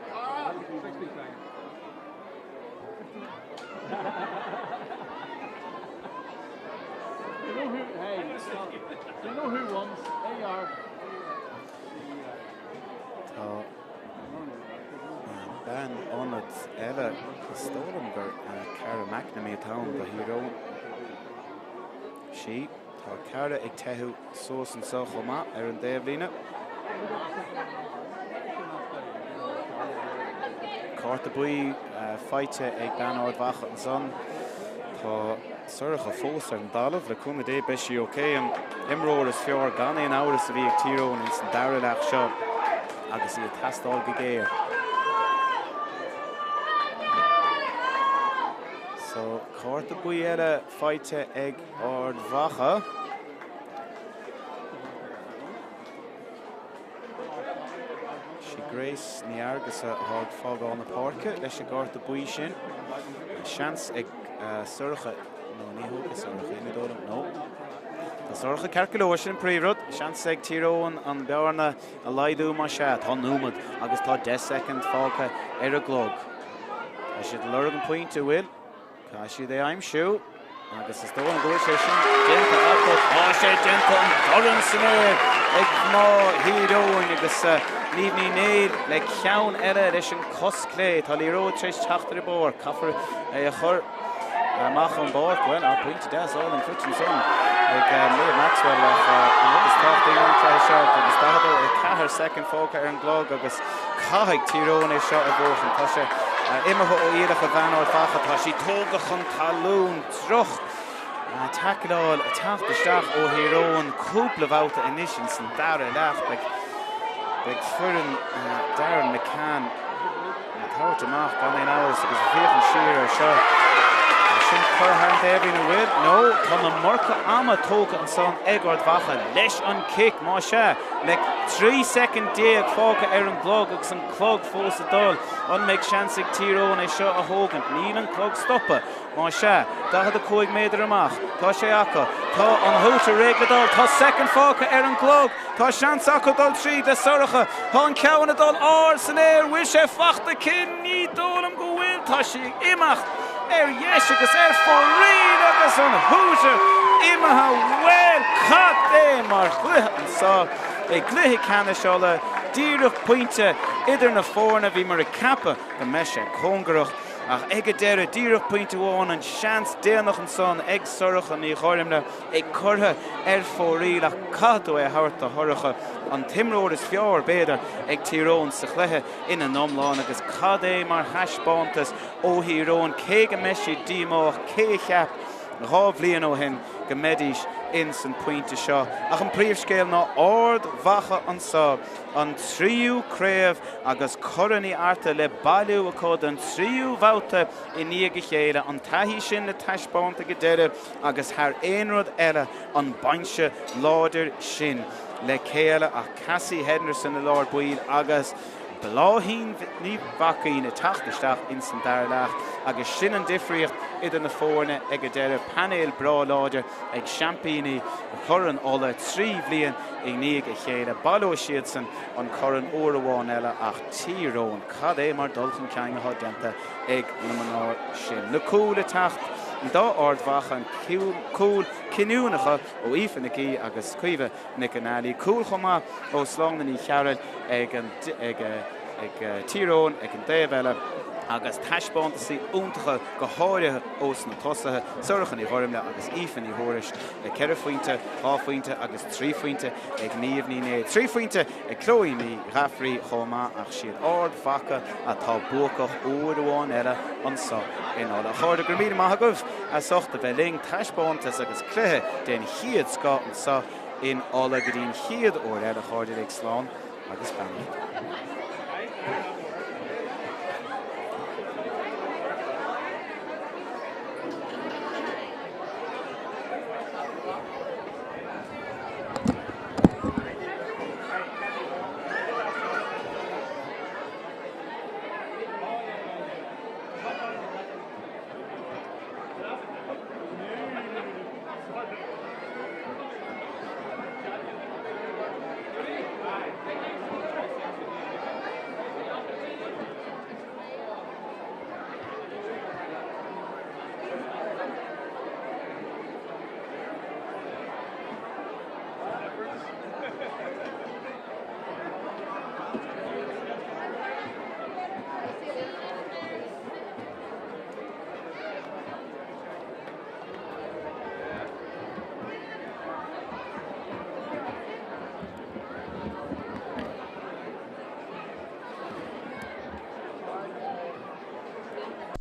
Tá. Bean ionaid eile, is dóigh liom gur Cara McNamee atá ann do Thír Eoghain. Sí, tá Cara ag teitheadh suas anseo chomh maith ar an dtaobhlíne. Cárta buí faighte ag bean Ard Mhacha ansan. Tá Sorcha fós ar an dtalamh, le cúnamh Dé beidh sí ok. An imreoir is fearr gan aon amhras a bhí ag Tír Eoghain ins an dara leath seo agus í ag teastáil go géar. So, cárta buí eile faighte ag Ard Mhacha. Sí Grace Ní Fhearghusa atá ag fágáil na páirce leis an gcárta buí sin. Seans ag Sorcha, nó ní thógfaidh Sorcha é, ní dóigh liom, nó tá Sorcha ceart go leor, sin an príomhrud. Seans ag Tír Eoghain an bearna a laghdú más ea. Tá nóiméad agus tá 10 soicind fágtha ar an gclog. Tá siad ag lorg an pointe, an bhfuil? Caithfidh siad é a aimsiú agus is dóigh liom go bhfuil sé sin déanta acu. Tá sé déanta an dorn san aer ag mná Thír Eoghain agus Niamh Ní Néill le ceann eile leis an cos clé. Tá liathróid tar éis teacht ar an bpáirc. Caithfear é a chur amach ón bpáirc. Bhuel, tá pointe deas álainn faighte ansan ag Méabh Maxwell ach an rud is tábhachtaí ón cluiche seo agus 44 soicind fágtha ar an gclog agus Caithfidh Tír Eoghain é seo a bhuachan. Tá sé imithe ó iallach bhean Ard Mhacha. Tá sí tógtha chun talún. Droch taicleáil ag teacht isteach ó Thír Eoghain cúpla babhta anois ins an dara leath. Beidh foireann Darren McCann ag tabhairt amach gan aon amhras agus ag féachaint siar air seo. Tá sin curtha thar an dtaobhlíne an bhfuil? No, tá an iomarca ama tógtha ansan ag Ard Mhacha leis an cic, más ea. Le 13 soicind fágtha ar an gclog agus an clog fós ag dul, an mbeidh seans ag Tír Eoghain é seo a thógaint? Níl an clog stoptha. Más ea, 45 méadar amach, tá sé acu. Tá an hooter réidh le dul. Tá soicind fágtha ar an gclog. Tá seans acu dul tríd le Sorcha. Tá an ceann ag dul ard san aer. Bhfuil sé fachta aici? Ní dóigh liom go bhfuil. Tá sí ag imeacht ar dheis agus ar fóraoil agus an hooter imithe. Bhuel, cad é mar chluiche anseo i gcluiche ceannais Uladh. Díreach pointe idir na foirne. Bhíomar ag ceapadh go mbeidh sé cóngarach ach ag an deireadh, díreach pointe amháin, an seans déanach ansan ag Sorcha Ní Ghormlaithe é curtha ar fóraoil ach caithfidh tú é a thabhairt do Shorcha, an t-imreoir is fearr, b'fhéidir, ag Tír Eoghain sa chluiche ina n-iomlán agus cad é mar thaispeántas ó Thír Eoghain, cé go mbeidh siad díomách, cé a cheap 2 bhliain ó shin go mbeidís ins an pointe seo. Ach an príomhscéal ná Ard Mhacha anseo, an tríú craobh agus Corn Uí Fhatharta le bailiú acu don tríú bhabhta i ndiaidh a chéile, an taithí sin le taispeáint ag an deireadh agus thar aon rud eile an binse láidir sin le cé eile ach Cassie Henderson i lár baill agus Bláithín Ní Mhaicín ag teacht isteach ins an dara leath agus sin an difríocht idir na foirne ag an deireadh. Painéal breá láidir ag seaimpíní Chorn Uladh 3 bhliain i ndiaidh a chéile. Baileoidh siadsan an corn uair amháin eile ach Tír Eoghain, cad é mar dul chun cinn atá déanta ag na mná sin. Na cúil ag teacht do Ard Mhacha, an cúl cinniúnacha ó Aoife Nic Aoidh agus Caoimhe Nic an Ailí. Cúl chomh maith ó Sláine Ní Chearúil ag Tír Eoghain ag an dtaobh eile agus taispeántasaí iontacha go háirithe ós na tosaithe, Sorcha Ní Ghormlaithe agus Aoife Ní Thuairisg le 4 phointe, 2 phointe agus 3 phointe ag Niamh Ní Néill. 3 phointe ag Chloe Ní Ghafraidh chomh maith ach siad Ard Mhacha atá buacach uair amháin eile anso in Uladh. A chairde, go raibh míle maith agaibh as ucht a bheith linn. Taispeántas agus cluiche den chéad scoth anso. in Ulaidh. Go dtí an chéad uair eile, a chairde, uilig, slán agus beannacht.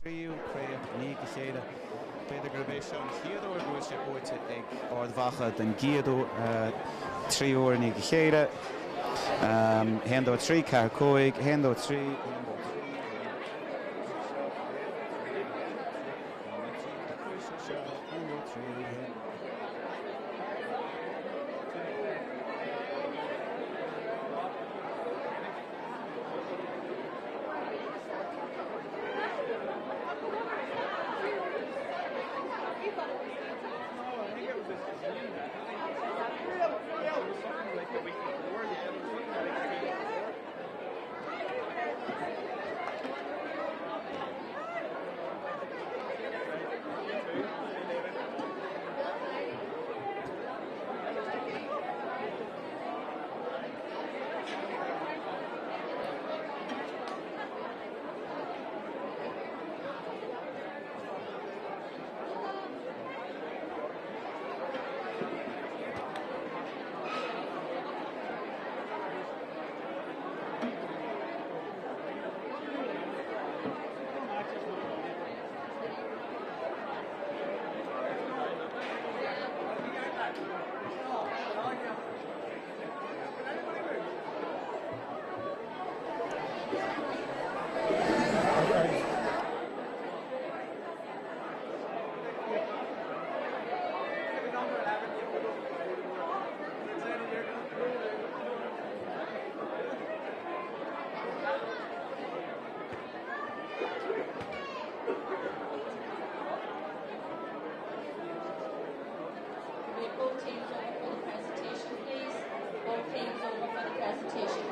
Tríú craobh i ndiaidh a chéile. B'fhéidir gurb é seo an chéad uair go bhfuil sé buaite ag Ard Mhacha den gcéad tríú huair i ndiaidh a chéile. 1, 2, 3, 4, 5, 1, 2, 3, 1, 2, 3, 1, 2, 3, 1, 2, 3, 1, 2, Both teams over for the presentation, please. Both teams over for the presentation.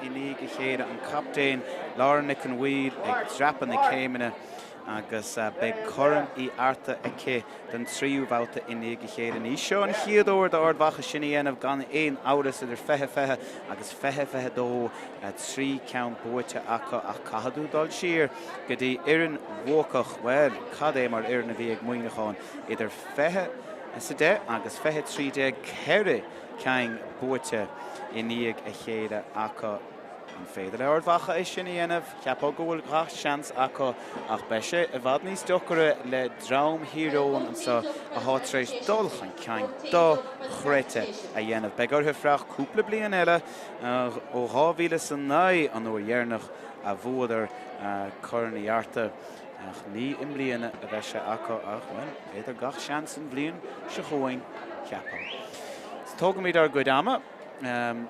i ndiaidh a chéile, an captaen Lauren Nic an Bhaoill ag dreapadh na céimeanna agus beidh Corn Uí Fhearta aici don tríú babhta i ndiaidh a chéile. Ní seo an chéad uair d'Ard Mhacha sin a dhéanamh gan aon amhras, idir 2020 agus 2022, 3 ceann buaite acu ach caithfidh tú dul siar go dtí fhoireann bhuacach, bhuel, cad é mar fhoireann a bhí ag Muineachán idir 2010 agus 2013, 4 cinn buaite i ndiaidh a chéile acu. An féidir le Ard Mhacha é sin a dhéanamh? Cheapfá go bhfuil gach seans acu ach beidh sé i bhfad níos deocaire le dream Thír Eoghain anseo atá tar éis dul chun cinn dochreidte a dhéanamh. Beidh orthu fanacht cúpla bliain eile, ó 2009 an uair dheireanach a bhuadar Corn Uí Fhearta ach ní i mbliana a bheidh sé acu ach, bhuel, b'fhéidir gach seans an bhliain seo chugainn, cheapfá. Tógaimid ár gcuid ama. An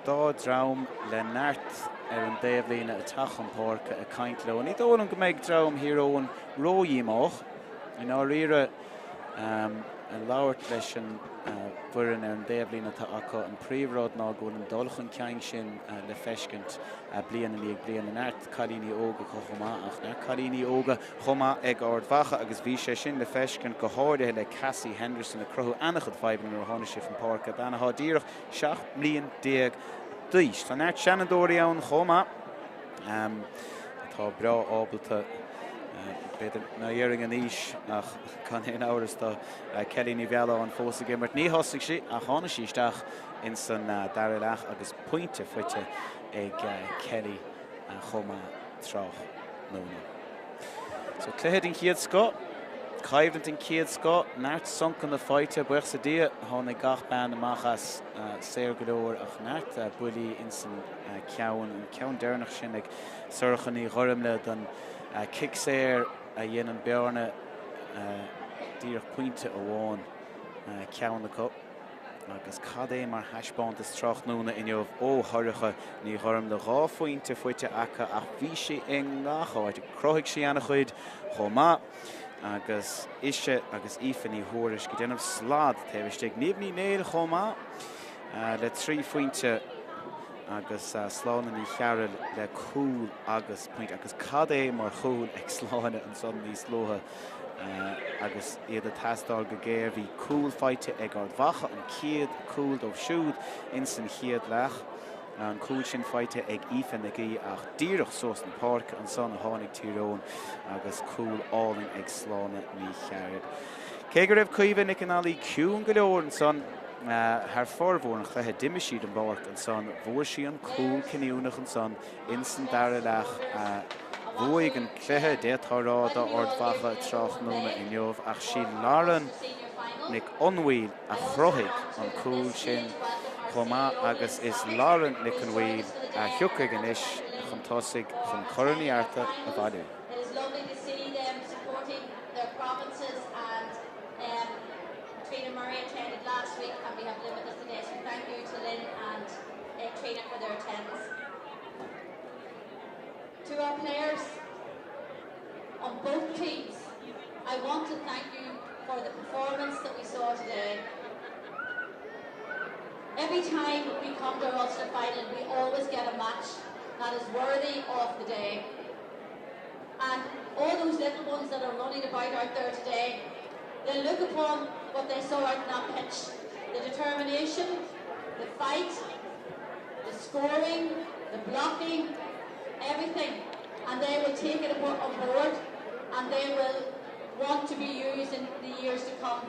dá dream le neart ar an dtaobhlíne ag teacht chun páirce ag caint leo. Ní dóigh liom go mbeidh dream Thír Eoghain ródhíomách. I ndáiríre, ag labhairt leis an bhfoireann ar an dtaobhlíne atá acu, an príomhrud ná go bhfuil an dul chun cinn sin le feiscint bliain i ndiaidh bliana. Neart cailíní óga acu chomh maith ach neart cailíní óga chomh maith ag Ard Mhacha agus bhí sé sin le feiscint go háirithe le Cassie Henderson ag cruthú an-chuid fadhbanna nuair a tháinig sí chun páirce. Bean atá díreach 17 mbliain d'aois. Tá neart seanfhondúirí ann chomh maith atá breá ábalta, b'fhéidir ná déarfainn an aois ach gan aon amhras tá Kelly Ní Mhealláin fós ag imirt. Ní thosaigh sí ach tháinig sí isteach ins an dara leath agus pointe faighte ag Kelly chomh maith tráthnóna. So cluiche den chéad scoth, coimhlint den chéad scoth, neart soncanna faighte, buíochas le Dia tháinig gach bean amach as saor go leor ach neart buillí ins an ceann, an ceann deireanach sin ag Sorcha Ní Ghoirmle don cic saor a dhéanann bearna díreach pointe amháin ceann acu. Agus cad é mar thaispeántas tráthnóna inniu ó Shorcha Ní Ghormlaith. 2 phointe faighte aici ach bhí sí i ngach áit. Chruthaigh sí an-chuid chomh maith agus ise agus Aoife Ní Thuairisg ag déanamh slad taobh istigh. Niamh Ní Néill chomh maith le 3 phointe agus Sláine Ní Chearúil le cúl agus pointe. Agus cad é mar chúl ag Sláine ansan níos luaithe. Agus iad ag teastáil go géar, bhí cúl faighte ag Ard Mhacha, an chéad chúl dóibh siúd ins an chéad leath. An cúl sin faighte ag Aoife McGee ach díreach suas na páirce ansan a tháinig Tír Eoghain agus cúl álainn ag Sláine Ní Chearúil. Cé go raibh Caoimhe Nic an Fhailí ciúin go leor ansan thar formhór an chluiche, d'imigh sí den bpáirc ansan, bhfuair sí an cúl cinniúnach ansan Ins an dara leath, bhuaigh an cluiche, d'fhéadfá a rá, do Ard Mhacha tráthnóna inniu ach sí Lauren Nic Fhionnghail a chruthaigh an cúl sin chomh maith agus is Lauren Nic Fhionnghail a thiocfaidh anois chun tosaigh chun Corn Uí Fhearta a bhailiú. It is lovely to see them supporting their provinces and um Trina Murray attended last week and we have Lynn with us today so thank you to Lynn and Trina for their attendance. To our players on both teams, I want to thank you for the performance that we saw today. Every time we come to our Ulster final, we always get a match that is worthy of the day. And all those little ones that are running about out there today, they look upon what they saw out in that pitch. The determination, the fight, the scoring, the blocking, everything. And they will take it on board and they will want to be used in the years to come.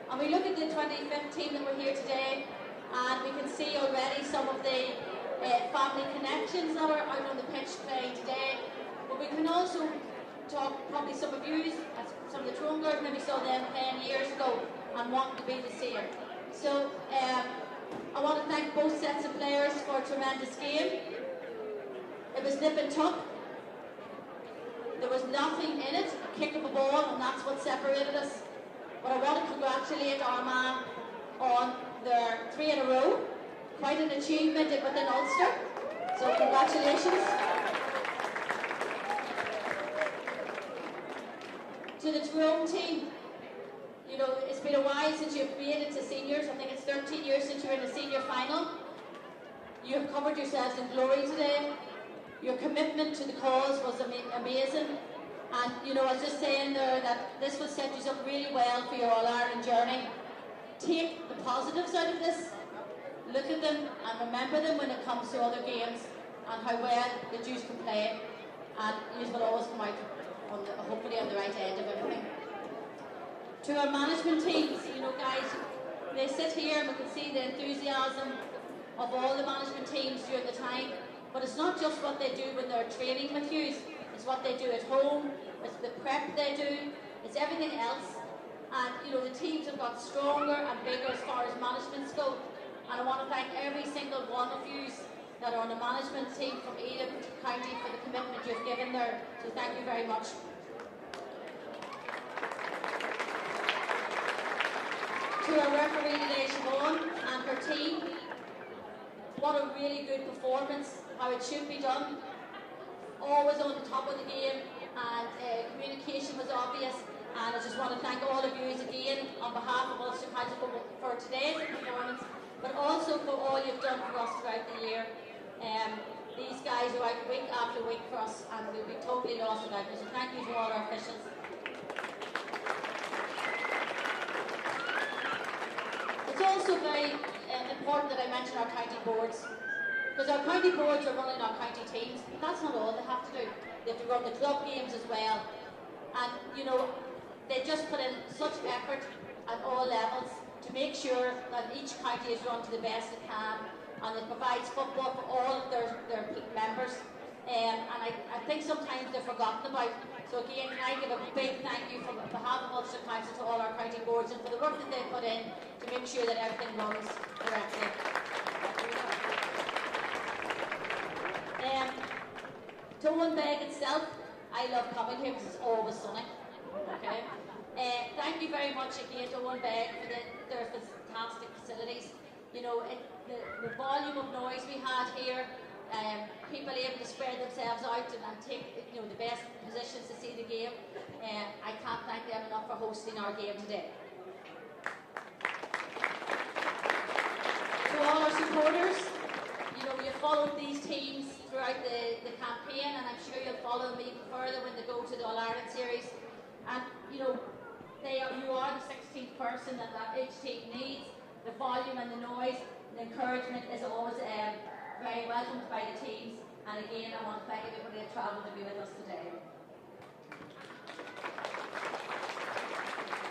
And we look at the 2015 that we're here today and we can see already some of the uh, family connections that are out on the pitch playing today. But we can also talk, probably some of you, some of the Tyrone girls maybe saw them playing years ago and want to be the same. So um, I want to thank both sets of players for a tremendous game. It was nip and tuck. There was nothing in it, a kick of a ball, and that's what separated us. But I want to congratulate Armagh on their three in a row. Quite an achievement within Ulster. So congratulations. To the Tyrone team, you know, it's been a while since you've made it to seniors. I think it's 13 years since you were in a senior final. You have covered yourselves in glory today. Your commitment to the cause was ama amazing. And, you know, I was just saying there that this will set you up really well for your All-Ireland journey. Take the positives out of this, look at them and remember them when it comes to other games and how well the Jews can play. And you will always come out on the, hopefully on the right end of everything. To our management teams, you know, guys, they sit here and we can see the enthusiasm of all the management teams during the time. But it's not just what they do when they're training with you, it's what they do at home, it's the prep they do, it's everything else. And you know, the teams have got stronger and bigger as far as management's go. And I want to thank every single one of you that are on the management team from either county for the commitment you've given there. So thank you very much. To our referee today, Siobhan, and her team, what a really good performance, how it should be done. Always on the top of the game, and uh, communication was obvious. And I just want to thank all of you again on behalf of Ulster Council for, for today's performance, but also for all you've done for us throughout the year. Um, these guys are out week after week for us, and we'd be totally lost without you. So thank you to all our officials. It's also very uh, important that I mention our county boards. Because our county boards are running our county teams, but that's not all they have to do. They have to run the club games as well. And, you know, they just put in such effort at all levels to make sure that each county is run to the best it can and it provides football for all of their, their members. Um, and I, I think sometimes they're forgotten about. So again, can I give a big thank you from behalf of Ulster Council to all our county boards and for the work that they put in to make sure that everything runs correctly. Um, to Owenbeg itself, I love coming here because it's always sunny. Okay. Uh, thank you very much again to Owenbeg for the, their fantastic facilities. You know, it, the, the volume of noise we had here, um, people able to spread themselves out and, and take you know, the best positions to see the game. Uh, I can't thank them enough for hosting our game today. To all our supporters, you know, you followed these teams throughout the, the campaign and I'm sure you'll follow them even further when they go to the All-Ireland series. And, you know, they are, you are the 16th person that, that each team needs. The volume and the noise and the encouragement is always um, very welcomed by the teams. And again, I want to thank everybody that travelled to be with us today.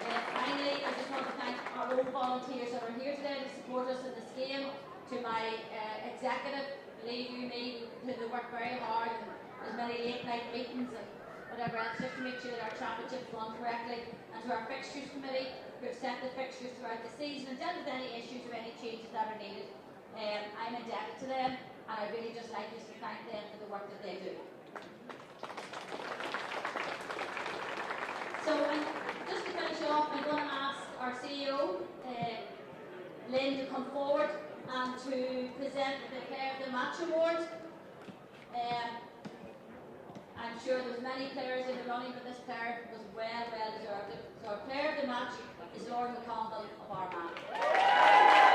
Uh, finally, I just want to thank our own volunteers that are here today to support us in this game, to my uh, executive, believe you me, who work very hard, and there's many late night meetings and whatever else, just to make sure that our championships run correctly, and to our fixtures committee, who have set the fixtures throughout the season and dealt with any issues or any changes that are needed. Um, I'm indebted to them, and I really just like just to thank them for the work that they do. So, um, just to finish off, I'm going to ask our CEO, uh, Lynn, to come forward and to present the Player of the Match award. Um, I'm sure there was many players in the running, but this player was well, well deserved. So our player of the match is Lauren McConville of Armagh.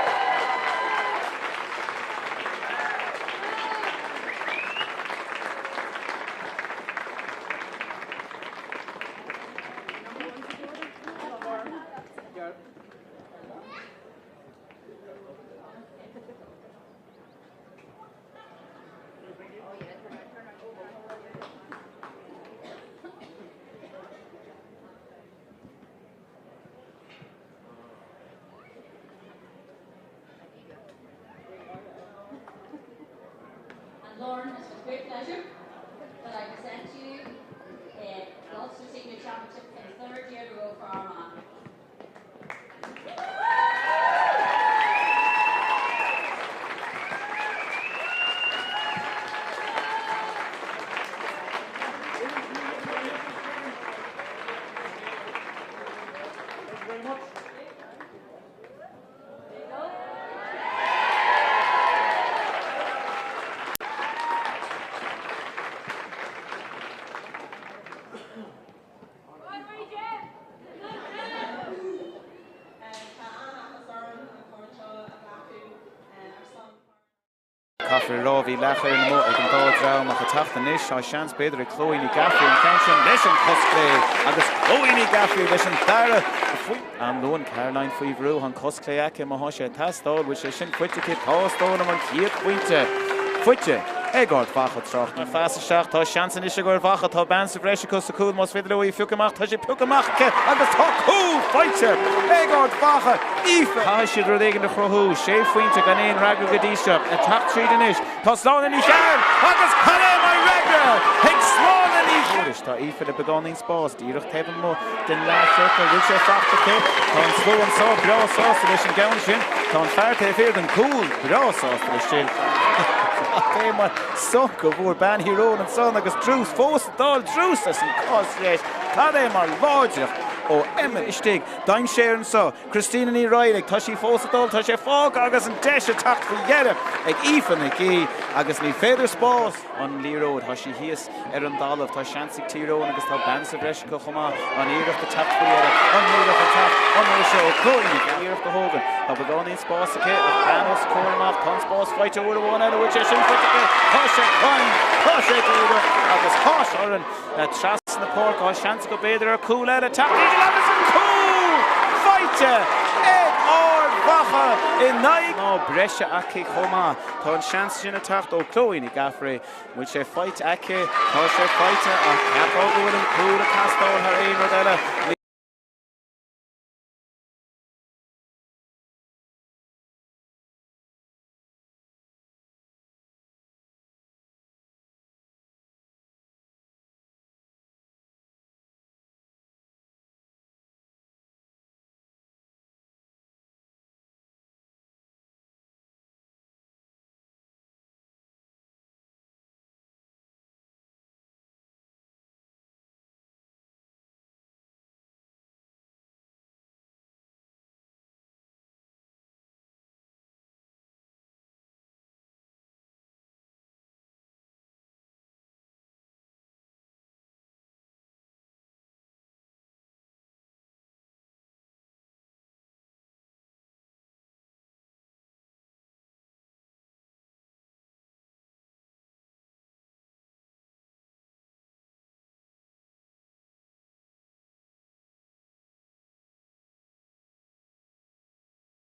And Lauren, it's with great pleasure that I present to you uh, the Ulster Senior Championship for the third year in a row for Armagh. Thank you very much. There you go. Caithfear a rá, bhí leathfhoireann amuigh ag an dá dhream ach ag teacht anois, tá seans b'fhéidir ag Chloe Ní Ghafraidh an ceann sin leis an chos chlé agus Chloe Ní Ghafraidh leis an dara An-luan, Caroline faoi bhrú, tá an cos clé aici má thá sé ag teastáil, bhfuil sé sin faighte aici? Tá, is dóigh liom, an chéad phointe faighte ag Ard Mhacha tráth na phas isteach, tá seans anois ag Ard Mhacha, tá bean sa bhreis acu sa cúl más féidir leo í a phiocadh amach, tá sé pioctha amach aici agus tá cúl faighte ag Ard Mhacha, Aoife! Caithfidh siad rud éigin a chruthú, sé phointe gan aon fhreagra go dtí seo, ag teacht tríd anois, tá Sláine Ní Chearúil agus cad é mar fhreagra ag Sláine Ní Chearúil! Tá Aoife le beagáinín spás díreach taobh amuigh den leathchiorcal, bhfuil sé faighte aici? Tá an slua anseo breá sásta leis an gceann sin, tá an fear taobh thiar den cúl breá sásta leis sin. Cad é mar sonc a bhfuair bean Thír Eoghain ansan agus drús fós ag dul, drús as an cos dheis, cad é mar láidreacht ó Emma istigh. Dainséar anseo, Christina Ní Raghallaigh, tá sí fós ag dul, tá sé fágtha agus an deis ag teacht faoi dheireadh ag Aoife Nic Aoidh agus ní féidir spás. An liathróid, tá sí thíos ar an dtalamh, tá seans ag Tír Eoghain agus tá bean sa bhreis acu chomh maith, an iarracht ag teacht faoi dheireadh, an iarracht ag teacht, an bhfuil seo ó Chloe Nic Aoidh iarracht a thógaint, tá beagáinín spáis aici ach bean os a comhair amach, tá an spás faighte uair amháin eile, bhfuil sé sin faighte aici, tá sé cruinn, tá sé díreach agus tá sé orainn trasna na páirce, tá seans acu b'fhéidir ar cúl eile teacht idir agus an cúl faighte ag Ard Mhacha in aghaidh. Ná breise aici chomh maith. Tá an seans sin ag teacht ó Chloe Ní Ghafraidh. Bhfuil sé faighte aici? Tá sé faighte ach cheapfá go bhfuil an cúl ag teastáil thar aon rud eile.